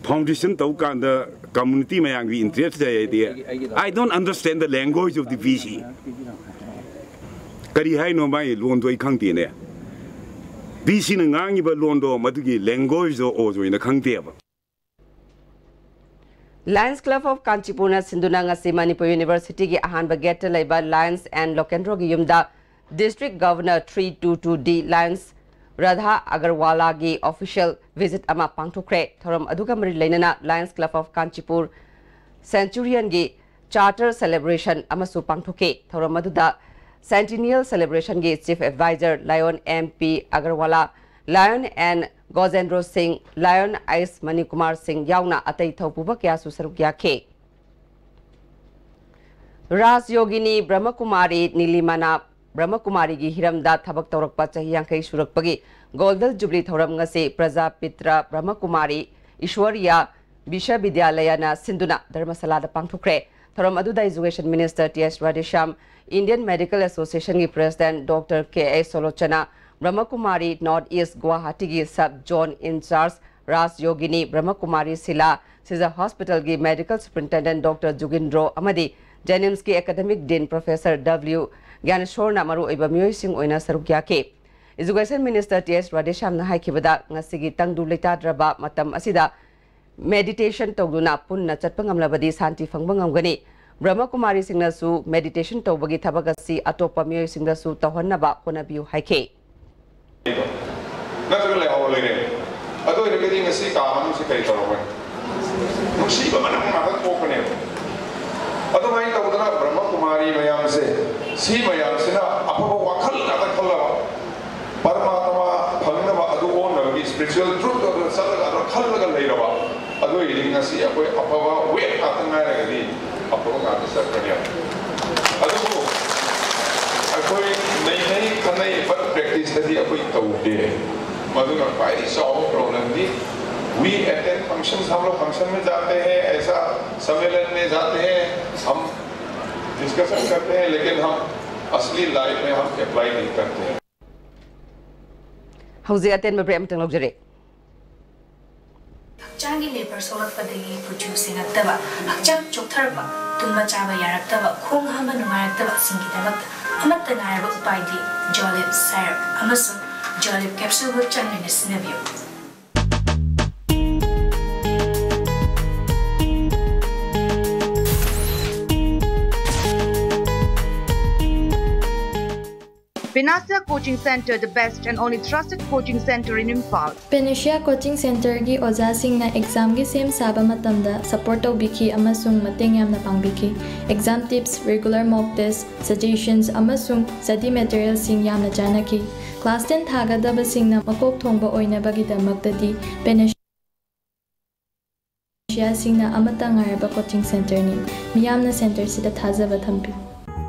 ꯐꯥꯎꯟꯗꯦꯁꯟ ꯇꯧ ꯀꯥꯟꯗ ꯀꯝꯃ꯭ꯌꯨꯅꯤꯇꯤ ꯃꯌꯥꯝꯒꯤ ꯏꯟꯇꯔꯦꯁ ꯂꯩ ꯍꯥꯏꯗꯤ, I don't understand the language of the V C꯫ ꯀꯔꯤ ꯍꯥꯏꯅꯣ ꯃꯥꯒꯤ ꯂꯣꯟꯗꯣ ꯑꯩ ꯈꯪꯗꯦꯅꯦ꯫ V Cꯅ ꯉꯥꯡꯉꯤꯕ ꯂꯣꯟꯗꯣ ꯃꯗꯨꯒꯤ languageꯗꯣ ꯑꯣ ꯖꯣꯏꯅ ꯈꯪꯗꯦꯕ꯫ Lions Club of Kanchipurꯅ ꯁꯤꯟꯗꯨꯅ ꯉꯁꯤ ꯃꯅꯤꯄꯨꯔ ꯌꯨꯅꯤꯚꯔꯁꯤꯇꯤꯒꯤ ꯑꯍꯥꯟꯕ ꯒꯦꯠꯇ ꯂꯩꯕ Lions and Lokendroꯒꯤ ꯌꯨꯝꯗ District Governor three two two D Lions Radha ꯑꯒꯔꯋꯥꯂꯥꯒꯤ official visit ꯑꯃ ꯄꯥꯡꯊꯣꯛꯈ꯭ꯔꯦ꯫ ꯊꯧꯔꯝ ꯑꯗꯨꯒ ꯃꯔꯤ ꯂꯩꯅꯅ Lions Club of Kanchipur Centurionꯒꯤ charter celebration ꯑꯃꯁꯨ ꯄꯥꯡꯊꯣꯛꯈꯤ꯫ ꯊꯧꯔꯝ ꯑꯗꯨꯗ Centennial Celebrationꯒꯤ Chief Advisor Lion M P Agarwala, Lion N Gojendra Singh, Lion S Manikumar Singh ꯌꯥꯎꯅ ꯑꯇꯩ ꯊꯧꯄꯨꯕ ꯀꯌꯥꯁꯨ ꯁꯔꯨꯛ ꯌꯥꯈꯤ꯫ ꯔꯥꯖ ꯌꯣꯒꯤꯅꯤ ꯕ꯭ꯔꯍꯃꯀꯨꯃꯥꯔꯤ ꯅꯤꯂꯤꯃꯥꯅ ꯕ꯭ꯔꯍꯃꯀꯨꯃꯥꯔꯤꯒꯤ ꯍꯤꯔꯝꯗ ꯊꯕꯛ ꯇꯧꯔꯛꯄ ꯆꯍꯤ ꯌꯥꯡꯈꯩ ꯁꯨꯔꯛꯄꯒꯤ Golden Jubilee ꯊꯧꯔꯝ ꯉꯁꯤ ꯄ꯭ꯔꯖꯥꯄꯤꯇ꯭ꯔ ꯕ꯭ꯔꯍꯃꯀꯨꯃꯥꯔꯤ ꯏꯁ꯭ꯋꯔꯤꯌꯥ ꯕꯤꯁ꯭ꯋꯕꯤꯗ꯭ꯌꯥꯂꯌꯅ ꯁꯤꯟꯗꯨꯅ ꯙꯔꯃꯁꯥꯂꯥꯗ ꯄꯥꯡꯊꯣꯛꯈ꯭ꯔꯦ꯫ ꯊꯧꯔꯝ ꯑꯗꯨꯗ Education Minister T S Radheshyam, Indian Medical Associationꯒꯤ President Doctor K A Solochana, ꯕ꯭ꯔꯍꯃꯀꯨꯃꯥꯔꯤ North East ꯒꯨꯋꯥꯍꯥꯇꯤꯒꯤ Sub Zone In Charge Raj ꯌꯣꯒꯤꯅꯤ ꯕ꯭ꯔꯍꯃꯀꯨꯃꯥꯔꯤ Sheela, Shija Hospitalꯒꯤ Medical Superintendent Doctor Jugindro ꯑꯃꯗꯤ JNIMSꯀꯤ Academic Dean Professor W ꯒ꯭ꯌꯥꯅꯦꯁꯣꯔꯅ ꯃꯔꯨꯑꯣꯏꯕ ꯃꯤꯑꯣꯏꯁꯤꯡ ꯑꯣꯏꯅ ꯁꯔꯨꯛ ꯌꯥꯈꯤ꯫ Education Minister T S Radheshyamꯅ ꯍꯥꯏꯈꯤꯕꯗ, ꯉꯁꯤꯒꯤ ꯇꯪꯗꯨ ꯂꯩꯇꯥꯗ꯭ꯔꯕ ꯃꯇꯝ ꯑꯁꯤꯗ meditation ꯇꯧꯗꯨꯅ ꯄꯨꯟꯅ ꯆꯠꯄ ꯉꯝꯂꯕꯗꯤ ꯁꯥꯟꯇꯤ ꯐꯪꯕ ꯉꯝꯒꯅꯤ꯫ ꯕ꯭ꯔꯍꯃꯀꯨꯃꯥꯔꯤꯁꯤꯡꯅꯁꯨ meditation ꯇꯧꯕꯒꯤ ꯊꯕꯛ ꯑꯁꯤ ꯑꯇꯣꯞꯄ ꯃꯤꯑꯣꯏꯁꯤꯡꯗꯁꯨ ꯇꯧꯍꯟꯅꯕ ꯍꯣꯠꯅꯕꯤꯌꯨ ꯍꯥꯏꯈꯤ꯫ ꯅꯠꯇ꯭ꯔꯒ ꯂꯩꯍꯧꯔ ꯂꯩꯔꯦ꯫ ꯑꯗꯨ ꯑꯣꯏꯔꯒꯗꯤ ꯉꯁꯤ ꯀꯥ ꯃꯅꯨꯡꯁꯤ ꯀꯔꯤ ꯇꯧꯔꯝꯒꯅꯤ? ꯅꯨꯡꯁꯤꯕ ꯃꯅꯝ ꯉꯥꯛꯇ ꯊꯣꯛꯀꯅꯦꯕ꯫ ꯑꯗꯨꯃꯥꯏꯅ ꯇꯧꯗꯅ ꯕ꯭ꯔꯍꯃꯀꯨꯃꯥꯔꯤ ꯃꯌꯥꯝꯁꯦ, ꯁꯤ ꯃꯌꯥꯝꯁꯤꯅ ꯑꯐꯕ ꯋꯥꯈꯜ ꯉꯥꯛꯇ ꯈꯜꯂꯕ, ꯄꯔꯃꯥꯇꯃꯥ ꯐꯪꯅꯕ ꯑꯗꯨ ꯑꯣꯟꯅꯕꯒꯤ spiritual truth ꯑꯗꯨ ꯆꯠꯂꯒ ꯑꯗꯨ ꯈꯜꯂꯒ ꯂꯩꯔꯕ, ꯑꯗꯨ ꯑꯣꯏꯔꯗꯤ ꯉꯁꯤ ꯑꯩꯈꯣꯏ ꯑꯐꯕ way ꯉꯥꯛꯇ ꯉꯥꯏꯔꯒꯗꯤ ꯑꯐꯕ ꯉꯥꯛꯇ ꯆꯠꯀꯅꯦꯕ꯫ ꯑꯗꯨꯕꯨ ꯑꯩꯈꯣꯏ ꯅꯩꯅꯩ ꯈꯟꯅꯩ, but practiceꯇꯗꯤ ꯑꯩꯈꯣꯏ ꯇꯧꯗꯦ꯫ ꯃꯗꯨꯅ ꯈ꯭ꯋꯥꯏꯗꯒꯤ ꯆꯥꯎꯕ problemꯗꯤ, we attend functions, हम लोग function में जाते हैं, ऐसा सम्मेलन में जाते हैं, हम discussion करते हैं, लेकिन हम असली life में हम apply नहीं करते हैं। ꯍꯧꯖꯤꯛ ꯑꯇꯦꯟꯕ break ꯑꯃꯇꯪ ꯂꯧꯖꯔꯦ꯫ ꯍꯛꯆꯥꯡꯒꯤ labor ꯁꯣꯛꯂꯛꯄꯗꯒꯤ ꯀꯨꯆꯨ ꯁꯦꯡꯉꯛꯇꯕ, ꯍꯛꯆꯥꯡ ꯆꯣꯛꯊꯔꯛꯄ, ꯇꯨꯝꯕ ꯆꯥꯕ ꯌꯥꯔꯛꯇꯕ, ꯈꯣꯡ ꯍꯥꯝꯕ ꯅꯨꯡꯉꯥꯏꯔꯛꯇꯕꯁꯤꯡꯒꯤꯗꯃꯛꯇ ꯑꯃꯠꯇ ꯉꯥꯏꯔꯕ ꯎꯄꯥꯏꯗꯤ Jolib syrup ꯑꯃꯁꯨꯡ Jolib capsule ꯍꯛꯆꯥꯡ ꯑꯣꯏꯅ ꯁꯤꯖꯤꯟꯅꯕꯤꯌꯨ꯫ Panacea Coaching Center, the best and only trusted coaching center in Imphal. Panacea Coaching Centerꯒꯤ ꯑꯣꯖꯥꯁꯤꯡꯅ ꯑꯦꯛꯖꯥꯝꯒꯤ ꯁꯦꯝ ꯁꯥꯕ ꯃꯇꯝꯗ ꯁꯄꯣꯔꯠ ꯇꯧꯕꯤꯈꯤ ꯑꯃꯁꯨꯡ ꯃꯇꯦꯡ ꯌꯥꯝꯅ ꯄꯥꯡꯕꯤꯈꯤ꯫ Exam tips, regular mock test, suggestions ꯑꯃꯁꯨꯡ study materialꯁꯤꯡ ꯌꯥꯝꯅ ꯆꯥꯟꯅꯈꯤ꯫ Class ten ꯊꯥꯒꯗꯕꯁꯤꯡꯅ ꯃꯀꯣꯛ ꯊꯣꯡꯕ ꯑꯣꯏꯅꯕꯒꯤꯗꯃꯛꯇꯗꯤ Panacea ꯁꯤꯡꯅ ꯑꯃꯠꯇ ꯉꯥꯏꯔꯕ coaching centerꯅꯤ꯫ ꯃꯤꯌꯥꯝꯅ centerꯁꯤꯗ ꯊꯥꯖꯕ ꯊꯝꯕꯤꯌꯨ꯫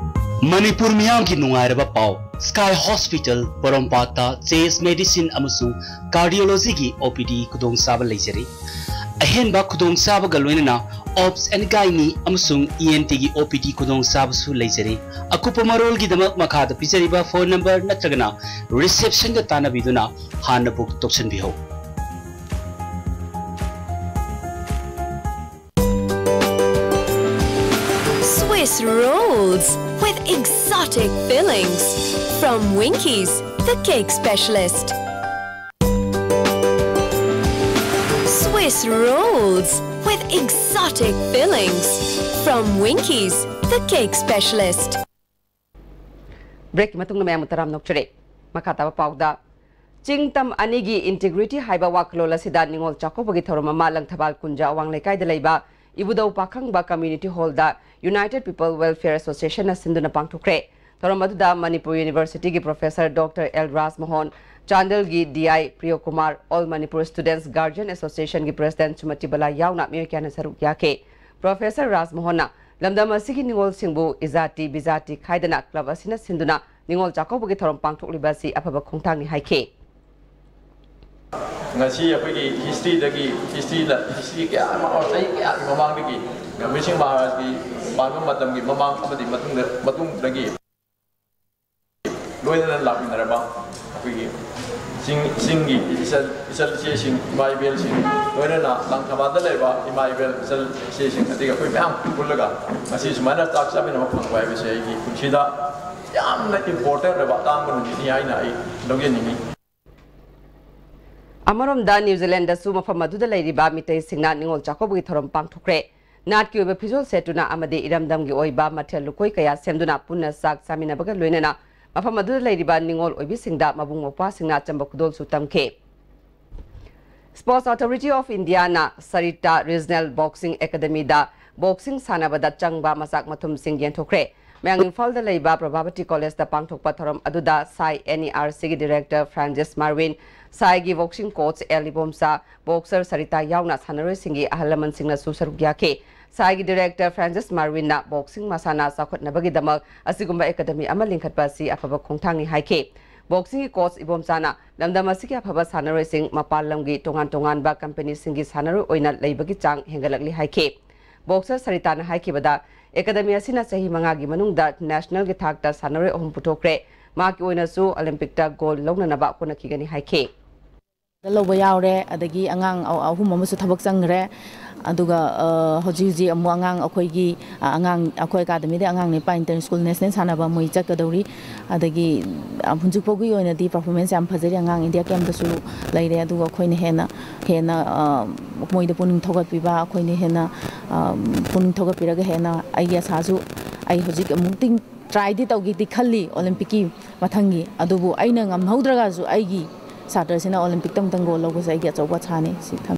ꯃꯅꯤꯄꯨꯔ ꯃꯤꯌꯥꯝꯒꯤ ꯅꯨꯡꯉꯥꯏꯔꯕ ꯄꯥꯎ꯫ Sky Hospital ꯄꯣꯔꯣꯝꯄꯥꯠꯇ chest medicine ꯑꯃꯁꯨꯡ cardiologyꯒꯤ OPD ꯈꯨꯗꯣꯡꯆꯥꯕ ꯂꯩꯖꯔꯤ꯫ ꯑꯍꯦꯟꯕ ꯈꯨꯗꯣꯡꯆꯥꯕꯒ ꯂꯣꯏꯅꯅ obs and gynae ꯑꯃꯁꯨꯡ ENTꯒꯤ OPD ꯈꯨꯗꯣꯡꯆꯥꯕꯁꯨ ꯂꯩꯖꯔꯤ꯫ ꯑꯀꯨꯞꯄ ꯃꯔꯣꯜꯒꯤꯗꯃꯛ ꯃꯈꯥꯗ ꯄꯤꯖꯔꯤꯕ phone number ꯅꯠꯇ꯭ꯔꯒꯅ receptionꯒ ꯇꯥꯟꯅꯕꯤꯗꯨꯅ ꯍꯥꯟꯅ book ꯇꯧꯁꯤꯟꯕꯤꯍꯧ꯫ Swiss rolls with exotic fillings from Winkies, the cake specialist. Swiss rolls with exotic fillings from Winkies, the cake specialist. Breakꯀꯤ ꯃꯇꯨꯡꯗ ꯃꯌꯥꯝꯕꯨ ꯇꯔꯥꯝꯅ ꯑꯣꯛꯆꯔꯤ꯫ ꯃꯈꯥ ꯇꯥꯕ ꯄꯥꯎꯗ, ꯆꯤꯡ ꯇꯝ ꯑꯅꯤꯒꯤ integrity ꯍꯥꯏꯕ ꯋꯥꯈꯜꯂꯣꯟ ꯑꯁꯤꯗ ꯅꯤꯉꯣꯜ ꯆꯥꯛꯀꯧꯕꯒꯤ ꯊꯧꯔꯝ ꯑꯃ ꯂꯪꯊꯕꯥꯜ ꯀꯨꯟꯖꯥ ꯑꯋꯥꯡ ꯂꯩꯀꯥꯏꯗ ꯂꯩꯕ ꯏꯕꯨꯙꯧ ꯄꯥꯈꯪꯕ community hallꯗ United People Welfare Associationꯅ ꯁꯤꯟꯗꯨꯅ ꯄꯥꯡꯊꯣꯛꯈ꯭ꯔꯦ꯫ ꯊꯧꯔꯝ ꯑꯗꯨꯗ ꯃꯅꯤꯄꯨꯔ Universityꯒꯤ Professor Doctor ꯑꯦꯜ ꯔꯥꯖꯃꯣꯍꯟ, ꯆꯥꯟꯗꯦꯜꯒꯤ DI Priyokumar, All Manipur Students Guardian Associationꯒꯤ President ꯁꯨꯃꯇꯤꯕꯂꯥ ꯌꯥꯎꯅ ꯃꯤꯑꯣꯏ ꯀꯌꯥꯅ ꯁꯔꯨꯛ ꯌꯥꯈꯤ꯫ Professor ꯔꯥꯖꯃꯣꯍꯟꯅ ꯂꯝꯗꯝ ꯑꯁꯤꯒꯤ ꯅꯤꯉꯣꯜꯁꯤꯡꯕꯨ ꯏꯖꯥꯇꯤ ꯕꯤꯖꯥꯇꯤ ꯈꯥꯏꯗꯅ club ꯑꯁꯤꯅ ꯁꯤꯟꯗꯨꯅ ꯅꯤꯉꯣꯜ ꯆꯥꯛꯀꯧꯕꯒꯤ ꯊꯧꯔꯝ ꯄꯥꯡꯊꯣꯛꯂꯤꯕ ꯑꯁꯤ ꯑꯐꯕ ꯈꯣꯡꯊꯥꯡꯅꯤ ꯍꯥꯏꯈꯤ꯫ ꯉꯁꯤ ꯑꯩꯈꯣꯏꯒꯤ historyꯗꯒꯤ, history, history ꯀꯌꯥ ꯑꯃ, ꯆꯍꯤ ꯀꯌꯥꯒꯤ ꯃꯃꯥꯡꯗꯒꯤ ꯒꯝꯚꯤꯔ ꯁꯤꯡ ꯃꯍꯥꯔꯥꯖꯀꯤ ꯄꯥꯟꯕ ꯃꯇꯝꯒꯤ ꯃꯃꯥꯡ ꯑꯃꯗꯤ ꯃꯇꯨꯡꯗ, ꯃꯇꯨꯡꯗꯒꯤ ꯂꯣꯏꯅꯅ ꯂꯥꯛꯃꯤꯟꯅꯔꯕ ꯑꯩꯈꯣꯏꯒꯤ ꯆꯤꯡ, ꯆꯤꯡꯒꯤ ꯏꯆꯜ, ꯏꯆꯜ ꯏꯆꯦꯁꯤꯡ, ꯏꯃꯥ ꯏꯕꯦꯜꯁꯤꯡ, ꯂꯣꯏꯅꯅ ꯂꯪꯊꯕꯥꯜꯗ ꯂꯩꯕ ꯏꯃꯥ ꯏꯕꯦꯜ ꯏꯆꯜ ꯏꯆꯦꯁꯤꯡ, ꯑꯗꯒꯤ ꯑꯩꯈꯣꯏ ꯃꯌꯥꯝ ꯄꯨꯜꯂꯒ ꯉꯁꯤ ꯁꯨꯃꯥꯏꯅ ꯆꯥꯛ ꯆꯥꯃꯤꯟꯅꯕ ꯐꯪꯕ ꯍꯥꯏꯕꯁꯦ ꯑꯩꯒꯤ ꯄꯨꯟꯁꯤꯗ ꯌꯥꯝꯅ important ꯑꯣꯏꯕ ꯑꯇꯥꯡꯕ ꯅꯨꯃꯤꯠꯅꯤ ꯍꯥꯏꯅ ꯑꯩ ꯂꯧꯖꯅꯤꯡꯏ꯫ ꯑꯃꯔꯣꯝꯗ, ꯅ꯭ꯌꯨ ꯖꯤꯂꯦꯟꯗꯁꯨ ꯃꯐꯝ ꯑꯗꯨꯗ ꯂꯩꯔꯤꯕ ꯃꯤꯇꯩꯁꯤꯡꯅ ꯅꯤꯉꯣꯜ ꯆꯥꯛꯀꯧꯕꯒꯤ ꯊꯧꯔꯝ ꯄꯥꯡꯊꯣꯛꯈ꯭ꯔꯦ꯫ ꯅꯥꯠꯀꯤ ꯑꯣꯏꯕ ꯐꯤꯖꯣꯜ ꯁꯦꯠꯇꯨꯅ ꯑꯃꯗꯤ ꯏꯔꯝꯗꯝꯒꯤ ꯑꯣꯏꯕ ꯃꯊꯦꯜ ꯂꯨꯀꯣꯏ ꯀꯌꯥ ꯁꯦꯝꯗꯨꯅ ꯄꯨꯟꯅ ꯆꯥꯛ ꯆꯥꯃꯤꯟꯅꯕꯒ ꯂꯣꯏꯅꯅ ꯃꯐꯝ ꯑꯗꯨꯗ ꯂꯩꯔꯤꯕ ꯅꯤꯉꯣꯜ ꯑꯣꯏꯕꯤꯁꯤꯡꯗ ꯃꯕꯨꯡ ꯃꯧꯄ꯭ꯋꯥꯁꯤꯡꯅ ꯑꯆꯝꯕ ꯈꯨꯗꯣꯜꯁꯨ ꯇꯝꯈꯤ꯫ Sports Authority of Indiaꯅ Sarita Regional Boxing Academyꯗ boxing ꯁꯥꯟꯅꯕꯗ ꯆꯪꯕ ꯃꯆꯥꯛ ꯃꯊꯨꯝꯁꯤꯡ ꯌꯦꯟꯊꯣꯛꯈ꯭ꯔꯦ꯫ ꯃꯌꯥꯡ ꯏꯝꯐꯥꯜꯗ ꯂꯩꯕ ꯄ꯭ꯔꯚꯥꯕꯇꯤ ꯀꯣꯂꯦꯖꯇ ꯄꯥꯡꯊꯣꯛꯄ ꯊꯧꯔꯝ ꯑꯗꯨꯗ ꯁꯥꯏ NERCꯒꯤ director Francis Marwin, ꯁꯥꯏꯒꯤ boxing coach L Ibomcha, boxer Sarita ꯌꯥꯎꯅ ꯁꯥꯟꯅꯔꯣꯏꯁꯤꯡꯒꯤ ꯑꯍꯜ ꯂꯃꯟꯁꯤꯡꯅꯁꯨ ꯁꯔꯨꯛ ꯌꯥꯈꯤ꯫ ꯁꯥꯏꯒꯤ director Francis Marwinꯅ boxing ꯃꯁꯥꯟꯅ ꯆꯥꯎꯈꯠꯅꯕꯒꯤꯗꯃꯛ ꯑꯁꯤꯒꯨꯝꯕ academy ꯑꯃ ꯂꯤꯡꯈꯠꯄ ꯑꯁꯤ ꯑꯐꯕ ꯈꯣꯡꯊꯥꯡꯅꯤ ꯍꯥꯏꯈꯤ꯫ Boxingꯒꯤ coach ꯏꯕꯣꯝꯆꯥꯅ ꯂꯝꯗꯝ ꯑꯁꯤꯒꯤ ꯑꯐꯕ ꯁꯥꯟꯅꯔꯣꯏꯁꯤꯡ ꯃꯄꯥꯟ ꯂꯝꯒꯤ ꯇꯣꯉꯥꯟ ꯇꯣꯉꯥꯟꯕ companyꯁꯤꯡꯒꯤ ꯁꯥꯟꯅꯔꯣꯏ ꯑꯣꯏꯅ ꯂꯩꯕꯒꯤ ꯆꯥꯡ ꯍꯦꯟꯒꯠꯂꯛꯂꯤ ꯍꯥꯏꯈꯤ꯫ Boxer ꯁꯔꯤꯇꯥꯅ ꯍꯥꯏꯈꯤꯕꯗ, academy ꯑꯁꯤꯅ ꯆꯍꯤ ꯃꯉꯥꯒꯤ ꯃꯅꯨꯡꯗ nationalꯒꯤ ꯊꯥꯛꯇ ꯁꯥꯟꯅꯔꯣꯏ ꯑꯍꯨꯝ ꯄꯨꯊꯣꯛꯈ꯭ꯔꯦ꯫ ꯃꯍꯥꯛꯀꯤ ꯑꯣꯏꯅꯁꯨ Olympicꯇ gold ꯂꯧꯅꯅꯕ ꯍꯣꯠꯅꯈꯤꯒꯅꯤ ꯍꯥꯏꯈꯤ꯫ ꯂꯧꯕ ꯌꯥꯎꯔꯦ, ꯑꯗꯒꯤ ꯑꯉꯥꯡ ꯑ-, ꯑꯍꯨꯝ ꯑꯃꯁꯨ ꯊꯕꯛ ꯆꯪꯈ꯭ꯔꯦ꯫ ꯑꯗꯨꯒ, ꯑ, ꯍꯧꯖꯤꯛ ꯍꯧꯖꯤꯛ ꯑꯃꯨꯛ ꯑꯉꯥꯡ ꯑꯩꯈꯣꯏꯒꯤ, ꯑ, ꯑꯉꯥꯡ ꯑꯩꯈꯣꯏ academyꯗ ꯑꯉꯥꯡ ꯅꯤꯄꯥ inter school national ꯁꯥꯟꯅꯕ ꯃꯣꯏ ꯆꯠꯀꯗꯧꯔꯤ꯫ ꯑꯗꯒꯤ, ꯑ, ꯍꯧꯖꯤꯛ ꯐꯥꯎꯒꯤ ꯑꯣꯏꯅꯗꯤ performance ꯌꯥꯝ ꯐꯖꯔꯤ꯫ ꯑꯉꯥꯡ India campꯇꯁꯨ ꯂꯩꯔꯦ꯫ ꯑꯗꯨꯒ ꯑꯩꯈꯣꯏꯅ ꯍꯦꯟꯅ, ꯍꯦꯟꯅ, ꯑ, ꯃꯣꯏꯗ ꯄꯨꯛꯅꯤꯡ ꯊꯧꯒꯠꯄꯤꯕ, ꯑꯩꯈꯣꯏꯅ ꯍꯦꯟꯅ, ꯑ, ꯄꯨꯛꯅꯤꯡ ꯊꯧꯒꯠꯄꯤꯔꯒ ꯍꯦꯟꯅ ꯑꯩꯒꯤ ꯑꯁꯥꯁꯨ, ꯑꯩ ꯍꯧꯖꯤꯛ ꯑꯃꯨꯛꯇꯪ tryꯗꯤ ꯇꯧꯒꯦꯗꯤ ꯈꯜꯂꯤ Olympicꯀꯤ ꯃꯊꯪꯒꯤ꯫ ꯑꯗꯨꯕꯨ ꯑꯩꯅ ꯉꯝꯍꯧꯗ꯭ꯔꯒꯁꯨ ꯑꯩꯒꯤ ꯁꯥꯇ꯭ꯔꯁꯤꯅ Olympicꯇ ꯑꯃꯨꯛꯇꯪ gold ꯂꯧꯕꯁꯦ ꯑꯩꯒꯤ ꯑꯆꯧꯕ ꯑꯁꯥꯅꯤ꯫ ꯁꯤ ꯊꯝ-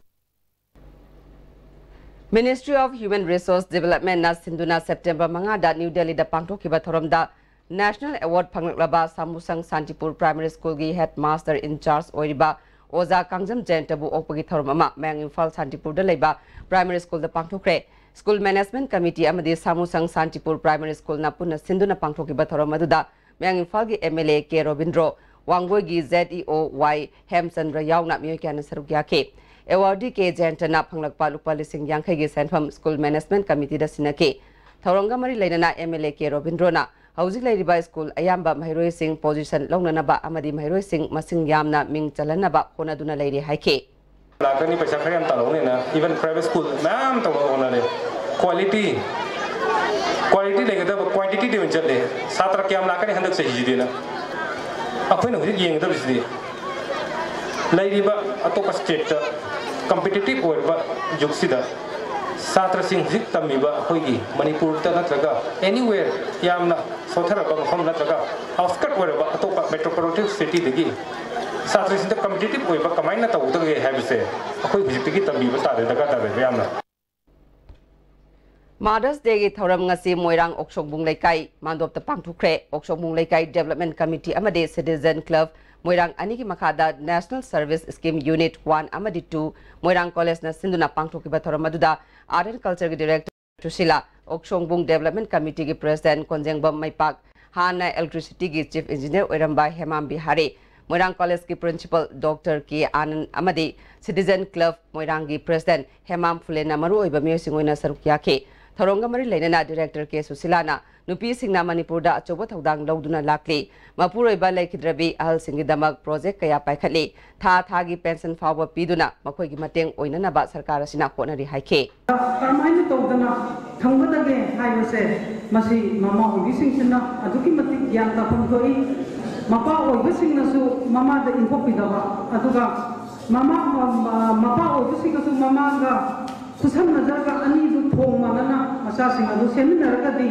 Ministry of Human Resource Developmentꯅ ꯁꯤꯟꯗꯨꯅ September ꯃꯉꯥꯗ New Delhiꯗ ꯄꯥꯡꯊꯣꯛꯈꯤꯕ ꯊꯧꯔꯝꯗ National Award ꯐꯪꯂꯛꯂꯕ ꯁꯥꯃꯨꯁꯪ ꯁꯥꯟꯇꯤꯄꯨꯔ Primary Schoolꯒꯤ headmaster in charge ꯑꯣꯏꯔꯤꯕ ꯑꯣꯖꯥ ꯀꯥꯡꯖꯝ ꯖꯌꯟꯇꯕꯨ ꯑꯣꯛꯄꯒꯤ ꯊꯧꯔꯝ ꯑꯃ ꯃꯌꯥꯡ ꯏꯝꯐꯥꯜ ꯁꯥꯟꯇꯤꯄꯨꯔꯗ ꯂꯩꯕ primary schoolꯗ ꯄꯥꯡꯊꯣꯛꯈ꯭ꯔꯦ꯫ School Management Committee ꯑꯃꯗꯤ ꯁꯥꯃꯨꯁꯪ ꯁꯥꯟꯇꯤꯄꯨꯔ Primary Schoolꯅ ꯄꯨꯟꯅ ꯁꯤꯟꯗꯨꯅ ꯄꯥꯡꯊꯣꯛꯈꯤꯕ ꯊꯧꯔꯝ ꯑꯗꯨꯗ ꯃꯌꯥꯡ ꯏꯝꯐꯥꯜꯒꯤ MLA ꯀꯦ ꯔꯣꯕꯤꯟꯗ꯭ꯔꯣ, ꯋꯥꯡꯒꯣꯏꯒꯤ ZEO ꯋꯥꯏ ꯍꯦꯝꯆꯟꯗ꯭ꯔ ꯌꯥꯎꯅ ꯃꯤꯑꯣꯏ ꯀꯌꯥꯅ ꯁꯔꯨꯛ ꯌꯥꯈꯤ꯫ Awardee ꯀꯦ ꯖꯌꯟꯇꯅ ꯐꯪꯂꯛꯄ ꯂꯨꯄꯥ ꯂꯤꯁꯤꯡ ꯌꯥꯡꯈꯩꯒꯤ ꯁꯦꯟꯐꯝ School Management Committeeꯗ ꯁꯤꯟꯅꯈꯤ꯫ ꯊꯧꯔꯝꯒ ꯃꯔꯤ ꯂꯩꯅꯅ MLA ꯀꯦ ꯔꯣꯕꯤꯟꯗ꯭ꯔꯣꯅ ꯍꯧꯖꯤꯛ ꯂꯩꯔꯤꯕ school ꯑꯌꯥꯝꯕ ꯃꯍꯩꯔꯣꯏꯁꯤꯡ position ꯂꯧꯅꯅꯕ ꯑꯃꯗꯤ ꯃꯍꯩꯔꯣꯏꯁꯤꯡ ꯃꯁꯤꯡ ꯌꯥꯝꯅ ꯃꯤꯡ ꯆꯜꯍꯟꯅꯕ ꯍꯣꯠꯅꯗꯨꯅ ꯂꯩꯔꯤ ꯍꯥꯏꯈꯤ꯫ ꯂꯥꯛꯀꯅꯤ, ꯄꯩꯁꯥ ꯈꯔ ꯌꯥꯝ ꯇꯥꯜꯍꯧꯅꯦꯅ even private school ꯃꯌꯥꯝ ꯇꯧꯅꯕ ꯍꯣꯠꯅꯔꯦ꯫ Quality, quality ꯂꯩꯒꯗꯕ quantityꯗ ꯑꯣꯏꯅ ꯆꯠꯂꯦ꯫ ꯁꯥꯇ꯭ꯔ ꯀꯌꯥꯝ ꯂꯥꯛꯀꯅꯤ ꯍꯟꯗꯛ ꯆꯍꯤꯁꯤꯗꯤꯅ ꯑꯩꯈꯣꯏꯅ ꯍꯧꯖꯤꯛ ꯌꯦꯡꯒꯗꯕꯁꯤꯗꯤ ꯂꯩꯔꯤꯕ ꯑꯇꯣꯞꯄ stateꯇ competitive ꯑꯣꯏꯔꯕ ꯖꯨꯒꯁꯤꯗ ꯁꯥꯇ꯭ꯔꯁꯤꯡ ꯍꯧꯖꯤꯛ ꯇꯝꯃꯤꯕ ꯑꯩꯈꯣꯏꯒꯤ ꯃꯅꯤꯄꯨꯔꯗ ꯅꯠꯇ꯭ꯔꯒ anywhere ꯌꯥꯝꯅ ꯁꯣꯠꯊꯔꯕ ꯃꯐꯝ ꯅꯠꯇ꯭ꯔꯒ ꯑꯥꯎꯠꯁꯀꯠ ꯑꯣꯏꯔꯕ ꯑꯇꯣꯞꯄ ꯃꯦꯇ꯭ꯔꯣꯄꯣꯂꯤꯇꯤꯛ ꯁꯤꯇꯤꯗꯒꯤ ꯁꯥꯇ꯭ꯔꯁꯤꯡꯗ ꯀꯝꯄꯤꯇꯤꯇꯤꯞ ꯑꯣꯏꯕ ꯀꯃꯥꯏꯅ ꯇꯧꯒꯗꯒꯦ ꯍꯥꯏꯕꯁꯦ ꯑꯩꯈꯣꯏ ꯍꯧꯖꯤꯛꯇꯒꯤ ꯇꯝꯕꯤꯕ ꯇꯥꯔꯦ, ꯗꯔꯀꯥꯔ ꯇꯥꯔꯦꯕ ꯌꯥꯝꯅ꯫ ꯃꯥꯗꯔꯁ ꯗꯦꯒꯤ ꯊꯧꯔꯝ ꯉꯁꯤ ꯃꯣꯏꯔꯥꯡ ꯑꯣꯛꯁꯣꯡꯕꯨꯡ ꯂꯩꯀꯥꯏ ꯃꯥꯟꯗꯣꯞꯇ ꯄꯥꯡꯊꯣꯛꯈ꯭ꯔꯦ꯫ ꯑꯣꯛꯁꯣꯡꯕꯨꯡ ꯂꯩꯀꯥꯏ ꯗꯦꯕꯂꯞꯃꯦꯟ ꯀꯃꯤꯇꯤ ꯑꯃꯗꯤ ꯁꯤꯇꯤꯖꯟ ꯀ꯭ꯂꯕ ꯃꯣꯏꯔꯥꯡ ꯑꯅꯤꯒꯤ ꯃꯈꯥꯗ national service scheme unit one ꯑꯃꯗꯤ ꯇꯨ ꯃꯣꯏꯔꯥꯡ ꯀꯣꯂꯦꯖꯅ ꯁꯤꯟꯗꯨꯅ ꯄꯥꯡꯊꯣꯛꯈꯤꯕ ꯊꯧꯔꯝ ꯑꯗꯨꯗ ꯑꯥꯔꯠ ꯑꯦꯟ ꯀꯜꯆꯔꯒꯤ ꯗꯤꯔꯦꯛꯇꯔ ꯁꯨꯁꯤꯂꯥ, ꯑꯣꯛꯁꯣꯡꯕꯨꯡ ꯗꯦꯕꯂꯞꯃꯦꯟ ꯀꯃꯤꯇꯤꯒꯤ ꯄ꯭ꯔꯦꯁꯤꯗꯦꯟꯠ ꯀꯣꯟꯖꯦꯡꯕꯝ ꯃꯩꯄꯥꯛ, ꯍꯥꯟꯅ ꯏꯂꯦꯛꯇ꯭ꯔꯤꯁꯤꯇꯤꯒꯤ ꯆꯤꯐ ꯏꯟꯖꯤꯅꯤꯌꯔ ꯑꯣꯏꯔꯝꯕ ꯍꯦꯃꯥꯝ ꯕꯤꯍꯥꯔꯤ, ꯃꯣꯏꯔꯥꯡ ꯀꯣꯂꯦꯖꯀꯤ ꯄ꯭ꯔꯤꯟꯁꯤꯄꯜ ꯗꯣꯛꯇꯔ ꯀꯦ ꯑꯥꯅꯟꯗ ꯑꯃꯗꯤ ꯁꯤꯇꯤꯖꯟ ꯀ꯭ꯂꯕ ꯃꯣꯏꯔꯥꯡꯒꯤ ꯄ꯭ꯔꯦꯁꯤꯗꯦꯟꯠ ꯍꯦꯃꯥꯝ ꯐꯨꯂꯦꯟꯅ ꯃꯔꯨꯑꯣꯏꯕ ꯃꯤꯑꯣꯏꯁꯤꯡ ꯑꯣꯏꯅ ꯁꯔꯨꯛ ꯌꯥꯈꯤ꯫ ꯊꯧꯔꯝꯒ ꯃꯔꯤ ꯂꯩꯅꯅ ꯗꯤꯔꯦꯛꯇꯔ ꯀꯦ ꯁꯨꯁꯤꯂꯥꯅ ꯅꯨꯄꯤꯁꯤꯡꯅ ꯃꯅꯤꯄꯨꯔꯗ ꯑꯆꯧꯕ ꯊꯧꯗꯥꯡ ꯂꯧꯗꯨꯅ ꯂꯥꯛꯂꯤ꯫ ꯃꯄꯨꯔꯣꯏꯕ ꯂꯩꯈꯤꯗ꯭ꯔꯕꯤ ꯑꯍꯜꯁꯤꯡꯒꯤꯗꯃꯛ ꯄ꯭ꯔꯣꯖꯦꯛ ꯀꯌꯥ ꯄꯥꯏꯈꯠꯂꯤ꯫ ꯊꯥ ꯊꯥꯒꯤ ꯄꯦꯟꯁꯟ ꯐꯥꯎꯕ ꯄꯤꯗꯨꯅ ꯃꯈꯣꯏꯒꯤ ꯃꯇꯦꯡ ꯑꯣꯏꯅꯅꯕ ꯁꯔꯀꯥꯔ ꯑꯁꯤꯅ ꯍꯣꯠꯅꯔꯤ ꯍꯥꯏꯈꯤ꯫ ꯀꯔꯝꯍꯥꯏꯅ ꯇꯧꯗꯅ ꯊꯝꯒꯗꯒꯦ ꯍꯥꯏꯕꯁꯦ ꯃꯁꯤ ꯃꯃꯥ ꯑꯣꯏꯕꯤꯁꯤꯡꯁꯤꯅ ꯑꯗꯨꯛꯀꯤ ꯃꯇꯤꯛ ꯒ꯭ꯌꯥꯟ ꯇꯥꯐꯝ ꯊꯣꯛꯏ꯫ ꯃꯄꯥ ꯑꯣꯏꯕꯁꯤꯡꯅꯁꯨ ꯃꯃꯥꯗ ꯏꯟꯊꯣꯛꯄꯤꯗꯕ, ꯑꯗꯨꯒ ꯃꯃꯥ, ꯃꯄꯥ ꯑꯣꯏꯕꯁꯤꯡꯅꯁꯨ ꯃꯃꯥꯒ ꯈꯨꯠꯁꯝꯅꯖꯔꯒ ꯑꯅꯤꯗꯨ ꯊꯣꯡ ꯃꯥꯟꯅꯅ ꯃꯆꯥꯁꯤꯡ ꯑꯗꯨ ꯁꯦꯝꯃꯤꯟꯅꯔꯒꯗꯤ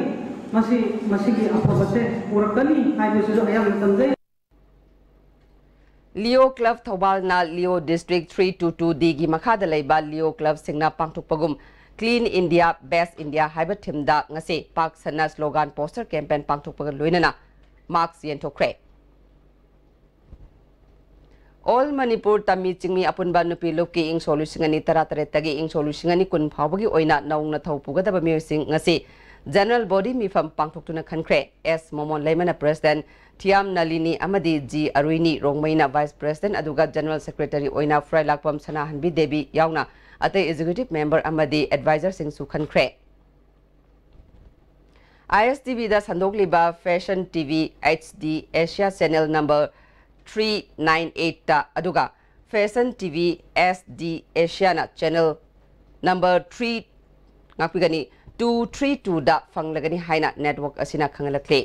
ꯃꯁꯤ, ꯃꯁꯤꯒꯤ ꯑꯐꯕꯁꯦ ꯄꯨꯔꯛꯀꯅꯤ ꯍꯥꯏꯕꯁꯤꯁꯨ ꯑꯩꯍꯥꯛꯅ ꯈꯟꯖꯩ꯫ ꯂꯤꯑꯣ ꯀ꯭ꯂꯕ ꯊꯧꯕꯥꯜꯅ Leo district three two two ꯗꯤꯒꯤ ꯃꯈꯥꯗ ꯂꯩꯕ ꯂꯤꯑꯣ ꯀ꯭ꯂꯕꯁꯤꯡꯅ ꯄꯥꯡꯊꯣꯛꯄꯒꯨꯝ Clean India, Best India ꯍꯥꯏꯕ ꯊꯤꯝꯗ ꯉꯁꯤ ꯄꯥꯛ ꯁꯟꯅ ꯁ꯭ꯂꯣꯒꯥꯟ ꯄꯣꯁꯇꯔ ꯀꯦꯝꯄꯦꯟ ꯄꯥꯡꯊꯣꯛꯄꯒ ꯂꯣꯏꯅꯅ ꯃꯥꯛꯁ ꯌꯦꯟꯊꯣꯛꯈ꯭ꯔꯦ꯫ ꯑꯣꯜ ꯃꯅꯤꯄꯨꯔ ꯇꯝꯃꯤ ꯆꯤꯡꯃꯤ ꯑꯄꯨꯟꯕ ꯅꯨꯄꯤ ꯂꯨꯞꯀꯤ ꯏꯪ ꯁꯣꯛ ꯂꯤꯁꯤꯡ ꯑꯅꯤ ꯇꯔꯥꯇꯔꯦꯠꯇꯒꯤ ꯏꯪ ꯁꯣꯛ ꯂꯤꯁꯤꯡ ꯑꯅꯤ ꯀꯨꯟ ꯐꯥꯎꯕꯒꯤ ꯑꯣꯏꯅ ꯅꯧꯅ ꯊꯧ ꯄꯨꯒꯗꯕ ꯃꯤꯑꯣꯏꯁꯤꯡ ꯉꯁꯤ ꯖꯦꯅꯔꯦꯜ ꯕꯣꯗꯤ ꯃꯤꯐꯝ ꯄꯥꯡꯊꯣꯛꯇꯨꯅ ꯈꯟꯈ꯭ꯔꯦ꯫ ꯑꯦꯁ ꯃꯣꯃꯣꯟ ꯂꯩꯃꯅ ꯄ꯭ꯔꯦꯁꯤꯗꯦꯟꯠ, ꯊꯤꯌꯥꯝ ꯅꯂꯤꯅꯤ ꯑꯃꯗꯤ ꯖꯤ ꯑꯔꯨꯏꯅꯤ ꯔꯣꯡꯃꯩꯅ ꯚꯥꯏꯁ ꯄ꯭ꯔꯦꯁꯤꯗꯦꯟꯠ ꯑꯗꯨꯒ ꯖꯦꯅꯔꯦꯜ ꯁꯦꯀ꯭ꯔꯦꯇꯔꯤ ꯑꯣꯏꯅ ꯐ꯭ꯔꯥꯏꯂꯥꯛꯄꯝ ꯁꯅꯥꯍꯟꯕꯤ ꯗꯦꯕꯤ ꯌꯥꯎꯅ ꯑꯇꯩ ꯑꯦꯛꯖꯤꯀ꯭ꯌꯨꯇꯤꯚ ꯃꯦꯝꯕꯔ ꯑꯃꯗꯤ ꯑꯦꯗꯚꯥꯏꯖꯔꯁꯤꯡꯁꯨ ꯈꯟꯈ꯭ꯔꯦ꯫ ꯑꯥꯏ ꯑꯦꯁ ꯇꯤ ꯚꯤꯗ ꯁꯟꯗꯣꯛꯂꯤꯕ fashion T V H D Asia channel number three nine ꯑꯩꯠꯇ ꯑꯗꯨꯒ fashion T V S D ꯑꯦꯁꯤꯌꯥꯅ ꯆꯦꯅꯦꯜ ꯅꯝꯕꯔ ꯊ꯭ꯔꯤ, ꯉꯥꯛꯄꯤꯒꯅꯤ, ꯇꯨ ꯊ꯭ꯔꯤ ꯇꯨꯗ ꯐꯪꯂꯒꯅꯤ ꯍꯥꯏꯅ ꯅꯦꯠꯋꯥꯔꯛ ꯑꯁꯤꯅ ꯈꯪꯍꯜꯂꯛꯂꯤ꯫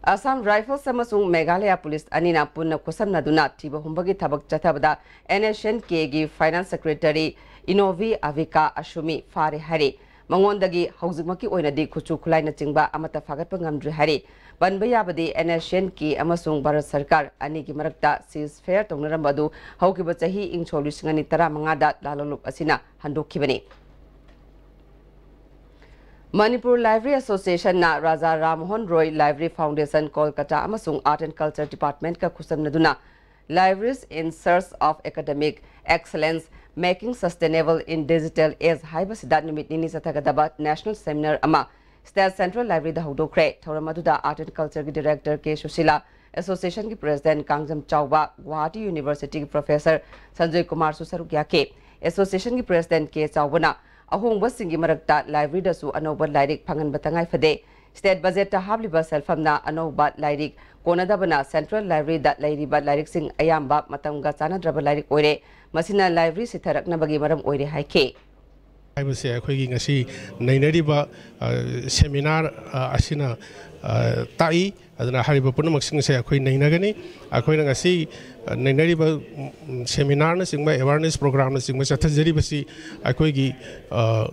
ꯑꯁꯥꯝ ꯔꯥꯏꯐꯜꯁ ꯑꯃꯁꯨꯡ ꯃꯦꯘꯥꯂꯌꯥ ꯄꯨꯂꯤꯁ ꯑꯅꯤꯅ ꯄꯨꯟꯅ ꯈꯨꯠꯁꯝꯅꯗꯨꯅ ꯊꯤꯕ ꯍꯨꯝꯕꯒꯤ ꯊꯕꯛ ꯆꯠꯊꯕꯗ ꯑꯦꯟ ꯑꯦꯁ ꯑꯦꯟ ꯀꯦꯒꯤ ꯐꯥꯏꯅꯥꯟꯁ ꯁꯦꯀ꯭ꯔꯦꯇꯔꯤ ꯏꯅꯣꯚꯤ ꯑꯚꯤꯀꯥ ꯑꯁꯨꯃꯤ ꯐꯥꯔꯦ ꯍꯥꯏꯔꯤ꯫ ꯃꯉꯣꯟꯗꯒꯤ ꯍꯧꯖꯤꯛꯃꯛꯀꯤ ꯑꯣꯏꯅꯗꯤ ꯈꯨꯠꯁꯨ ꯈꯨꯠꯂꯥꯏꯅꯆꯤꯡꯕ ꯑꯃꯠꯇ ꯐꯥꯒꯠꯄ ꯉꯝꯗ꯭ꯔꯤ ꯍꯥꯏꯔꯤ꯫ ꯄꯟꯕ ꯌꯥꯕꯗꯤ, NSCN-K ꯑꯃꯁꯨꯡ ꯚꯥꯔꯠ ꯁꯔꯀꯥꯔ ꯑꯅꯤꯒꯤ ꯃꯔꯛꯇ ceasefire ꯇꯧꯅꯔꯝꯕ ꯑꯗꯨ ꯍꯧꯈꯤꯕ ꯆꯍꯤ ꯏꯪ ꯁꯣꯛ ꯂꯤꯁꯤꯡ ꯑꯅꯤ ꯇꯔꯥꯃꯉꯥꯗ ꯂꯥꯜꯂꯣꯟꯂꯨꯞ ꯑꯁꯤꯅ ꯍꯟꯗꯣꯛꯈꯤꯕꯅꯤ꯫ ꯃꯅꯤꯄꯨꯔ Library Association-ꯅ ꯔꯥꯖꯥ ꯔꯥꯝꯃꯣꯍꯟ ꯔꯣꯏ Library Foundation, ꯀꯣꯜꯀꯇꯥ ꯑꯃꯁꯨꯡ Art and Culture Department-ꯀ ꯈꯨꯠꯁꯝꯅꯗꯨꯅ Libraries in Search of Academic Excellence, Making Sustainable in Digital Age ꯍꯥꯏꯕꯁꯤꯗ ꯅꯨꯃꯤꯠ ꯅꯤꯅꯤ ꯆꯠꯊꯒꯗꯕ national seminar ꯑꯃ State Central Library-ꯗ ꯍꯧꯗꯣꯛꯈ꯭ꯔꯦ꯫ ꯊꯧꯔꯝ ꯑꯗꯨꯗ Art and Culture-ꯒꯤ Director K Sushila, Association-ꯒꯤ President Kangjam ꯆꯥꯎꯕ, ꯒꯨꯋꯥꯍꯥꯇꯤ University-ꯒꯤ Professor ꯁꯟꯖꯣꯏ ꯀꯨꯃꯥꯔꯁꯨ ꯁꯔꯨꯛ ꯌꯥꯈꯤ꯫ Association-ꯒꯤ President ꯀꯦ ꯆꯥꯎꯕꯅ ꯑꯍꯣꯡꯕꯁꯤꯡꯒꯤ ꯃꯔꯛꯇ library-ꯗꯁꯨ ꯑꯅꯧꯕ ꯂꯥꯏꯔꯤꯛ ꯐꯪꯍꯟꯕ ꯇꯉꯥꯏ ꯐꯗꯦ꯫ State budget-ꯇ ꯍꯥꯞꯂꯤꯕ ꯁꯦꯜꯐꯝꯅ ꯑꯅꯧꯕ ꯂꯥꯏꯔꯤꯛ ꯀꯣꯟꯅꯗꯕꯅ Central Library-ꯗ ꯂꯩꯔꯤꯕ ꯂꯥꯏꯔꯤꯛꯁꯤꯡ ꯑꯌꯥꯝꯕ ꯃꯇꯝꯒ ꯆꯥꯟꯅꯗ꯭ꯔꯕ ꯂꯥꯏꯔꯤꯛ ꯑꯣꯏꯔꯦ꯫ ꯃꯁꯤꯅ library ꯁꯤꯊꯔꯛꯅꯕꯒꯤ ꯃꯔꯝ ꯑꯣꯏꯔꯦ ꯍꯥꯏꯈꯤ꯫ ꯍꯥꯏꯕꯁꯦ ꯑꯩꯈꯣꯏꯒꯤ ꯉꯁꯤ ꯅꯩꯅꯔꯤꯕ, ꯑ, seminar, ꯑ, ꯑꯁꯤꯅ, ꯑ, ꯇꯥꯛꯏ꯫ ꯑꯗꯨꯅ ꯍꯥꯏꯔꯤꯕ ꯄꯨꯝꯅꯃꯛꯁꯤꯡ ꯑꯁꯦ ꯑꯩꯈꯣꯏ ꯅꯩꯅꯒꯅꯤ꯫ ꯑꯩꯈꯣꯏꯅ ꯉꯁꯤ, ꯑ, ꯅꯩꯅꯔꯤꯕ, ꯎꯝ, seminar-ꯅꯆꯤꯡꯕ, awareness program-ꯅꯆꯤꯡꯕ ꯆꯠꯊꯖꯔꯤꯕꯁꯤ ꯑꯩꯈꯣꯏꯒꯤ, ꯑ,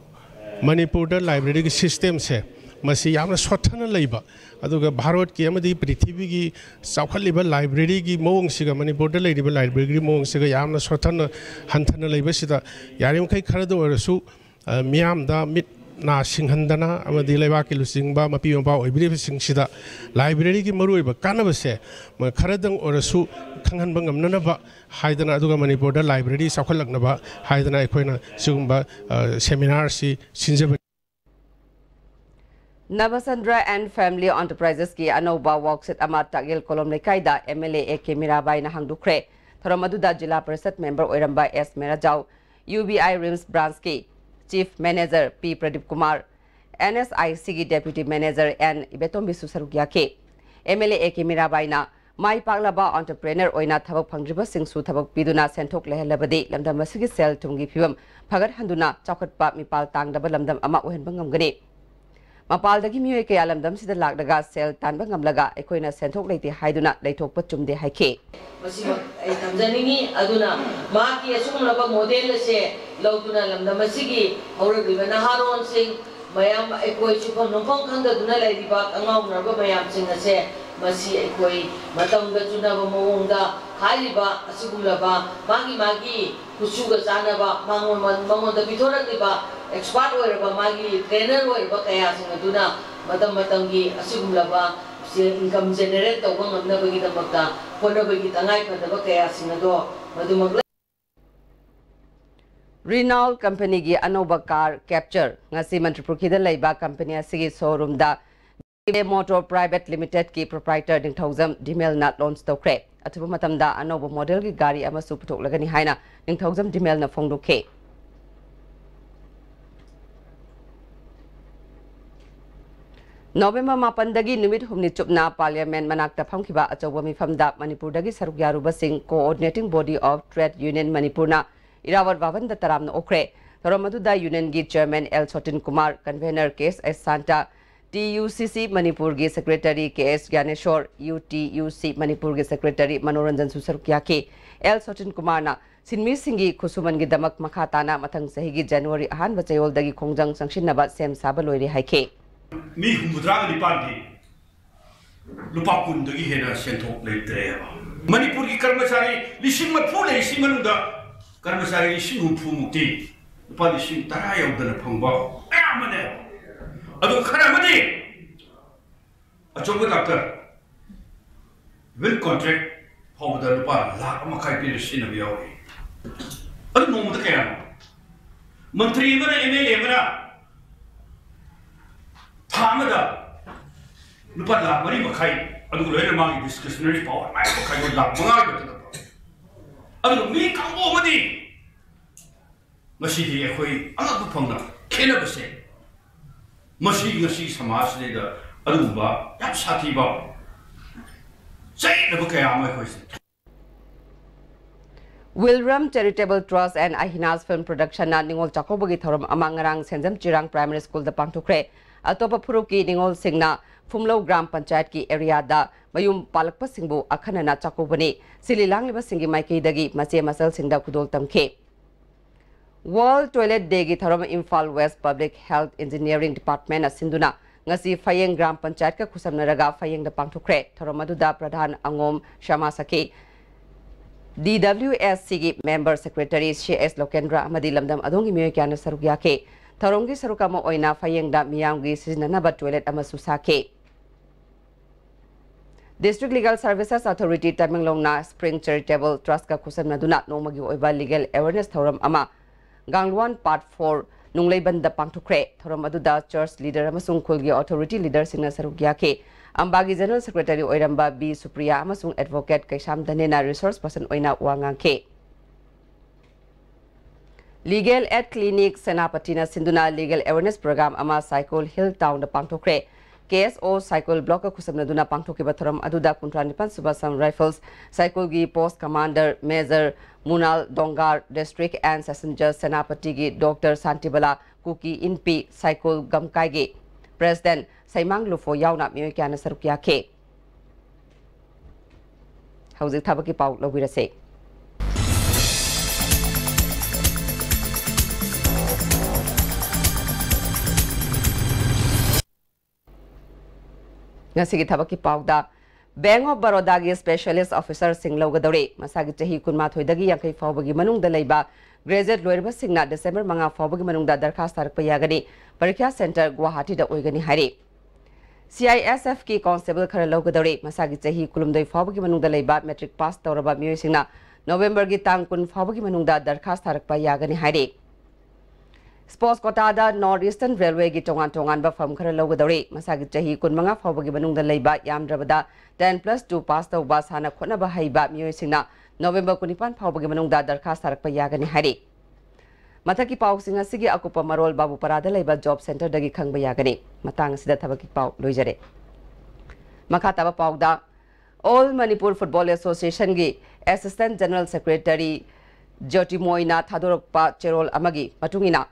ꯃꯅꯤꯄꯨꯔꯗ library-ꯒꯤ system-ꯁꯦ ꯃꯁꯤ ꯌꯥꯝꯅ ꯁꯣꯠꯊꯅ ꯂꯩꯕ, ꯑꯗꯨꯒ ꯚꯥꯔꯠꯀꯤ ꯑꯃꯗꯤ ꯄ꯭ꯔꯤꯊꯤꯕꯤꯒꯤ ꯆꯥꯎꯈꯠꯂꯤꯕ library-ꯒꯤ ꯃꯑꯣꯡꯁꯤꯒ ꯃꯅꯤꯄꯨꯔꯗ ꯂꯩꯔꯤꯕ library-ꯒꯤ ꯃꯑꯣꯡꯁꯤꯒ ꯌꯥꯝꯅ ꯁꯣꯠꯊꯅ, ꯍꯟꯊꯅ ꯂꯩꯕꯁꯤꯗ ꯌꯥꯔꯤꯃꯈꯩ ꯈꯔꯗ ꯑꯣꯏꯔꯁꯨ, ꯑ, ꯃꯤꯌꯥꯝꯗ ꯃꯤꯠ ꯅꯥ ꯁꯤꯡꯍꯟꯗꯅ ꯑꯃꯗꯤ ꯂꯩꯕꯥꯛꯀꯤ ꯂꯨꯆꯤꯡꯕ ꯃꯄꯤ ꯃꯄꯥ ꯑꯣꯏꯕꯤꯔꯤꯕꯁꯤꯡꯁꯤꯗ library-ꯒꯤ ꯃꯔꯨꯑꯣꯏꯕ ꯀꯥꯟꯅꯕꯁꯦ, ꯃ-, ꯈꯔꯗꯪ ꯑꯣꯏꯔꯁꯨ ꯈꯪꯍꯟꯕ ꯉꯝꯅꯅꯕ ꯍꯥꯏꯗꯅ, ꯑꯗꯨꯒ ꯃꯅꯤꯄꯨꯔꯗ library ꯆꯥꯎꯈꯠꯂꯛꯅꯕ ꯍꯥꯏꯗꯅ ꯑꯩꯈꯣꯏꯅ ꯁꯤꯒꯨꯝꯕ, ꯑ, seminar-ꯁꯤ ꯁꯤꯟꯖꯕꯅꯤ꯫ Navachandra and Family Enterprises-ꯀꯤ ꯑꯅꯧꯕ workshop ꯑꯃ ꯇꯥꯛꯌꯦꯜ ꯀꯣꯂꯣꯝ ꯂꯩꯀꯥꯏꯗ MLA A K ꯃꯤꯔꯥꯕꯥꯏꯅ ꯍꯥꯡꯗꯣꯛꯈ꯭ꯔꯦ꯫ ꯊꯧꯔꯝ ꯑꯗꯨꯗ ꯖꯤꯂꯥ ꯄꯔꯤꯁꯠ member ꯑꯣꯏꯔꯝꯕ ꯑꯦꯁ ꯃꯦꯔꯥꯖꯥꯎ, UBI RIMS branch-ꯀꯤ chief manager P Pradip Kumar, NSIC-ꯒꯤ deputy manager ꯑꯦꯟ ꯏꯕꯦꯇꯣꯝꯕꯤꯁꯨ ꯁꯔꯨꯛ ꯌꯥꯈꯤ꯫ MLA A K ꯃꯤꯔꯥꯕꯥꯏꯅ ꯃꯥꯏ ꯄꯥꯛꯂꯕ entrepreneur ꯑꯣꯏꯅ ꯊꯕꯛ ꯐꯪꯗ꯭ꯔꯤꯕꯁꯤꯡꯁꯨ ꯊꯕꯛ ꯄꯤꯗꯨꯅ ꯁꯦꯟꯊꯣꯛ ꯂꯩꯍꯜꯂꯕꯗꯤ ꯂꯝꯗꯝ ꯑꯁꯤꯒꯤ ꯁꯦꯜ ꯊꯨꯝꯒꯤ ꯐꯤꯕꯝ ꯐꯒꯠꯍꯟꯗꯨꯅ ꯆꯥꯎꯈꯠꯄ ꯃꯤꯄꯥꯜ ꯇꯥꯡꯗꯕ ꯂꯝꯗꯝ ꯑꯃ ꯑꯣꯏꯍꯟꯕ ꯉꯝꯒꯅꯤ꯫ ꯃꯄꯥꯜꯗꯒꯤ ꯃꯤꯑꯣꯏ ꯀꯌꯥ ꯂꯝꯗꯝꯁꯤꯗ ꯂꯥꯛꯂꯒ ꯁꯦꯜ ꯇꯥꯟꯕ ꯉꯝꯂꯒ ꯑꯩꯈꯣꯏꯅ ꯁꯦꯟꯊꯣꯛ ꯂꯩꯇꯦ ꯍꯥꯏꯗꯨꯅ ꯂꯩꯊꯣꯛꯄ ꯆꯨꯝꯗꯦ ꯍꯥꯏꯈꯤ꯫ ꯃꯁꯤꯃꯛ ꯑꯩ ꯊꯝꯖꯅꯤꯡꯏ꯫ ꯑꯗꯨꯅ ꯃꯍꯥꯛꯀꯤ ꯑꯁꯤꯒꯨꯝꯂꯕ ꯃꯣꯗꯦꯜ ꯑꯁꯦ ꯂꯧꯗꯨꯅ ꯂꯝꯗꯝ ꯑꯁꯤꯒꯤ ꯍꯧꯔꯛꯂꯤꯕ ꯅꯍꯥꯔꯣꯟꯁꯤꯡ, ꯃꯌꯥꯝ ꯑꯩꯈꯣꯏ ꯁꯨꯐꯝ ꯅꯣꯝꯐꯝ ꯈꯪꯗꯗꯨꯅ ꯂꯩꯔꯤꯕ ꯑꯉꯥꯎꯅꯔꯕ ꯃꯌꯥꯝꯁꯤꯡ ꯑꯁꯦ ꯃꯁꯤ ꯑꯩꯈꯣꯏ ꯃꯇꯝꯒ ꯆꯨꯅꯕ ꯃꯑꯣꯡꯗ ꯍꯥꯏꯔꯤꯕ ꯑꯁꯤꯒꯨꯝꯂꯕ ꯃꯥꯒꯤ ꯃꯥꯒꯤ ꯀꯨꯆꯨꯒ ꯆꯥꯟꯅꯕ ꯃꯉꯣꯟ-, ꯃꯉꯣꯟꯗ ꯄꯤꯊꯣꯔꯛꯂꯤꯕ expert ꯑꯣꯏꯔꯕ ꯃꯥꯒꯤ trainer ꯑꯣꯏꯔꯕ ꯀꯌꯥꯁꯤꯡ ꯑꯗꯨꯅ ꯃꯇꯝ ꯃꯇꯝꯒꯤ ꯑꯁꯤꯒꯨꯝꯂꯕ ꯁꯦ income generate ꯇꯧꯕ ꯉꯝꯅꯕꯒꯤꯗꯃꯛꯇ ꯍꯣꯠꯅꯕꯒꯤ ꯇꯉꯥꯏ ꯐꯗꯕ ꯀꯌꯥꯁꯤꯡ ꯑꯗꯣ ꯃꯗꯨꯃꯛ ꯂꯩ꯫ Renault company ꯒꯤ ꯑꯅꯧꯕ car Captur ꯉꯁꯤ ꯃꯟꯇ꯭ꯔꯤꯄꯨꯈ꯭ꯔꯤꯗ ꯂꯩꯕ company ꯑꯁꯤꯒꯤ showroom ꯗ ꯃꯣꯇꯣꯔ ꯄ꯭ꯔꯥꯏꯚꯦꯠ ꯂꯤꯃꯤꯇꯦꯗꯀꯤ proprietor ꯅꯤꯡꯊꯧꯖꯝ ꯙꯤꯃꯦꯜꯅ launch ꯇꯧꯈ꯭ꯔꯦ꯫ ꯑꯊꯨꯕ ꯃꯇꯝꯗ ꯑꯅꯧꯕ model ꯒꯤ ꯒꯥꯔꯤ ꯑꯃꯁꯨ ꯄꯨꯊꯣꯛꯂꯒꯅꯤ ꯍꯥꯏꯅ ꯅꯤꯡꯊꯧꯖꯝ ꯙꯤꯃꯦꯜꯅ ꯐꯣꯡꯗꯣꯛꯈꯤ꯫ ꯅꯣꯕꯦꯝꯕꯔ ꯃꯥꯄꯟꯗꯒꯤ ꯅꯨꯃꯤꯠ ꯍꯨꯝꯅꯤ ꯆꯨꯞꯅ Parliament ꯃꯅꯥꯛꯇ ꯐꯝꯈꯤꯕ ꯑꯆꯧꯕ ꯃꯤꯐꯝꯗ ꯃꯅꯤꯄꯨꯔꯗꯒꯤ ꯁꯔꯨꯛ ꯌꯥꯔꯨꯕꯁꯤꯡ Coordinating Body of Trade Union ꯃꯅꯤꯄꯨꯔꯅ ꯏꯔꯥꯕꯣꯠ ꯚꯕꯟꯗ ꯇꯔꯥꯝꯅ ꯑꯣꯛꯈ꯭ꯔꯦ꯫ ꯊꯧꯔꯝ ꯑꯗꯨꯗ Union ꯒꯤ Chairman ꯑꯦꯜ ꯁꯣꯇꯤꯟ ꯀꯨꯃꯥꯔ, Convener ꯀꯦ ꯑꯦꯁ ꯁꯥꯟꯇ, ꯇꯤ ꯌꯨ ꯁꯤ ꯁꯤ ꯃꯅꯤꯄꯨꯔꯒꯤ Secretary ꯀꯦ ꯑꯦꯁ ꯒ꯭ꯌꯥꯅꯦꯁꯣꯔ, ꯌꯨ ꯇꯤ ꯌꯨ ꯁꯤ ꯃꯅꯤꯄꯨꯔꯒꯤ Secretary ꯃꯅꯣꯔꯟꯖꯟꯁꯨ ꯁꯔꯨꯛ ꯌꯥꯈꯤ꯫ ꯑꯦꯜ ꯁꯣꯇꯤꯟ ꯀꯨꯃꯥꯔꯅ ꯁꯤꯟꯃꯤꯁꯤꯡꯒꯤ ꯈꯨꯠꯁꯨꯃꯟꯒꯤꯗꯃꯛ ꯃꯈꯥ ꯇꯥꯅ ꯃꯊꯪ ꯆꯍꯤꯒꯤ ꯖꯅꯋꯥꯔꯤ ꯑꯍꯥꯟꯕ ꯆꯌꯣꯜꯗꯒꯤ ꯈꯣꯡꯖꯪ ꯆꯪꯁꯤꯟꯅꯕ ꯁꯦꯝ ꯁꯥꯕ ꯂꯣꯏꯔꯦ ꯍꯥꯏꯈꯤ꯫ ꯃꯤ ꯍꯨꯝꯐꯨꯇꯔꯥꯒ ꯅꯤꯄꯥꯟꯗꯤ ꯂꯨꯄꯥ ꯀꯨꯟꯗꯒꯤ ꯍꯦꯟꯅ ꯁꯦꯟꯊꯣꯛ ꯂꯩꯇ꯭ꯔꯦꯕ꯫ ꯃꯅꯤꯄꯨꯔꯒꯤ ꯀꯔꯃꯆꯥꯔꯤ ꯂꯤꯁꯤꯡ ꯃꯔꯤꯐꯨ ꯂꯩꯔꯤꯁꯤ ꯃꯅꯨꯡꯗ ꯀꯔꯃꯆꯥꯔꯤ ꯂꯤꯁꯤꯡ ꯍꯨꯝꯐꯨ ꯃꯨꯛꯇꯤ ꯂꯨꯄꯥ ꯂꯤꯁꯤꯡ ꯇꯔꯥ ꯌꯧꯗꯅ ꯐꯪꯕ ꯃꯌꯥꯝ ꯑꯃꯅꯦ꯫ ꯑꯗꯨ ꯈꯔ ꯑꯃꯗꯤ ꯑꯆꯧꯕ doctor, even contract ꯐꯥꯎꯕꯗ ꯂꯨꯄꯥ ꯂꯥꯈ ꯑꯃ ꯃꯈꯥꯏ ꯄꯤꯔ ꯁꯤꯖꯤꯟꯅꯕ ꯌꯥꯎꯔꯤ꯫ ꯑꯗꯨ ꯅꯣꯡꯃꯗ ꯀꯌꯥꯅꯣ? ꯃꯟꯇ꯭ꯔꯤ ꯑꯃꯅ, ꯑꯦꯝ ꯑꯦꯜ ꯑꯦ ꯑꯃꯅ ꯊꯥ ꯑꯃꯗ ꯂꯨꯄꯥ ꯂꯥꯈ ꯃꯔꯤ ꯃꯈꯥꯏ, ꯑꯗꯨꯒ ꯂꯣꯏꯅ ꯃꯥꯒꯤ discretionary power ꯃꯌꯥꯝ ꯃꯈꯥꯏꯗꯣ ꯂꯥꯈ ꯃꯉꯥꯒꯤ ꯃꯊꯛꯇ ꯐꯪꯉꯤ꯫ ꯑꯗꯨꯒ ꯃꯤ ꯀꯥꯡꯕꯨ ꯑꯃꯗꯤ ꯉꯁꯤꯗꯤ ꯑꯩꯈꯣꯏ ꯑꯉꯛꯄ ꯐꯪꯅ ꯈꯦꯠꯅꯕꯁꯦ, ꯃꯁꯤ ꯉꯁꯤ ꯁꯃꯥꯖꯁꯤꯗꯩꯗ ꯑꯗꯨꯒꯨꯝꯕ ꯌꯥꯝ ꯁꯥꯊꯤꯕ ꯆꯌꯦꯠꯅꯕ ꯀꯌꯥ ꯑꯃ ꯑꯩꯈꯣꯏꯁꯦ꯫ Wilram Charitable Trust and Ahina's Film Production ꯅ ꯅꯤꯉꯣꯜ ꯆꯥꯛꯀꯧꯕꯒꯤ ꯊꯧꯔꯝ ꯑꯃ ꯉꯔꯥꯡ ꯁꯦꯟꯖꯝ ꯆꯤꯔꯥꯡ Primary School ꯗ ꯄꯥꯡꯊꯣꯛꯈ꯭ꯔꯦ꯫ ꯑꯇꯣꯞꯄ ꯐꯨꯔꯨꯞꯀꯤ ꯅꯤꯉꯣꯜꯁꯤꯡꯅ ꯐꯨꯝꯂꯧ ꯒ꯭ꯔꯥꯝ ꯄꯟꯆꯥꯌꯠꯀꯤ ꯑꯦꯔꯤꯌꯥꯗ ꯃꯌꯨꯝ ꯄꯥꯜꯂꯛꯄꯁꯤꯡꯕꯨ ꯑꯈꯟꯅꯅ ꯆꯥꯛꯀꯧꯕꯅꯤ꯫ ꯁꯤꯜꯂꯤ ꯂꯥꯡꯂꯤꯕꯁꯤꯡꯒꯤ ꯃꯥꯏꯀꯩꯗꯒꯤ ꯃꯆꯦ ꯃꯆꯜꯁꯤꯡꯗ ꯈꯨꯗꯣꯜ ꯇꯝꯈꯤ꯫ World Toilet Day ꯒꯤ ꯊꯧꯔꯝ Imphal West Public Health Engineering Department ꯅ ꯁꯤꯟꯗꯨꯅ ꯉꯁꯤ ꯐꯌꯦꯡ ꯒ꯭ꯔꯥꯝ ꯄꯟꯆꯥꯌꯠꯀ ꯈꯨꯠꯁꯝꯅꯔꯒ ꯐꯌꯦꯡꯗ ꯄꯥꯡꯊꯣꯛꯈ꯭ꯔꯦ꯫ ꯊꯧꯔꯝ ꯑꯗꯨꯗ ꯄ꯭ꯔꯙꯥꯟ ꯑꯉꯣꯝ ꯁꯃꯥ ꯁꯈꯤ, D W S C ꯒꯤ member secretary C S ꯂꯣꯀꯦꯟꯗ꯭ꯔ ꯑꯃꯗꯤ ꯂꯝꯗꯝ ꯑꯗꯣꯝꯒꯤ ꯃꯤꯑꯣꯏ ꯀꯌꯥꯅ ꯁꯔꯨꯛ ꯌꯥꯈꯤ꯫ ꯊꯧꯔꯝꯒꯤ ꯁꯔꯨꯛ ꯑꯃ ꯑꯣꯏꯅ ꯐꯌꯦꯡꯗ ꯃꯤꯌꯥꯝꯒꯤ ꯁꯤꯖꯤꯟꯅꯅꯕ toilet ꯑꯃꯁꯨ ꯁꯥꯈꯤ꯫ District Legal Services Authority ꯇꯃꯦꯡꯂꯣꯡꯅ Spring Charitable Trust ꯀ ꯈꯨꯠꯁꯝꯅꯗꯨꯅ ꯅꯣꯡꯃꯒꯤ ꯑꯣꯏꯕ legal awareness ꯊꯧꯔꯝ ꯑꯃ ꯒꯥꯡꯂꯨꯋꯥꯟ Part four ꯅꯨꯡꯂꯩꯕꯟꯗ ꯄꯥꯡꯊꯣꯛꯈ꯭ꯔꯦ꯫ ꯊꯧꯔꯝ ꯑꯗꯨꯗ church leader ꯑꯃꯁꯨꯡ ꯈꯨꯜꯒꯤ authority leaderꯁꯤꯡꯅ ꯁꯔꯨꯛ ꯌꯥꯈꯤ꯫ ꯑꯝꯕꯥꯒꯤ General Secretary ꯑꯣꯏꯔꯝꯕ B ꯁꯨꯄ꯭ꯔꯤꯌꯥ ꯑꯃꯁꯨꯡ advocate ꯀꯩꯁꯥꯝ ꯙꯅꯦꯅ resource person ꯑꯣꯏꯅ ꯋꯥ ꯉꯥꯡꯈꯤ꯫ Legal Aid Clinic ꯁꯦꯅꯥꯄꯇꯤꯅ ꯁꯤꯟꯗꯨꯅ legal awareness program ꯑꯃ ꯁꯥꯏꯀꯣꯜ Hill Townꯗ ꯄꯥꯡꯊꯣꯛꯈ꯭ꯔꯦ꯫ K S O ꯁꯥꯏꯀꯣꯜ blockꯀ ꯈꯨꯠꯁꯝꯅꯗꯨꯅ ꯄꯥꯡꯊꯣꯛꯈꯤꯕ ꯊꯧꯔꯝ ꯑꯗꯨꯗ ꯀꯨꯟꯊ꯭ꯔꯥ ꯅꯤꯄꯥꯟ ꯁꯨꯕ Assam Rifles ꯁꯥꯏꯀꯣꯜꯒꯤ post commander Major ꯃꯨꯅꯥꯜ ꯗꯣꯡꯒꯥꯔ, District and Session Judge ꯁꯦꯅꯥꯄꯇꯤꯒꯤ Doctor Shantibala, Kuki ꯏꯟꯄꯤ ꯁꯥꯏꯀꯣꯜ ꯒꯝꯀꯥꯏꯒꯤ President ꯁꯩꯃꯥꯡ ꯂꯨꯐꯣ ꯌꯥꯎꯅ ꯃꯤꯑꯣꯏ ꯀꯌꯥꯅ ꯁꯔꯨꯛ ꯌꯥꯈꯤ꯫ ꯍꯧꯖꯤꯛ ꯊꯕꯛꯀꯤ ꯄꯥꯎ ꯂꯧꯕꯤꯔꯁꯦ꯫ ꯉꯁꯤꯒꯤ ꯊꯕꯛꯀꯤ ꯄꯥꯎꯗ, Bank of Barodaꯒꯤ specialist officerꯁꯤꯡ ꯂꯧꯒꯗꯧꯔꯦ꯫ ꯃꯁꯥꯒꯤ ꯆꯍꯤ ꯀꯨꯟꯃꯥꯊꯣꯏꯗꯒꯤ ꯌꯥꯡꯈꯩ ꯐꯥꯎꯕꯒꯤ ꯃꯅꯨꯡꯗ ꯂꯩꯕ graduate ꯂꯣꯏꯔꯕꯁꯤꯡꯅ December ꯃꯉꯥ ꯐꯥꯎꯕꯒꯤ ꯃꯅꯨꯡꯗ ꯗꯔꯈꯥꯁ ꯊꯥꯔꯛꯄ ꯌꯥꯒꯅꯤ꯫ ꯄꯔꯤꯈ꯭ꯌꯥ center ꯒꯨꯋꯥꯍꯥꯇꯤꯗ ꯑꯣꯏꯒꯅꯤ ꯍꯥꯏꯔꯤ꯫ C I S F ꯀꯤ constable ꯈꯔ ꯂꯧꯒꯗꯧꯔꯦ꯫ ꯃꯁꯥꯒꯤ ꯆꯍꯤ ꯀꯨꯟꯍꯨꯝꯗꯣꯏ ꯐꯥꯎꯕꯒꯤ ꯃꯅꯨꯡꯗ ꯂꯩꯕ matric pass ꯇꯧꯔꯕ ꯃꯤꯑꯣꯏꯁꯤꯡꯅ Novemberꯒꯤ ꯇꯥꯡ ꯀꯨꯟ ꯐꯥꯎꯕꯒꯤ ꯃꯅꯨꯡꯗ ꯗꯔꯈꯥꯁ ꯊꯥꯔꯛꯄ ꯌꯥꯒꯅꯤ ꯍꯥꯏꯔꯤ꯫ Sports quotaꯗ North Eastern Railwayꯒꯤ ꯇꯣꯉꯥꯟ ꯇꯣꯉꯥꯟꯕ ꯐꯝ ꯈꯔ ꯂꯧꯒꯗꯧꯔꯤ꯫ ꯃꯁꯥꯒꯤ ꯆꯍꯤ ꯀꯨꯟꯃꯉꯥ ꯐꯥꯎꯕꯒꯤ ꯃꯅꯨꯡꯗ ꯂꯩꯕ ꯌꯥꯝꯗ꯭ꯔꯕꯗ ten plus two pass ꯇꯧꯕ ꯁꯥꯟꯅ ꯈꯣꯠꯅꯕ ꯍꯩꯕ ꯃꯤꯑꯣꯏꯁꯤꯡꯅ November ꯀꯨꯟꯅꯤꯄꯥꯟ ꯐꯥꯎꯕꯒꯤ ꯃꯅꯨꯡꯗ ꯗꯔꯈꯥꯁ ꯊꯥꯔꯛꯄ ꯌꯥꯒꯅꯤ ꯍꯥꯏꯔꯤ꯫ ꯃꯊꯛꯀꯤ ꯄꯥꯎꯁꯤꯡ ꯑꯁꯤꯒꯤ ꯑꯀꯨꯞꯄ ꯃꯔꯣꯜ ꯕꯥꯕꯨꯄꯥꯔꯥꯗ ꯂꯩꯕ job centreꯗꯒꯤ ꯈꯪꯕ ꯌꯥꯒꯅꯤ꯫ ꯃꯇꯥꯡ ꯑꯁꯤꯗ ꯊꯕꯛꯀꯤ ꯄꯥꯎ ꯂꯣꯏꯖꯔꯦ꯫ ꯃꯈꯥ ꯇꯥꯕ ꯄꯥꯎꯗ, All Manipur Football Associationꯒꯤ Assistant General Secretary ꯖ꯭ꯌꯣꯇꯤꯃꯣꯏꯅ ꯊꯥꯗꯣꯔꯛꯄ ꯆꯦꯔꯣꯜ ꯑꯃꯒꯤ ꯃꯇꯨꯡ ꯏꯟꯅ,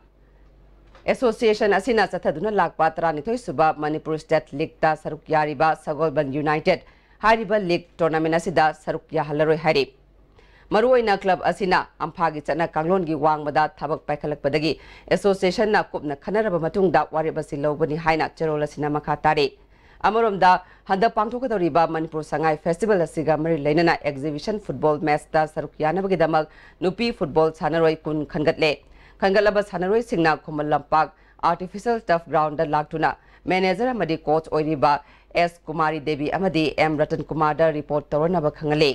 ꯑꯦꯁꯣꯁꯤꯌꯦꯁꯟ ꯑꯁꯤꯅ ꯆꯠꯊꯗꯨꯅ ꯂꯥꯛꯄ ꯇꯔꯥꯅꯤꯊꯣꯏ ꯁꯨꯕ ꯃꯅꯤꯄꯨꯔ ꯁ꯭ꯇꯦꯠ ꯂꯤꯒꯇ ꯁꯔꯨꯛ ꯌꯥꯔꯤꯕ ꯁꯒꯣꯜꯕꯟ ꯌꯨꯅꯥꯏꯇꯦꯗ ꯍꯥꯏꯔꯤꯕ ꯂꯤꯒ ꯇꯣꯔꯅꯥꯃꯦꯟ ꯑꯁꯤꯗ ꯁꯔꯨꯛ ꯌꯥꯍꯜꯂꯔꯣꯏ ꯍꯥꯏꯔꯤ꯫ ꯃꯔꯨꯑꯣꯏꯅ ꯀ꯭ꯂꯕ ꯑꯁꯤꯅ ꯑꯝꯐꯥꯒꯤ ꯆꯠꯅ ꯀꯥꯡꯂꯣꯟꯒꯤ ꯋꯥꯡꯃꯗ ꯊꯕꯛ ꯄꯥꯏꯈꯠꯂꯛꯄꯗꯒꯤ ꯑꯦꯁꯣꯁꯤꯌꯦꯁꯟꯅ ꯀꯨꯞꯅ ꯈꯟꯅꯔꯕ ꯃꯇꯨꯡꯗ ꯋꯥꯔꯦꯞ ꯑꯁꯤ ꯂꯧꯕꯅꯤ ꯍꯥꯏꯅ ꯆꯦꯔꯣꯜ ꯑꯁꯤꯅ ꯃꯈꯥ ꯇꯥꯔꯤ꯫ ꯑꯃꯔꯣꯝꯗ, ꯍꯟꯗꯛ ꯄꯥꯡꯊꯣꯛꯀꯗꯧꯔꯤꯕ ꯃꯅꯤꯄꯨꯔ ꯁꯉꯥꯏ ꯐꯦꯁꯇꯤꯚꯦꯜ ꯑꯁꯤꯒ ꯃꯔꯤ ꯂꯩꯅꯅ ꯑꯦꯛꯖꯤꯕꯤꯁꯟ ꯐꯨꯠꯕꯣꯜ ꯃꯦꯆꯇ ꯁꯔꯨꯛ ꯌꯥꯅꯕꯒꯤꯗꯃꯛ ꯅꯨꯄꯤ ꯐꯨꯠꯕꯣꯜ ꯁꯥꯟꯅꯔꯣꯏ ꯀꯨꯟ ꯈꯟꯒꯠꯂꯦ꯫ ꯈꯟꯒꯠꯂꯕ ꯁꯥꯟꯅꯔꯣꯏꯁꯤꯡꯅ ꯈꯨꯃꯟ ꯂꯝꯄꯥꯛ ꯑꯥꯔꯇꯤꯐꯤꯁꯤꯌꯦꯜ ꯇꯔꯐ ꯒ꯭ꯔꯥꯎꯟꯗ ꯂꯥꯛꯇꯨꯅ ꯃꯦꯅꯦꯖꯔ ꯑꯃꯗꯤ ꯀꯣꯆ ꯑꯣꯏꯔꯤꯕ ꯑꯦꯁ ꯀꯨꯃꯥꯔꯤ ꯗꯦꯕꯤ ꯑꯃꯗꯤ ꯑꯦꯝ ꯔꯇꯟ ꯀꯨꯃꯥꯔꯗ ꯔꯤꯄꯣꯔꯠ ꯇꯧꯔꯅꯕ ꯈꯪꯍꯜꯂꯤ꯫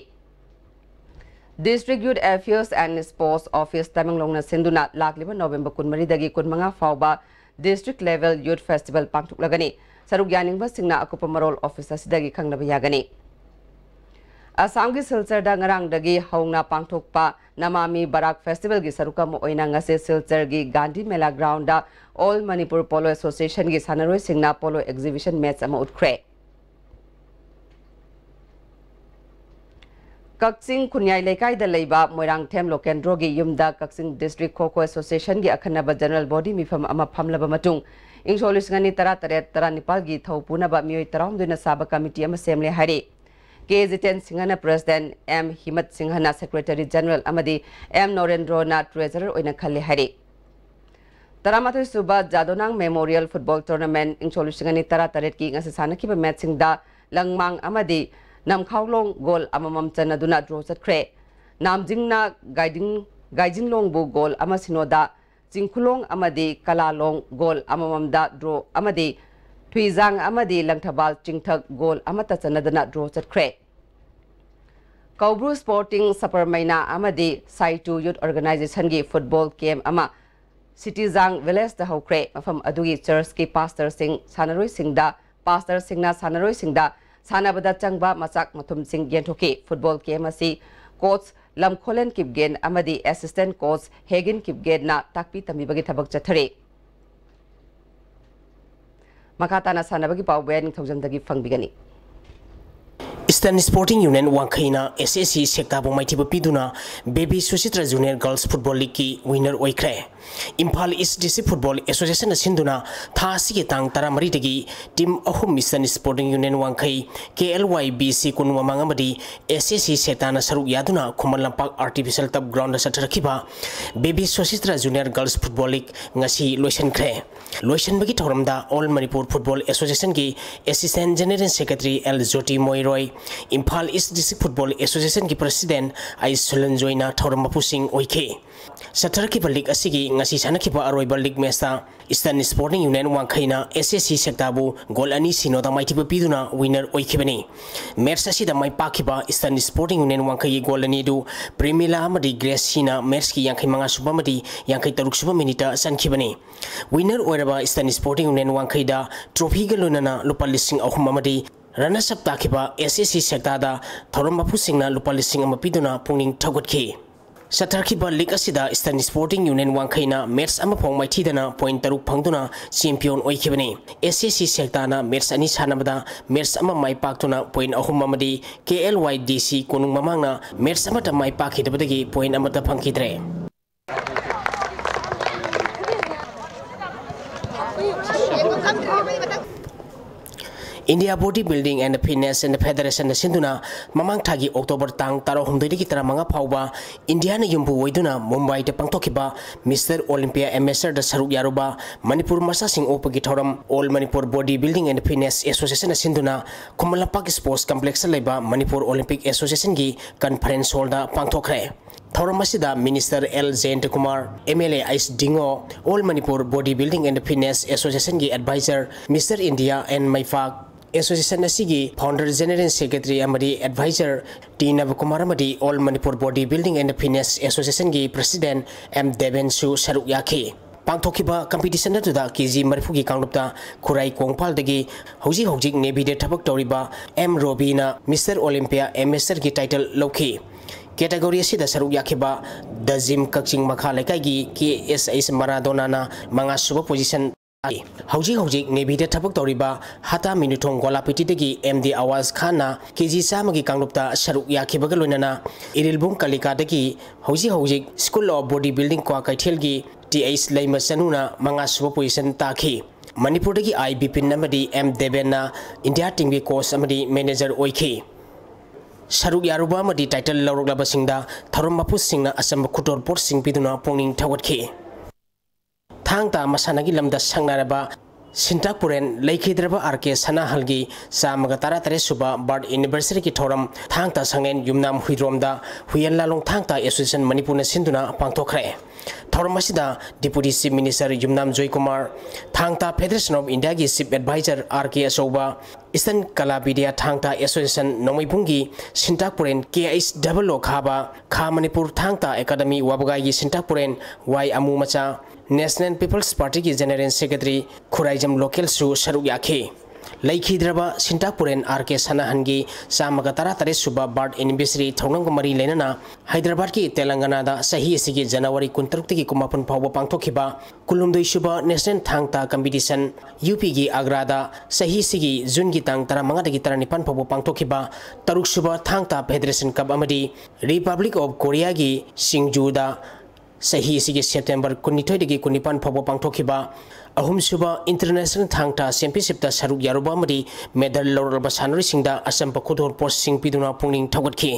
District Youth Affairs and Sports Office ꯇꯃꯦꯡꯂꯣꯡꯅ ꯁꯤꯟꯗꯨꯅ ꯂꯥꯛꯂꯤꯕ ꯅꯣꯕꯦꯝꯕꯔ ꯀꯨꯟꯃꯔꯤꯗꯒꯤ ꯀꯨꯟꯃꯉꯥ ꯐꯥꯎꯕ District Level Youth Festival ꯄꯥꯡꯊꯣꯛꯂꯒꯅꯤ꯫ ꯁꯔꯨꯛ ꯌꯥꯅꯤꯡꯕꯁꯤꯡꯅ ꯑꯀꯨꯞꯄ ꯃꯔꯣꯜ ꯑꯣꯐꯤꯁ ꯑꯁꯤꯗꯒꯤ ꯈꯪꯅꯕ ꯌꯥꯒꯅꯤ꯫ ꯑꯁꯥꯝꯒꯤ ꯁꯤꯜꯆꯔꯗ ꯉꯔꯥꯡꯗꯒꯤ ꯍꯧꯅ ꯄꯥꯡꯊꯣꯛꯄ ꯅꯃꯥꯃꯤ ꯕꯔꯥꯛ ꯐꯦꯁꯇꯤꯚꯦꯜꯒꯤ ꯁꯔꯨꯛ ꯑꯃ ꯑꯣꯏꯅ ꯉꯁꯤ ꯁꯤꯜꯆꯔꯒꯤ ꯒꯥꯟꯙꯤ ꯃꯦꯂꯥ ꯒ꯭ꯔꯥꯎꯟꯗ All Manipur Polo Associationꯒꯤ ꯁꯥꯟꯅꯔꯣꯏꯁꯤꯡꯅ ꯄꯣꯂꯣ ꯑꯦꯛꯖꯤꯕꯤꯁꯟ ꯃꯦꯆ ꯑꯃ ꯎꯠꯈ꯭ꯔꯦ꯫ ꯀꯛꯆꯤꯡ ꯈꯨꯟꯌꯥꯏ ꯂꯩꯀꯥꯏꯗ ꯂꯩꯕ ꯃꯣꯏꯔꯥꯡꯊꯦꯝ ꯂꯣꯀꯦꯟꯗ꯭ꯔꯣꯒꯤ ꯌꯨꯝꯗ ꯀꯛꯆꯤꯡ ꯗꯤꯁꯇ꯭ꯔꯤꯛ ꯈꯣꯈꯣ ꯑꯦꯁꯣꯁꯤꯌꯦꯁꯟꯒꯤ ꯑꯈꯟꯅꯕ ꯖꯦꯅꯔꯦꯜ ꯕꯣꯗꯤ ꯃꯤꯐꯝ ꯑꯃ ꯐꯝꯂꯕ ꯃꯇꯨꯡ, ꯏꯪ ꯁꯣꯛ ꯂꯤꯁꯤꯡ ꯑꯅꯤ ꯇꯔꯥ ꯇꯔꯦꯠ ꯇꯔꯥꯅꯤꯄꯥꯜꯒꯤ ꯊꯧ ꯄꯨꯅꯕ ꯃꯤꯑꯣꯏ ꯇꯔꯥꯍꯨꯝꯗꯣꯏꯅ ꯁꯥꯕ ꯀꯃꯤꯇꯤ ꯑꯃ ꯁꯦꯝꯂꯦ ꯍꯥꯏꯔꯤ꯫ ꯀꯦ ꯖꯤꯇꯦꯟ ꯁꯤꯡꯍꯅ ꯄ꯭ꯔꯦꯁꯤꯗꯦꯟꯠ, ꯑꯦꯝ ꯍꯤꯃꯠ ꯁꯤꯡꯍꯅ ꯁꯦꯀ꯭ꯔꯦꯇꯔꯤ ꯖꯦꯅꯔꯦꯜ ꯑꯃꯗꯤ ꯑꯦꯝ ꯅꯣꯔꯦꯟꯗ꯭ꯔꯣꯅ ꯇ꯭ꯔꯦꯖꯔꯔ ꯑꯣꯏꯅ ꯈꯜꯂꯦ ꯍꯥꯏꯔꯤ꯫ ꯇꯔꯥꯃꯥꯊꯣꯏ ꯁꯨꯕ ꯖꯥꯗꯣꯅꯥꯡ ꯃꯦꯃꯣꯔꯤꯌꯦꯜ ꯐꯨꯠꯕꯣꯜ ꯇꯣꯔꯅꯥꯃꯦꯟꯠ ꯏꯪ ꯁꯣꯛ ꯂꯤꯁꯤꯡ ꯑꯅꯤ ꯇꯔꯥ ꯇꯔꯦꯠꯀꯤ ꯉꯁꯤ ꯁꯥꯟꯅꯈꯤꯕ ꯃꯦꯆꯁꯤꯡꯗ ꯂꯪꯃꯥꯡ ꯑꯃꯗꯤ ꯅꯝꯈꯥꯎꯂꯣꯡ ꯒꯣꯜ ꯑꯃꯃꯝ ꯆꯟꯅꯗꯨꯅ ꯗ꯭ꯔꯣ ꯆꯠꯈ꯭ꯔꯦ꯫ ꯅꯥꯝꯖꯤꯡꯅ ꯒꯥꯏꯗꯤꯡ-, ꯒꯥꯏꯖꯤꯡꯂꯣꯡꯕꯨ ꯒꯣꯜ ꯑꯃ ꯁꯤꯅꯣꯗ, ꯆꯤꯡꯈꯨꯂꯣꯡ ꯑꯃꯗꯤ ꯀꯂꯥꯂꯣꯡ ꯒꯣꯜ ꯑꯃꯃꯝꯗ ꯗ꯭ꯔꯣ ꯑꯃꯗꯤ ꯊꯨꯏꯖꯥꯡ ꯑꯃꯗꯤ ꯂꯪꯊꯕꯥꯜ ꯆꯤꯡꯊꯛ ꯒꯣꯜ ꯑꯃꯠꯇ ꯆꯟꯅꯗꯅ ꯗ꯭ꯔꯣ ꯆꯠꯈ꯭ꯔꯦ꯫ ꯀꯧꯕ꯭ꯔꯨ ꯁ꯭ꯄꯣꯔꯇꯤꯡ ꯁꯄꯔꯃꯩꯅꯥ ꯑꯃꯗꯤ ꯁꯥꯏꯇꯨ ꯌꯨꯠ ꯑꯣꯔꯒꯅꯥꯏꯖꯦꯁꯟꯒꯤ ꯐꯨꯠꯕꯣꯜ ꯀꯦꯝꯞ ꯑꯃ ꯁꯤꯇꯤꯖꯥꯡ ꯚꯤꯂꯦꯖꯇ ꯍꯧꯈ꯭ꯔꯦ꯫ ꯃꯐꯝ ꯑꯗꯨꯒꯤ ꯆꯔꯆꯀꯤ ꯄꯥꯁꯇꯔꯁꯤꯡ ꯁꯥꯟꯅꯔꯣꯏꯁꯤꯡꯗ, ꯄꯥꯁꯇꯔꯁꯤꯡꯅ ꯁꯥꯟꯅꯔꯣꯏꯁꯤꯡꯗ ꯁꯥꯟꯅꯕꯗ ꯆꯪꯕ ꯃꯆꯥꯛ ꯃꯊꯨꯝꯁꯤꯡ ꯌꯦꯟꯊꯣꯛꯈꯤ꯫ ꯐꯨꯠꯕꯣꯜ ꯀꯦꯝꯞ ꯑꯁꯤ ꯀꯣꯆ ꯂꯝꯈꯣꯂꯦꯟ ꯀꯤꯞꯒꯦꯟ ꯑꯃꯗꯤ ꯑꯦꯁꯤꯁꯇꯦꯟꯠ ꯀꯣꯆ ꯍꯦꯒꯤꯟ ꯀꯤꯞꯒꯦꯟꯅ ꯇꯥꯛꯄꯤ ꯇꯝꯕꯤꯕꯒꯤ ꯊꯕꯛ ꯆꯠꯊꯔꯤ꯫ ꯃꯈꯥ ꯇꯥꯅ ꯁꯥꯟꯅꯕꯒꯤ ꯄꯥꯎ ꯕꯦꯟ ꯅꯤꯡꯊꯧꯖꯝꯗꯒꯤ ꯐꯪꯕꯤꯒꯅꯤ꯫ Eastern Sporting Union ꯋꯥꯡꯈꯩꯅ S S C ꯁꯦꯛꯇꯥꯕꯨ ꯃꯥꯏꯊꯤꯕ ꯄꯤꯗꯨꯅ Baby Suchitra Junior Girls Football Leagueꯀꯤ winner ꯑꯣꯏꯈ꯭ꯔꯦ꯫ ꯏꯝꯐꯥꯜ East District Football Associationꯅ ꯁꯤꯟꯗꯨꯅ ꯊꯥ ꯑꯁꯤꯒꯤ ꯇꯥꯡ ꯇꯔꯥꯃꯔꯤꯗꯒꯤ team ꯑꯍꯨꯝ Eastern Sporting Union ꯋꯥꯡꯈꯩ, K L Y B C ꯀꯣꯅꯨꯡ ꯃꯃꯥꯡ ꯑꯃꯗꯤ S S C ꯁꯦꯛꯇꯥꯅ ꯁꯔꯨꯛ ꯌꯥꯗꯨꯅ Khuman Lampak Artificial Turf Groundꯗ ꯆꯠꯊꯔꯛꯈꯤꯕ Baby Suchitra Junior Girls Football League ꯉꯁꯤ ꯂꯣꯏꯁꯤꯟꯈ꯭ꯔꯦ꯫ ꯂꯣꯏꯁꯤꯟꯕꯒꯤ ꯊꯧꯔꯝꯗ All Manipur Football Associationꯒꯤ Assistant General Secretary L Jyoti Moiroi, Imphal East District Football Associationꯒꯤ President I Sulanjoyꯅ ꯊꯧꯔꯝ ꯃꯄꯨꯁꯤꯡ ꯑꯣꯏꯈꯤ꯫ ꯆꯠꯊꯔꯛꯈꯤꯕ league ꯑꯁꯤꯒꯤ ꯉꯁꯤ ꯁꯥꯟꯅꯈꯤꯕ ꯑꯔꯣꯏꯕ league matchꯇ Eastern Sporting Union ꯋꯥꯡꯈꯩꯅ S S C ꯁꯦꯛꯇꯥꯕꯨ goal ꯑꯅꯤ ꯁꯤꯅꯣꯗ ꯃꯥꯏꯊꯤꯕ ꯄꯤꯗꯨꯅ winner ꯑꯣꯏꯈꯤꯕꯅꯤ꯫ Match ꯑꯁꯤꯗ ꯃꯥꯏ ꯄꯥꯛꯈꯤꯕ Eastern Sporting Union ꯋꯥꯡꯈꯩꯒꯤ goal ꯑꯅꯤꯗꯨ ꯄ꯭ꯔꯦꯃꯤꯂꯥ ꯑꯃꯗꯤ ꯒ꯭ꯔꯦꯁꯤꯅ matchꯀꯤ ꯌꯥꯡꯈꯩ ꯃꯉꯥ ꯁꯨꯕ ꯑꯃꯗꯤ ꯌꯥꯡꯈꯩ ꯇꯔꯨꯛ ꯁꯨꯕ minuteꯇ ꯆꯟꯈꯤꯕꯅꯤ꯫ Winner ꯑꯣꯏꯔꯕ Eastern Sporting Union ꯋꯥꯡꯈꯩꯗ trophyꯒ ꯂꯣꯏꯅꯅ ꯂꯨꯄꯥ ꯂꯤꯁꯤꯡ ꯑꯍꯨꯝ ꯑꯃꯗꯤ runners up ꯇꯥꯈꯤꯕ S S C ꯁꯦꯛꯇꯥꯗ ꯊꯧꯔꯝ ꯃꯄꯨꯁꯤꯡꯅ ꯂꯨꯄꯥ ꯂꯤꯁꯤꯡ ꯑꯃ ꯄꯤꯗꯨꯅ ꯄꯨꯛꯅꯤꯡ ꯊꯧꯒꯠꯈꯤ꯫ ꯆꯠꯊꯔꯛꯈꯤꯕ league ꯑꯁꯤꯗ Eastern Sporting Union ꯋꯥꯡꯈꯩꯅ match ꯑꯃꯐꯥꯎ ꯃꯥꯏꯊꯤꯗꯅ point ꯇꯔꯨꯛ ꯐꯪꯗꯨꯅ champion ꯑꯣꯏꯈꯤꯕꯅꯤ꯫ S S C ꯁꯦꯛꯇꯥꯅ match ꯑꯅꯤ ꯁꯥꯟꯅꯕꯗ match ꯑꯃ ꯃꯥꯏ ꯄꯥꯛꯇꯨꯅ point ꯑꯍꯨꯝ ꯑꯃꯗꯤ K L Y D C ꯀꯣꯅꯨꯡ ꯃꯃꯥꯡꯅ match ꯑꯃꯠꯇ ꯃꯥꯏ ꯄꯥꯛꯈꯤꯗꯕꯗꯒꯤ point ꯑꯃꯠꯇ ꯐꯪꯈꯤꯗ꯭ꯔꯦ꯫ India Body Building and Fitness and Federation ꯁꯤꯟꯗꯨꯅ ꯃꯃꯥꯡ ꯊꯥꯒꯤ October ꯇꯥꯡ ꯇꯔꯥꯍꯨꯝꯗꯣꯏꯗꯒꯤ ꯇꯔꯥꯃꯉꯥ ꯐꯥꯎꯕ ꯏꯟꯗꯤꯌꯥꯅ ꯌꯨꯝꯕꯨ ꯑꯣꯏꯗꯨꯅ ꯃꯨꯝꯕꯥꯏꯗ ꯄꯥꯡꯊꯣꯛꯈꯤꯕ Mister Olympia Amateurꯗ ꯁꯔꯨꯛ ꯌꯥꯔꯨꯕ ꯃꯅꯤꯄꯨꯔ ꯃꯆꯥꯁꯤꯡ ꯑꯣꯛꯄꯒꯤ ꯊꯧꯔꯝ All Manipur Body Building and Fitness Associationꯅ ꯁꯤꯟꯗꯨꯅ ꯈꯨꯃꯟ ꯂꯝꯄꯥꯛ Sports Complexꯇ ꯂꯩꯕ Manipur Olympic Associationꯒꯤ conference hallꯗ ꯄꯥꯡꯊꯣꯛꯈ꯭ꯔꯦ꯫ ꯊꯧꯔꯝ ꯑꯁꯤꯗ Minister L Jayantakumar, M L A Ice Dingo, All Manipur Body Building and Fitness Associationꯒꯤ advisor Mister India N ꯃꯩꯐꯥꯛ, association ꯑꯁꯤꯒꯤ founder general secretary ꯑꯃꯗꯤ advisor T ꯅꯕꯀꯨꯃꯥꯔ ꯑꯃꯗꯤ All Manipur Body Building and Fitness Associationꯒꯤ president M ꯗꯦꯕꯦꯟꯁꯨ ꯁꯔꯨꯛ ꯌꯥꯈꯤ꯫ ꯄꯥꯡꯊꯣꯛꯈꯤꯕ competition ꯑꯗꯨꯗ K G ꯃꯔꯤꯐꯨꯒꯤ ꯀꯥꯡꯂꯨꯞꯇ ꯈꯨꯔꯥꯏ ꯀꯣꯡꯄꯥꯜꯗꯒꯤ ꯍꯧꯖꯤꯛ ꯍꯧꯖꯤꯛ Navyꯗ ꯊꯕꯛ ꯇꯧꯔꯤꯕ M ꯔꯣꯕꯤꯅ Mister Olympia Amateurꯒꯤ title ꯂꯧꯈꯤ꯫ Category ꯑꯁꯤꯗ ꯁꯔꯨꯛ ꯌꯥꯈꯤꯕ The Gym ꯀꯛꯆꯤꯡ ꯃꯈꯥ ꯂꯩꯀꯥꯏꯒꯤ K S H ꯃꯔꯥꯗꯣꯅꯥꯅ ꯃꯉꯥꯁꯨꯕ position, ꯍꯧꯖꯤꯛ ꯍꯧꯖꯤꯛ ꯅꯦꯚꯤꯗ ꯊꯕꯛ ꯇꯧꯔꯤꯕ ꯍꯥꯇꯥ ꯃꯤꯅꯨꯊꯣꯡ ꯒꯣꯂꯥꯄꯤꯇꯤꯗꯒꯤ ꯑꯦꯝ ꯗꯤ ꯑꯋꯥꯖ ꯈꯥꯟꯅ ꯀꯦ ꯖꯤ ꯆꯥꯝꯃꯒꯤ ꯀꯥꯡꯂꯨꯞꯇ ꯁꯔꯨꯛ ꯌꯥꯈꯤꯕꯒ ꯂꯣꯏꯅꯅ ꯏꯔꯤꯜꯕꯨꯡ ꯀꯥꯂꯤꯀꯥꯗꯒꯤ ꯍꯧꯖꯤꯛ ꯍꯧꯖꯤꯛ School of Body Building ꯀ꯭ꯋꯥꯀꯩꯊꯦꯜꯒꯤ ꯇꯤ ꯑꯩꯆ ꯂꯩꯃ ꯆꯅꯨꯅ ꯃꯉꯥꯁꯨꯕ position ꯇꯥꯈꯤ꯫ ꯃꯅꯤꯄꯨꯔꯗꯒꯤ ꯑꯥꯏ ꯕꯤꯄꯤꯟ ꯑꯃꯗꯤ ꯑꯦꯝ ꯗꯦꯕꯦꯟꯅ ꯏꯟꯗꯤꯌꯥ teamꯒꯤ coach ꯑꯃꯗꯤ manager ꯑꯣꯏꯈꯤ꯫ ꯁꯔꯨꯛ ꯌꯥꯔꯨꯕ ꯑꯃꯗꯤ title ꯂꯧꯔꯛꯂꯕꯁꯤꯡꯗ ꯊꯧꯔꯝ ꯃꯄꯨꯁꯤꯡꯅ ꯑꯆꯝꯕ ꯈꯨꯗꯣꯜꯄꯣꯠꯁꯤꯡ ꯄꯤꯗꯨꯅ ꯄꯨꯛꯅꯤꯡ ꯊꯧꯒꯠꯈꯤ꯫ ꯊꯥꯡ ꯇꯥ ꯃꯁꯥꯟꯅꯒꯤ ꯂꯝꯗ ꯁꯛꯅꯔꯕ ꯁꯤꯟꯇꯥꯛ ꯄꯨꯔꯦꯟ ꯂꯩꯈꯤꯗ꯭ꯔꯕ ꯑꯥꯔ ꯀꯦ ꯁꯅꯥꯍꯜꯒꯤ ꯆꯥꯝꯃꯒ ꯇꯔꯥꯇꯔꯦꯠ ꯁꯨꯕ birth anniversaryꯒꯤ ꯊꯧꯔꯝ ꯊꯥꯡ ꯇꯥ ꯁꯪꯂꯦꯟ ꯌꯨꯝꯅꯥꯝ ꯍꯨꯏꯗ꯭ꯔꯣꯝꯗ ꯍꯨꯏꯌꯦꯟ ꯂꯥꯂꯣꯡ ꯊꯥꯡ ꯇꯥ Association ꯃꯅꯤꯄꯨꯔꯅ ꯁꯤꯟꯗꯨꯅ ꯄꯥꯡꯊꯣꯛꯈ꯭ꯔꯦ꯫ ꯊꯧꯔꯝ ꯑꯁꯤꯗ Deputy Chief Minister ꯌꯨꯝꯅꯥꯝ ꯖꯣꯏꯀꯨꯃꯥꯔ, ꯊꯥꯡ ꯇꯥ Federation of Indiaꯒꯤ Chief Advisor ꯑꯥꯔ ꯀꯦ ꯑꯆꯧꯕ, Eastern Kala Vidya Thang Ta Association ꯅꯣꯡꯃꯩꯕꯨꯡꯒꯤ ꯁꯤꯟꯇꯥꯛ Puren K H double O ꯈꯥꯕ, ꯈꯥ ꯃꯅꯤꯄꯨꯔ ꯊꯥꯡ ꯇꯥ ꯑꯦꯀꯥꯗꯃꯤ ꯋꯥꯕꯒꯥꯏꯒꯤ ꯁꯤꯟꯇꯥꯛ ꯄꯨꯔꯦꯟ ꯋꯥꯏ ꯑꯃꯨ ꯃꯆꯥ, National People's Partyꯒꯤ General Secretary Khuraijam ꯂꯣꯀꯦꯜꯁꯨ ꯁꯔꯨꯛ ꯌꯥꯈꯤ꯫ ꯂꯩꯈꯤꯗ꯭ꯔꯕ ꯁꯤꯟꯇꯥꯛ ꯄꯨꯔꯦꯟ ꯑꯥꯔ ꯀꯦ ꯁꯅꯥꯍꯟꯒꯤ ꯆꯥꯝꯃꯒ ꯇꯔꯥꯇꯔꯦꯠ ꯁꯨꯕ birth anniversary ꯊꯧꯔꯝꯒ ꯃꯔꯤ ꯂꯩꯅꯅ ꯍꯥꯏꯗ꯭ꯔꯕꯥꯗꯀꯤ ꯇꯦꯂꯪꯒꯅꯥꯗ ꯆꯍꯤ ꯑꯁꯤꯒꯤ ꯖꯅꯋꯥꯔꯤ ꯀꯨꯟꯇꯔꯨꯛꯇꯒꯤ ꯀꯨꯟꯃꯥꯄꯟ ꯐꯥꯎꯕ ꯄꯥꯡꯊꯣꯛꯈꯤꯕ ꯀꯨꯟꯍꯨꯝꯗꯣꯏ ꯁꯨꯕ National ꯊꯥꯡ ꯇꯥ Competition ꯌꯨ ꯄꯤꯒꯤ ꯑꯒ꯭ꯔꯥꯗ ꯆꯍꯤ ꯑꯁꯤꯒꯤ ꯖꯨꯟꯒꯤ ꯇꯥꯡ ꯇꯔꯥꯃꯉꯥꯗꯒꯤ ꯇꯔꯥꯅꯤꯄꯥꯟ ꯐꯥꯎꯕ ꯄꯥꯡꯊꯣꯛꯈꯤꯕ ꯇꯔꯨꯛ ꯁꯨꯕ ꯊꯥꯡ ꯇꯥ Federation Cup ꯑꯃꯗꯤ Republic of Koreaꯒꯤ ꯁꯤꯡꯖꯨꯗ ꯆꯍꯤ ꯑꯁꯤꯒꯤ ꯁꯦꯞꯇꯦꯝꯕꯔ ꯀꯨꯟꯅꯤꯊꯣꯏꯗꯒꯤ ꯀꯨꯟꯅꯤꯄꯥꯟ ꯐꯥꯎꯕ ꯄꯥꯡꯊꯣꯛꯈꯤꯕ ꯑꯍꯨꯝꯁꯨꯕ International ꯊꯥꯡ ꯇꯥ Championshipꯇ ꯁꯔꯨꯛ ꯌꯥꯔꯨꯕ ꯑꯃꯗꯤ medal ꯂꯧꯔꯛꯂꯕ ꯁꯥꯟꯅꯔꯣꯏꯁꯤꯡꯗ ꯑꯆꯝꯕ ꯈꯨꯗꯣꯜꯄꯣꯠꯁꯤꯡ ꯄꯤꯗꯨꯅ ꯄꯨꯛꯅꯤꯡ ꯊꯧꯒꯠꯈꯤ꯫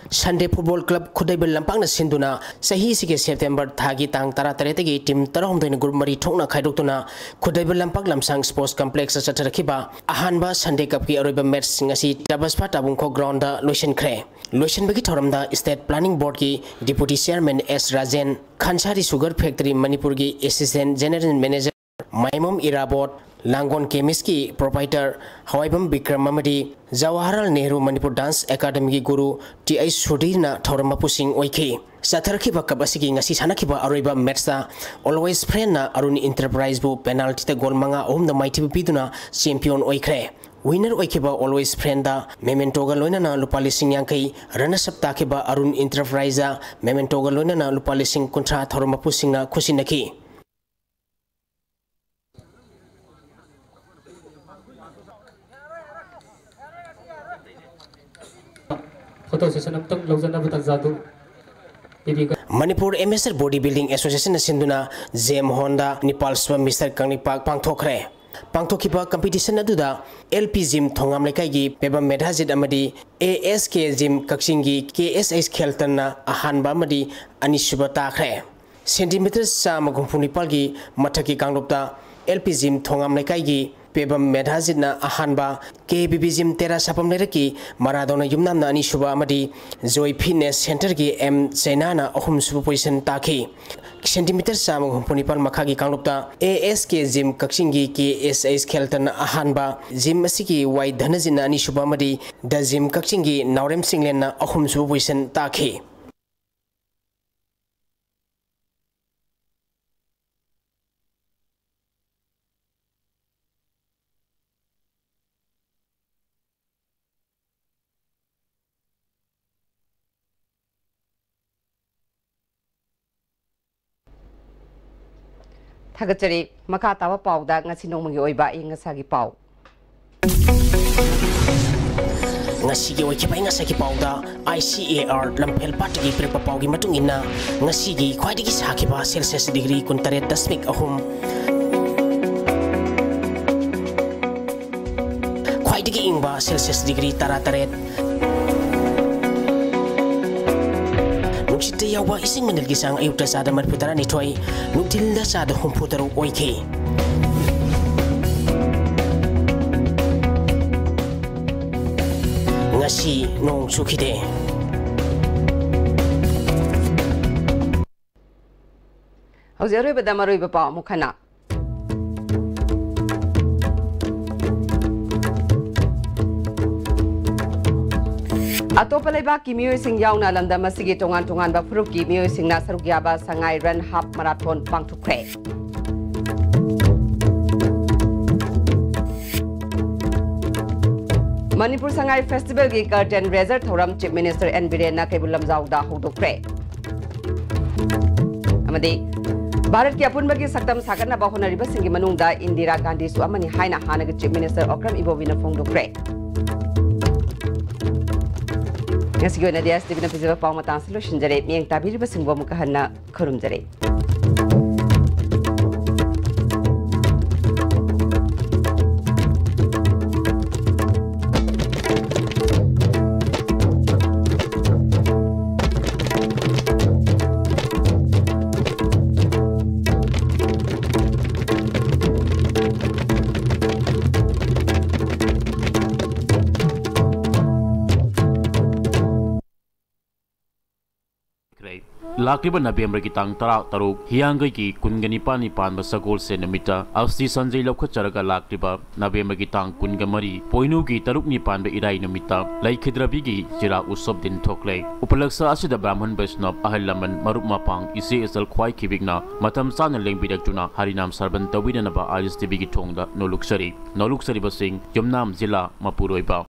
Sunday Football Club ꯈꯨꯗꯩꯕ ꯂꯝꯄꯥꯛꯅ ꯁꯤꯟꯗꯨꯅ ꯆꯍꯤ ꯑꯁꯤꯒꯤ ꯁꯦꯞꯇꯦꯝꯕꯔ ꯊꯥꯒꯤ ꯇꯥꯡ ꯇꯔꯥꯇꯔꯦꯠꯇꯒꯤ team ꯇꯔꯥꯍꯨꯝꯗꯣꯏꯅ group ꯃꯔꯤ ꯊꯣꯛꯅ ꯈꯥꯏꯗꯣꯛꯇꯨꯅ ꯈꯨꯗꯩꯕ ꯂꯝꯄꯥꯛ ꯂꯝꯁꯥꯡ Sports Complexꯇ ꯆꯠꯊꯔꯛꯈꯤꯕ ꯑꯍꯥꯟꯕ Sunday Cupꯀꯤ ꯑꯔꯣꯏꯕ match ꯉꯁꯤ ꯇꯕꯁꯄꯥ ꯇꯥꯕꯨꯡꯈꯣꯛ groundꯗ ꯂꯣꯏꯁꯤꯟꯈ꯭ꯔꯦ꯫ ꯂꯣꯏꯁꯤꯟꯕꯒꯤ ꯊꯧꯔꯝꯗ State Planning Boardꯀꯤ Deputy Chairman ꯑꯦꯁ ꯔꯥꯖꯦꯟ, ꯈꯥꯟꯁꯥꯔꯤ Sugar Factory ꯃꯅꯤꯄꯨꯔꯒꯤ Assistant General Manager ꯃꯥꯏꯃꯝ ꯏꯔꯥꯕꯣꯠ, ꯂꯥꯡꯒꯣꯜ Chemistꯀꯤ proprietor ꯍꯋꯥꯏꯕꯝ ꯕꯤꯀ꯭ꯔꯝ ꯑꯃꯗꯤ ꯖꯋꯥꯍꯔꯂꯥꯜ ꯅꯦꯍꯔꯨ ꯃꯅꯤꯄꯨꯔ Dance Academyꯒꯤ ꯒꯨꯔꯨ ꯇꯤ ꯑꯩꯆ ꯁꯨꯙꯤꯔꯅ ꯊꯧꯔꯝ ꯃꯄꯨꯁꯤꯡ ꯑꯣꯏꯈꯤ꯫ ꯆꯠꯊꯔꯛꯈꯤꯕ cup ꯑꯁꯤꯒꯤ ꯉꯁꯤ ꯁꯥꯟꯅꯈꯤꯕ ꯑꯔꯣꯏꯕ matchꯇ Always Friendꯅ ꯑꯔꯨꯟ Enterpriseꯕꯨ penaltyꯗ goal ꯃꯉꯥ ꯑꯍꯨꯝꯗ ꯃꯥꯏꯊꯤꯕ ꯄꯤꯗꯨꯅ champion ꯑꯣꯏꯈ꯭ꯔꯦ꯫ Winner ꯑꯣꯏꯈꯤꯕ Always Friendꯗ mementoꯒ ꯂꯣꯏꯅꯅ ꯂꯨꯄꯥ ꯂꯤꯁꯤꯡ ꯌꯥꯡꯈꯩ, runners up ꯇꯥꯈꯤꯕ ꯑꯔꯨꯟ Enterpriseꯇ mementoꯒ ꯂꯣꯏꯅꯅ ꯂꯨꯄꯥ ꯂꯤꯁꯤꯡ ꯀꯨꯟꯊ꯭ꯔꯥ ꯊꯧꯔꯝ ꯃꯄꯨꯁꯤꯡꯅ ꯈꯨꯠꯁꯤꯟꯅꯈꯤ꯫ ꯐꯣꯇꯣ ꯁꯦꯁꯟ ꯑꯃꯇꯪ ꯂꯧꯖꯅꯕ ꯇꯥꯟꯖꯥꯗꯨ ꯄꯤꯕꯤꯒ- ꯃꯅꯤꯄꯨꯔ ꯑꯦꯃꯦꯆꯔ ꯕꯣꯗꯤ ꯕꯤꯜꯗꯤꯡ ꯑꯦꯁꯣꯁꯤꯌꯦꯁꯟꯅ ꯁꯤꯟꯗꯨꯅ ꯖꯦꯝ ꯍꯣꯟꯗ ꯅꯤꯄꯥꯜ ꯁꯨꯕ ꯃꯤꯁꯇꯔ ꯀꯪꯂꯩꯄꯥꯛ ꯄꯥꯡꯊꯣꯛꯈ꯭ꯔꯦ꯫ ꯄꯥꯡꯊꯣꯛꯈꯤꯕ ꯀꯝꯄꯤꯇꯤꯁꯟ ꯑꯗꯨꯗ ꯑꯦꯜ ꯄꯤ ꯖꯤꯝ ꯊꯣꯉꯥꯝ ꯂꯩꯀꯥꯏꯒꯤ ꯄꯦꯕꯝ ꯃꯦꯙꯥꯖꯤꯠ ꯑꯃꯗꯤ ꯑꯦ ꯑꯦꯁ ꯀꯦ ꯖꯤꯝ ꯀꯛꯆꯤꯡꯒꯤ ꯀꯦ ꯑꯦꯁ ꯑꯩꯆ ꯈꯦꯜꯇꯟꯅ ꯑꯍꯥꯟꯕ ꯑꯃꯗꯤ ꯑꯅꯤꯁꯨꯕ ꯇꯥꯈ꯭ꯔꯦ꯫ ꯁꯦꯟꯇꯤꯃꯤꯇꯔ ꯆꯥꯝꯃ ꯍꯨꯝꯐꯨ ꯅꯤꯄꯥꯜꯒꯤ ꯃꯊꯛꯀꯤ ꯀꯥꯡꯂꯨꯞꯇ ꯑꯦꯜ ꯄꯤ ꯖꯤꯝ ꯊꯣꯉꯥꯝ ꯂꯩꯀꯥꯏꯒꯤ ꯄꯦꯕꯝ ꯃꯦꯙꯥꯖꯤꯠꯅ ꯑꯍꯥꯟꯕ, ꯀꯦ ꯕꯤ ꯕꯤ ꯖꯤꯝ ꯇꯦꯔꯥ ꯁꯥꯐꯝ ꯂꯩꯔꯛꯀꯤ ꯃꯔꯥꯗꯣꯅ ꯌꯨꯝꯅꯥꯝꯅ ꯑꯅꯤꯁꯨꯕ ꯑꯃꯗꯤ ꯖꯣꯏ ꯐꯤꯠꯅꯦꯁ ꯁꯦꯟꯇꯔꯒꯤ ꯑꯦꯝ ꯆꯩꯅꯥꯅ ꯑꯍꯨꯝꯁꯨꯕ ꯄꯣꯖꯤꯁꯟ ꯇꯥꯈꯤ꯫ ꯁꯦꯟꯇꯤꯃꯤꯇꯔ ꯆꯥꯝꯃ ꯍꯨꯝꯐꯨ ꯅꯤꯄꯥꯜ ꯃꯈꯥꯒꯤ ꯀꯥꯡꯂꯨꯞꯇ ꯑꯦ ꯑꯦꯁ ꯀꯦ ꯖꯤꯝ ꯀꯛꯆꯤꯡꯒꯤ ꯀꯦ ꯑꯦꯁ ꯑꯩꯆ ꯈꯦꯜꯇꯟꯅ ꯑꯍꯥꯟꯕ, ꯖꯤꯝ ꯑꯁꯤꯒꯤ ꯋꯥꯏ ꯙꯅꯖꯤꯠꯅ ꯑꯅꯤꯁꯨꯕ ꯑꯃꯗꯤ ꯗ ꯖꯤꯝ ꯀꯛꯆꯤꯡꯒꯤ ꯅꯥꯎꯔꯦꯝ ꯆꯤꯡꯂꯦꯟꯅ ꯑꯍꯨꯝꯁꯨꯕ ꯄꯣꯖꯤꯁꯟ ꯇꯥꯈꯤ꯫ ꯊꯥꯒꯠꯆꯔꯤ꯫ ꯃꯈꯥ ꯇꯥꯕ ꯄꯥꯎꯗ ꯉꯁꯤ ꯅꯣꯡꯃꯒꯤ ꯑꯣꯏꯕ ꯑꯏꯪ ꯑꯁꯥꯒꯤ ꯄꯥꯎ꯫ ꯉꯁꯤꯒꯤ ꯑꯣꯏꯈꯤꯕ ꯑꯏꯪ ꯑꯁꯥꯒꯤ ꯄꯥꯎꯗ ꯑꯥꯏ ꯁꯤ ꯑꯦ ꯑꯥꯔ ꯂꯝꯐꯦꯜ ꯄꯥꯠꯇꯒꯤ ꯄꯤꯔꯛꯄ ꯄꯥꯎꯒꯤ ꯃꯇꯨꯡ ꯏꯟꯅ, ꯉꯁꯤꯒꯤ ꯈ꯭ꯋꯥꯏꯗꯒꯤ ꯁꯥꯈꯤꯕ ꯁꯦꯜꯁꯤꯌꯁ ꯗꯤꯒ꯭ꯔꯤ ꯀꯨꯟꯇꯔꯦꯠ ꯗꯁꯃꯤꯛ ꯑꯍꯨꯝ, ꯈ꯭ꯋꯥꯏꯗꯒꯤ ꯏꯪꯕ ꯁꯦꯜꯁꯤꯌꯁ ꯗꯤꯒ꯭ꯔꯤ ꯇꯔꯥꯇꯔꯦꯠ, ꯅꯨꯡꯁꯤꯠꯇ ꯌꯥꯎꯕ ꯏꯁꯤꯡ ꯃꯅꯤꯜꯒꯤ ꯆꯥꯡ ꯑꯌꯨꯛꯇ ꯆꯥꯗ ꯃꯔꯤꯐꯨ ꯇꯔꯥꯅꯤꯊꯣꯏ, ꯅꯨꯡꯊꯤꯜꯗ ꯆꯥꯗ ꯍꯨꯝꯐꯨ ꯇꯔꯨꯛ ꯑꯣꯏꯈꯤ꯫ ꯉꯁꯤ ꯅꯣꯡ ꯆꯨꯈꯤꯗꯦ꯫ ꯍꯧꯖꯤꯛ ꯑꯔꯣꯏꯕꯗ ꯃꯔꯨꯑꯣꯏꯕ ꯄꯥꯎ ꯑꯃꯨꯛ ꯍꯟꯅ꯫ ꯑꯇꯣꯞꯄ ꯂꯩꯕꯥꯛꯀꯤ ꯃꯤꯑꯣꯏꯁꯤꯡ ꯌꯥꯎꯅ ꯂꯝꯗꯝ ꯑꯁꯤꯒꯤ ꯇꯣꯉꯥꯟ ꯇꯣꯉꯥꯟꯕ ꯐꯨꯔꯨꯞꯀꯤ ꯃꯤꯑꯣꯏꯁꯤꯡꯅ ꯁꯔꯨꯛ ꯌꯥꯕ ꯁꯉꯥꯏ run half marathon ꯄꯥꯡꯊꯣꯛꯈ꯭ꯔꯦ꯫ Manipur Sangai ꯐꯦꯁꯇꯤꯚꯦꯜꯒꯤ ꯀꯔꯇꯦꯟ ꯔꯦꯖꯔ ꯊꯧꯔꯝ ꯆꯤꯐ ꯃꯤꯅꯤꯁꯇꯔ ꯑꯦꯟ ꯕꯤꯔꯦꯟꯅ ꯀꯩꯕꯨꯜ ꯂꯝꯖꯥꯎꯗ ꯍꯧꯗꯣꯛꯈ꯭ꯔꯦ꯫ ꯑꯃꯗꯤ ꯚꯥꯔꯠꯀꯤ ꯑꯄꯨꯟꯕꯒꯤ ꯁꯛꯇꯝ ꯁꯥꯒꯠꯅꯕ ꯍꯣꯠꯅꯔꯤꯕꯁꯤꯡꯒꯤ ꯃꯅꯨꯡꯗ ꯏꯟꯗꯤꯔꯥ ꯒꯥꯟꯙꯤꯁꯨ ꯑꯃꯅꯤ ꯍꯥꯏꯅ ꯍꯥꯟꯅꯒꯤ ꯆꯤꯐ ꯃꯤꯅꯤꯁꯇꯔ ꯑꯣꯀ꯭ꯔꯝ ꯏꯕꯣꯕꯤꯅ ꯐꯣꯡꯗꯣꯛꯈ꯭ꯔꯦ꯫ ꯉꯁꯤꯒꯤ ꯑꯣꯏꯅꯗꯤ ꯑꯦꯁ ꯇꯤ ꯚꯤꯅ ꯄꯤꯖꯕ ꯄꯥꯎ ꯃꯇꯥꯡꯁꯤ ꯂꯣꯏꯁꯤꯟꯖꯔꯦ꯫ ꯃꯤꯠꯌꯦꯡ ꯇꯥꯕꯤꯔꯤꯕꯁꯤꯡꯕꯨ ꯑꯃꯨꯛꯀ ꯍꯟꯅ ꯈꯨꯔꯨꯝꯖꯔꯤ꯫ ꯂꯥꯛꯂꯤꯕ ꯅꯕꯦꯝꯕꯔꯒꯤ ꯇꯥꯡ ꯇꯔꯥ ꯇꯔꯨꯛ, ꯍꯤꯌꯥꯡꯒꯩꯒꯤ ꯀꯨꯟꯒ ꯅꯤꯄꯥꯟꯅꯤ ꯄꯥꯟꯕ ꯁꯒꯣꯜꯁꯦꯟ ꯅꯨꯃꯤꯠꯇ ꯑꯁꯇꯤ ꯁꯟꯖꯩ ꯂꯧꯈꯠꯆꯔꯒ ꯂꯥꯛꯂꯤꯕ ꯅꯕꯦꯝꯕꯔꯒꯤ ꯇꯥꯡ ꯀꯨꯟꯒ ꯃꯔꯤ, ꯄꯣꯏꯅꯨꯒꯤ ꯇꯔꯨꯛꯅꯤ ꯄꯥꯟꯕ ꯏꯔꯥꯏ ꯅꯨꯃꯤꯠꯇ ꯂꯩꯈꯤꯗ꯭ꯔꯕꯤꯒꯤ ꯆꯤꯔꯥ ꯎꯠꯁꯕ ꯗꯤꯟ ꯊꯣꯛꯂꯦ꯫ ꯎꯄꯂꯛꯁ ꯑꯁꯤꯗ ꯕ꯭ꯔꯥꯍꯃꯟ ꯕꯩꯁꯅꯕ, ꯑꯍꯜ ꯂꯃꯟ, ꯃꯔꯨꯞ ꯃꯄꯥꯡ, ꯏꯆꯦ ꯏꯆꯜ ꯈ꯭ꯋꯥꯏ ꯈꯤꯕꯤꯛꯅ ꯃꯇꯝ ꯆꯥꯅ ꯂꯦꯡꯕꯤꯔꯛꯇꯨꯅ ꯍꯔꯤꯅꯥꯝ ꯁꯔꯕꯟ ꯇꯧꯕꯤꯅꯅꯕ ꯑꯥꯏ ꯑꯦꯁ ꯇꯤ ꯚꯤꯒꯤ ꯊꯣꯡꯗ ꯅꯣꯂꯨꯛꯆꯔꯤ꯫ ꯅꯣꯂꯨꯛꯆꯔꯤꯕꯁꯤꯡ ꯌꯨꯝꯅꯥꯝ ꯖꯤꯂꯥ ꯃꯄꯨꯔꯣꯏꯕ꯫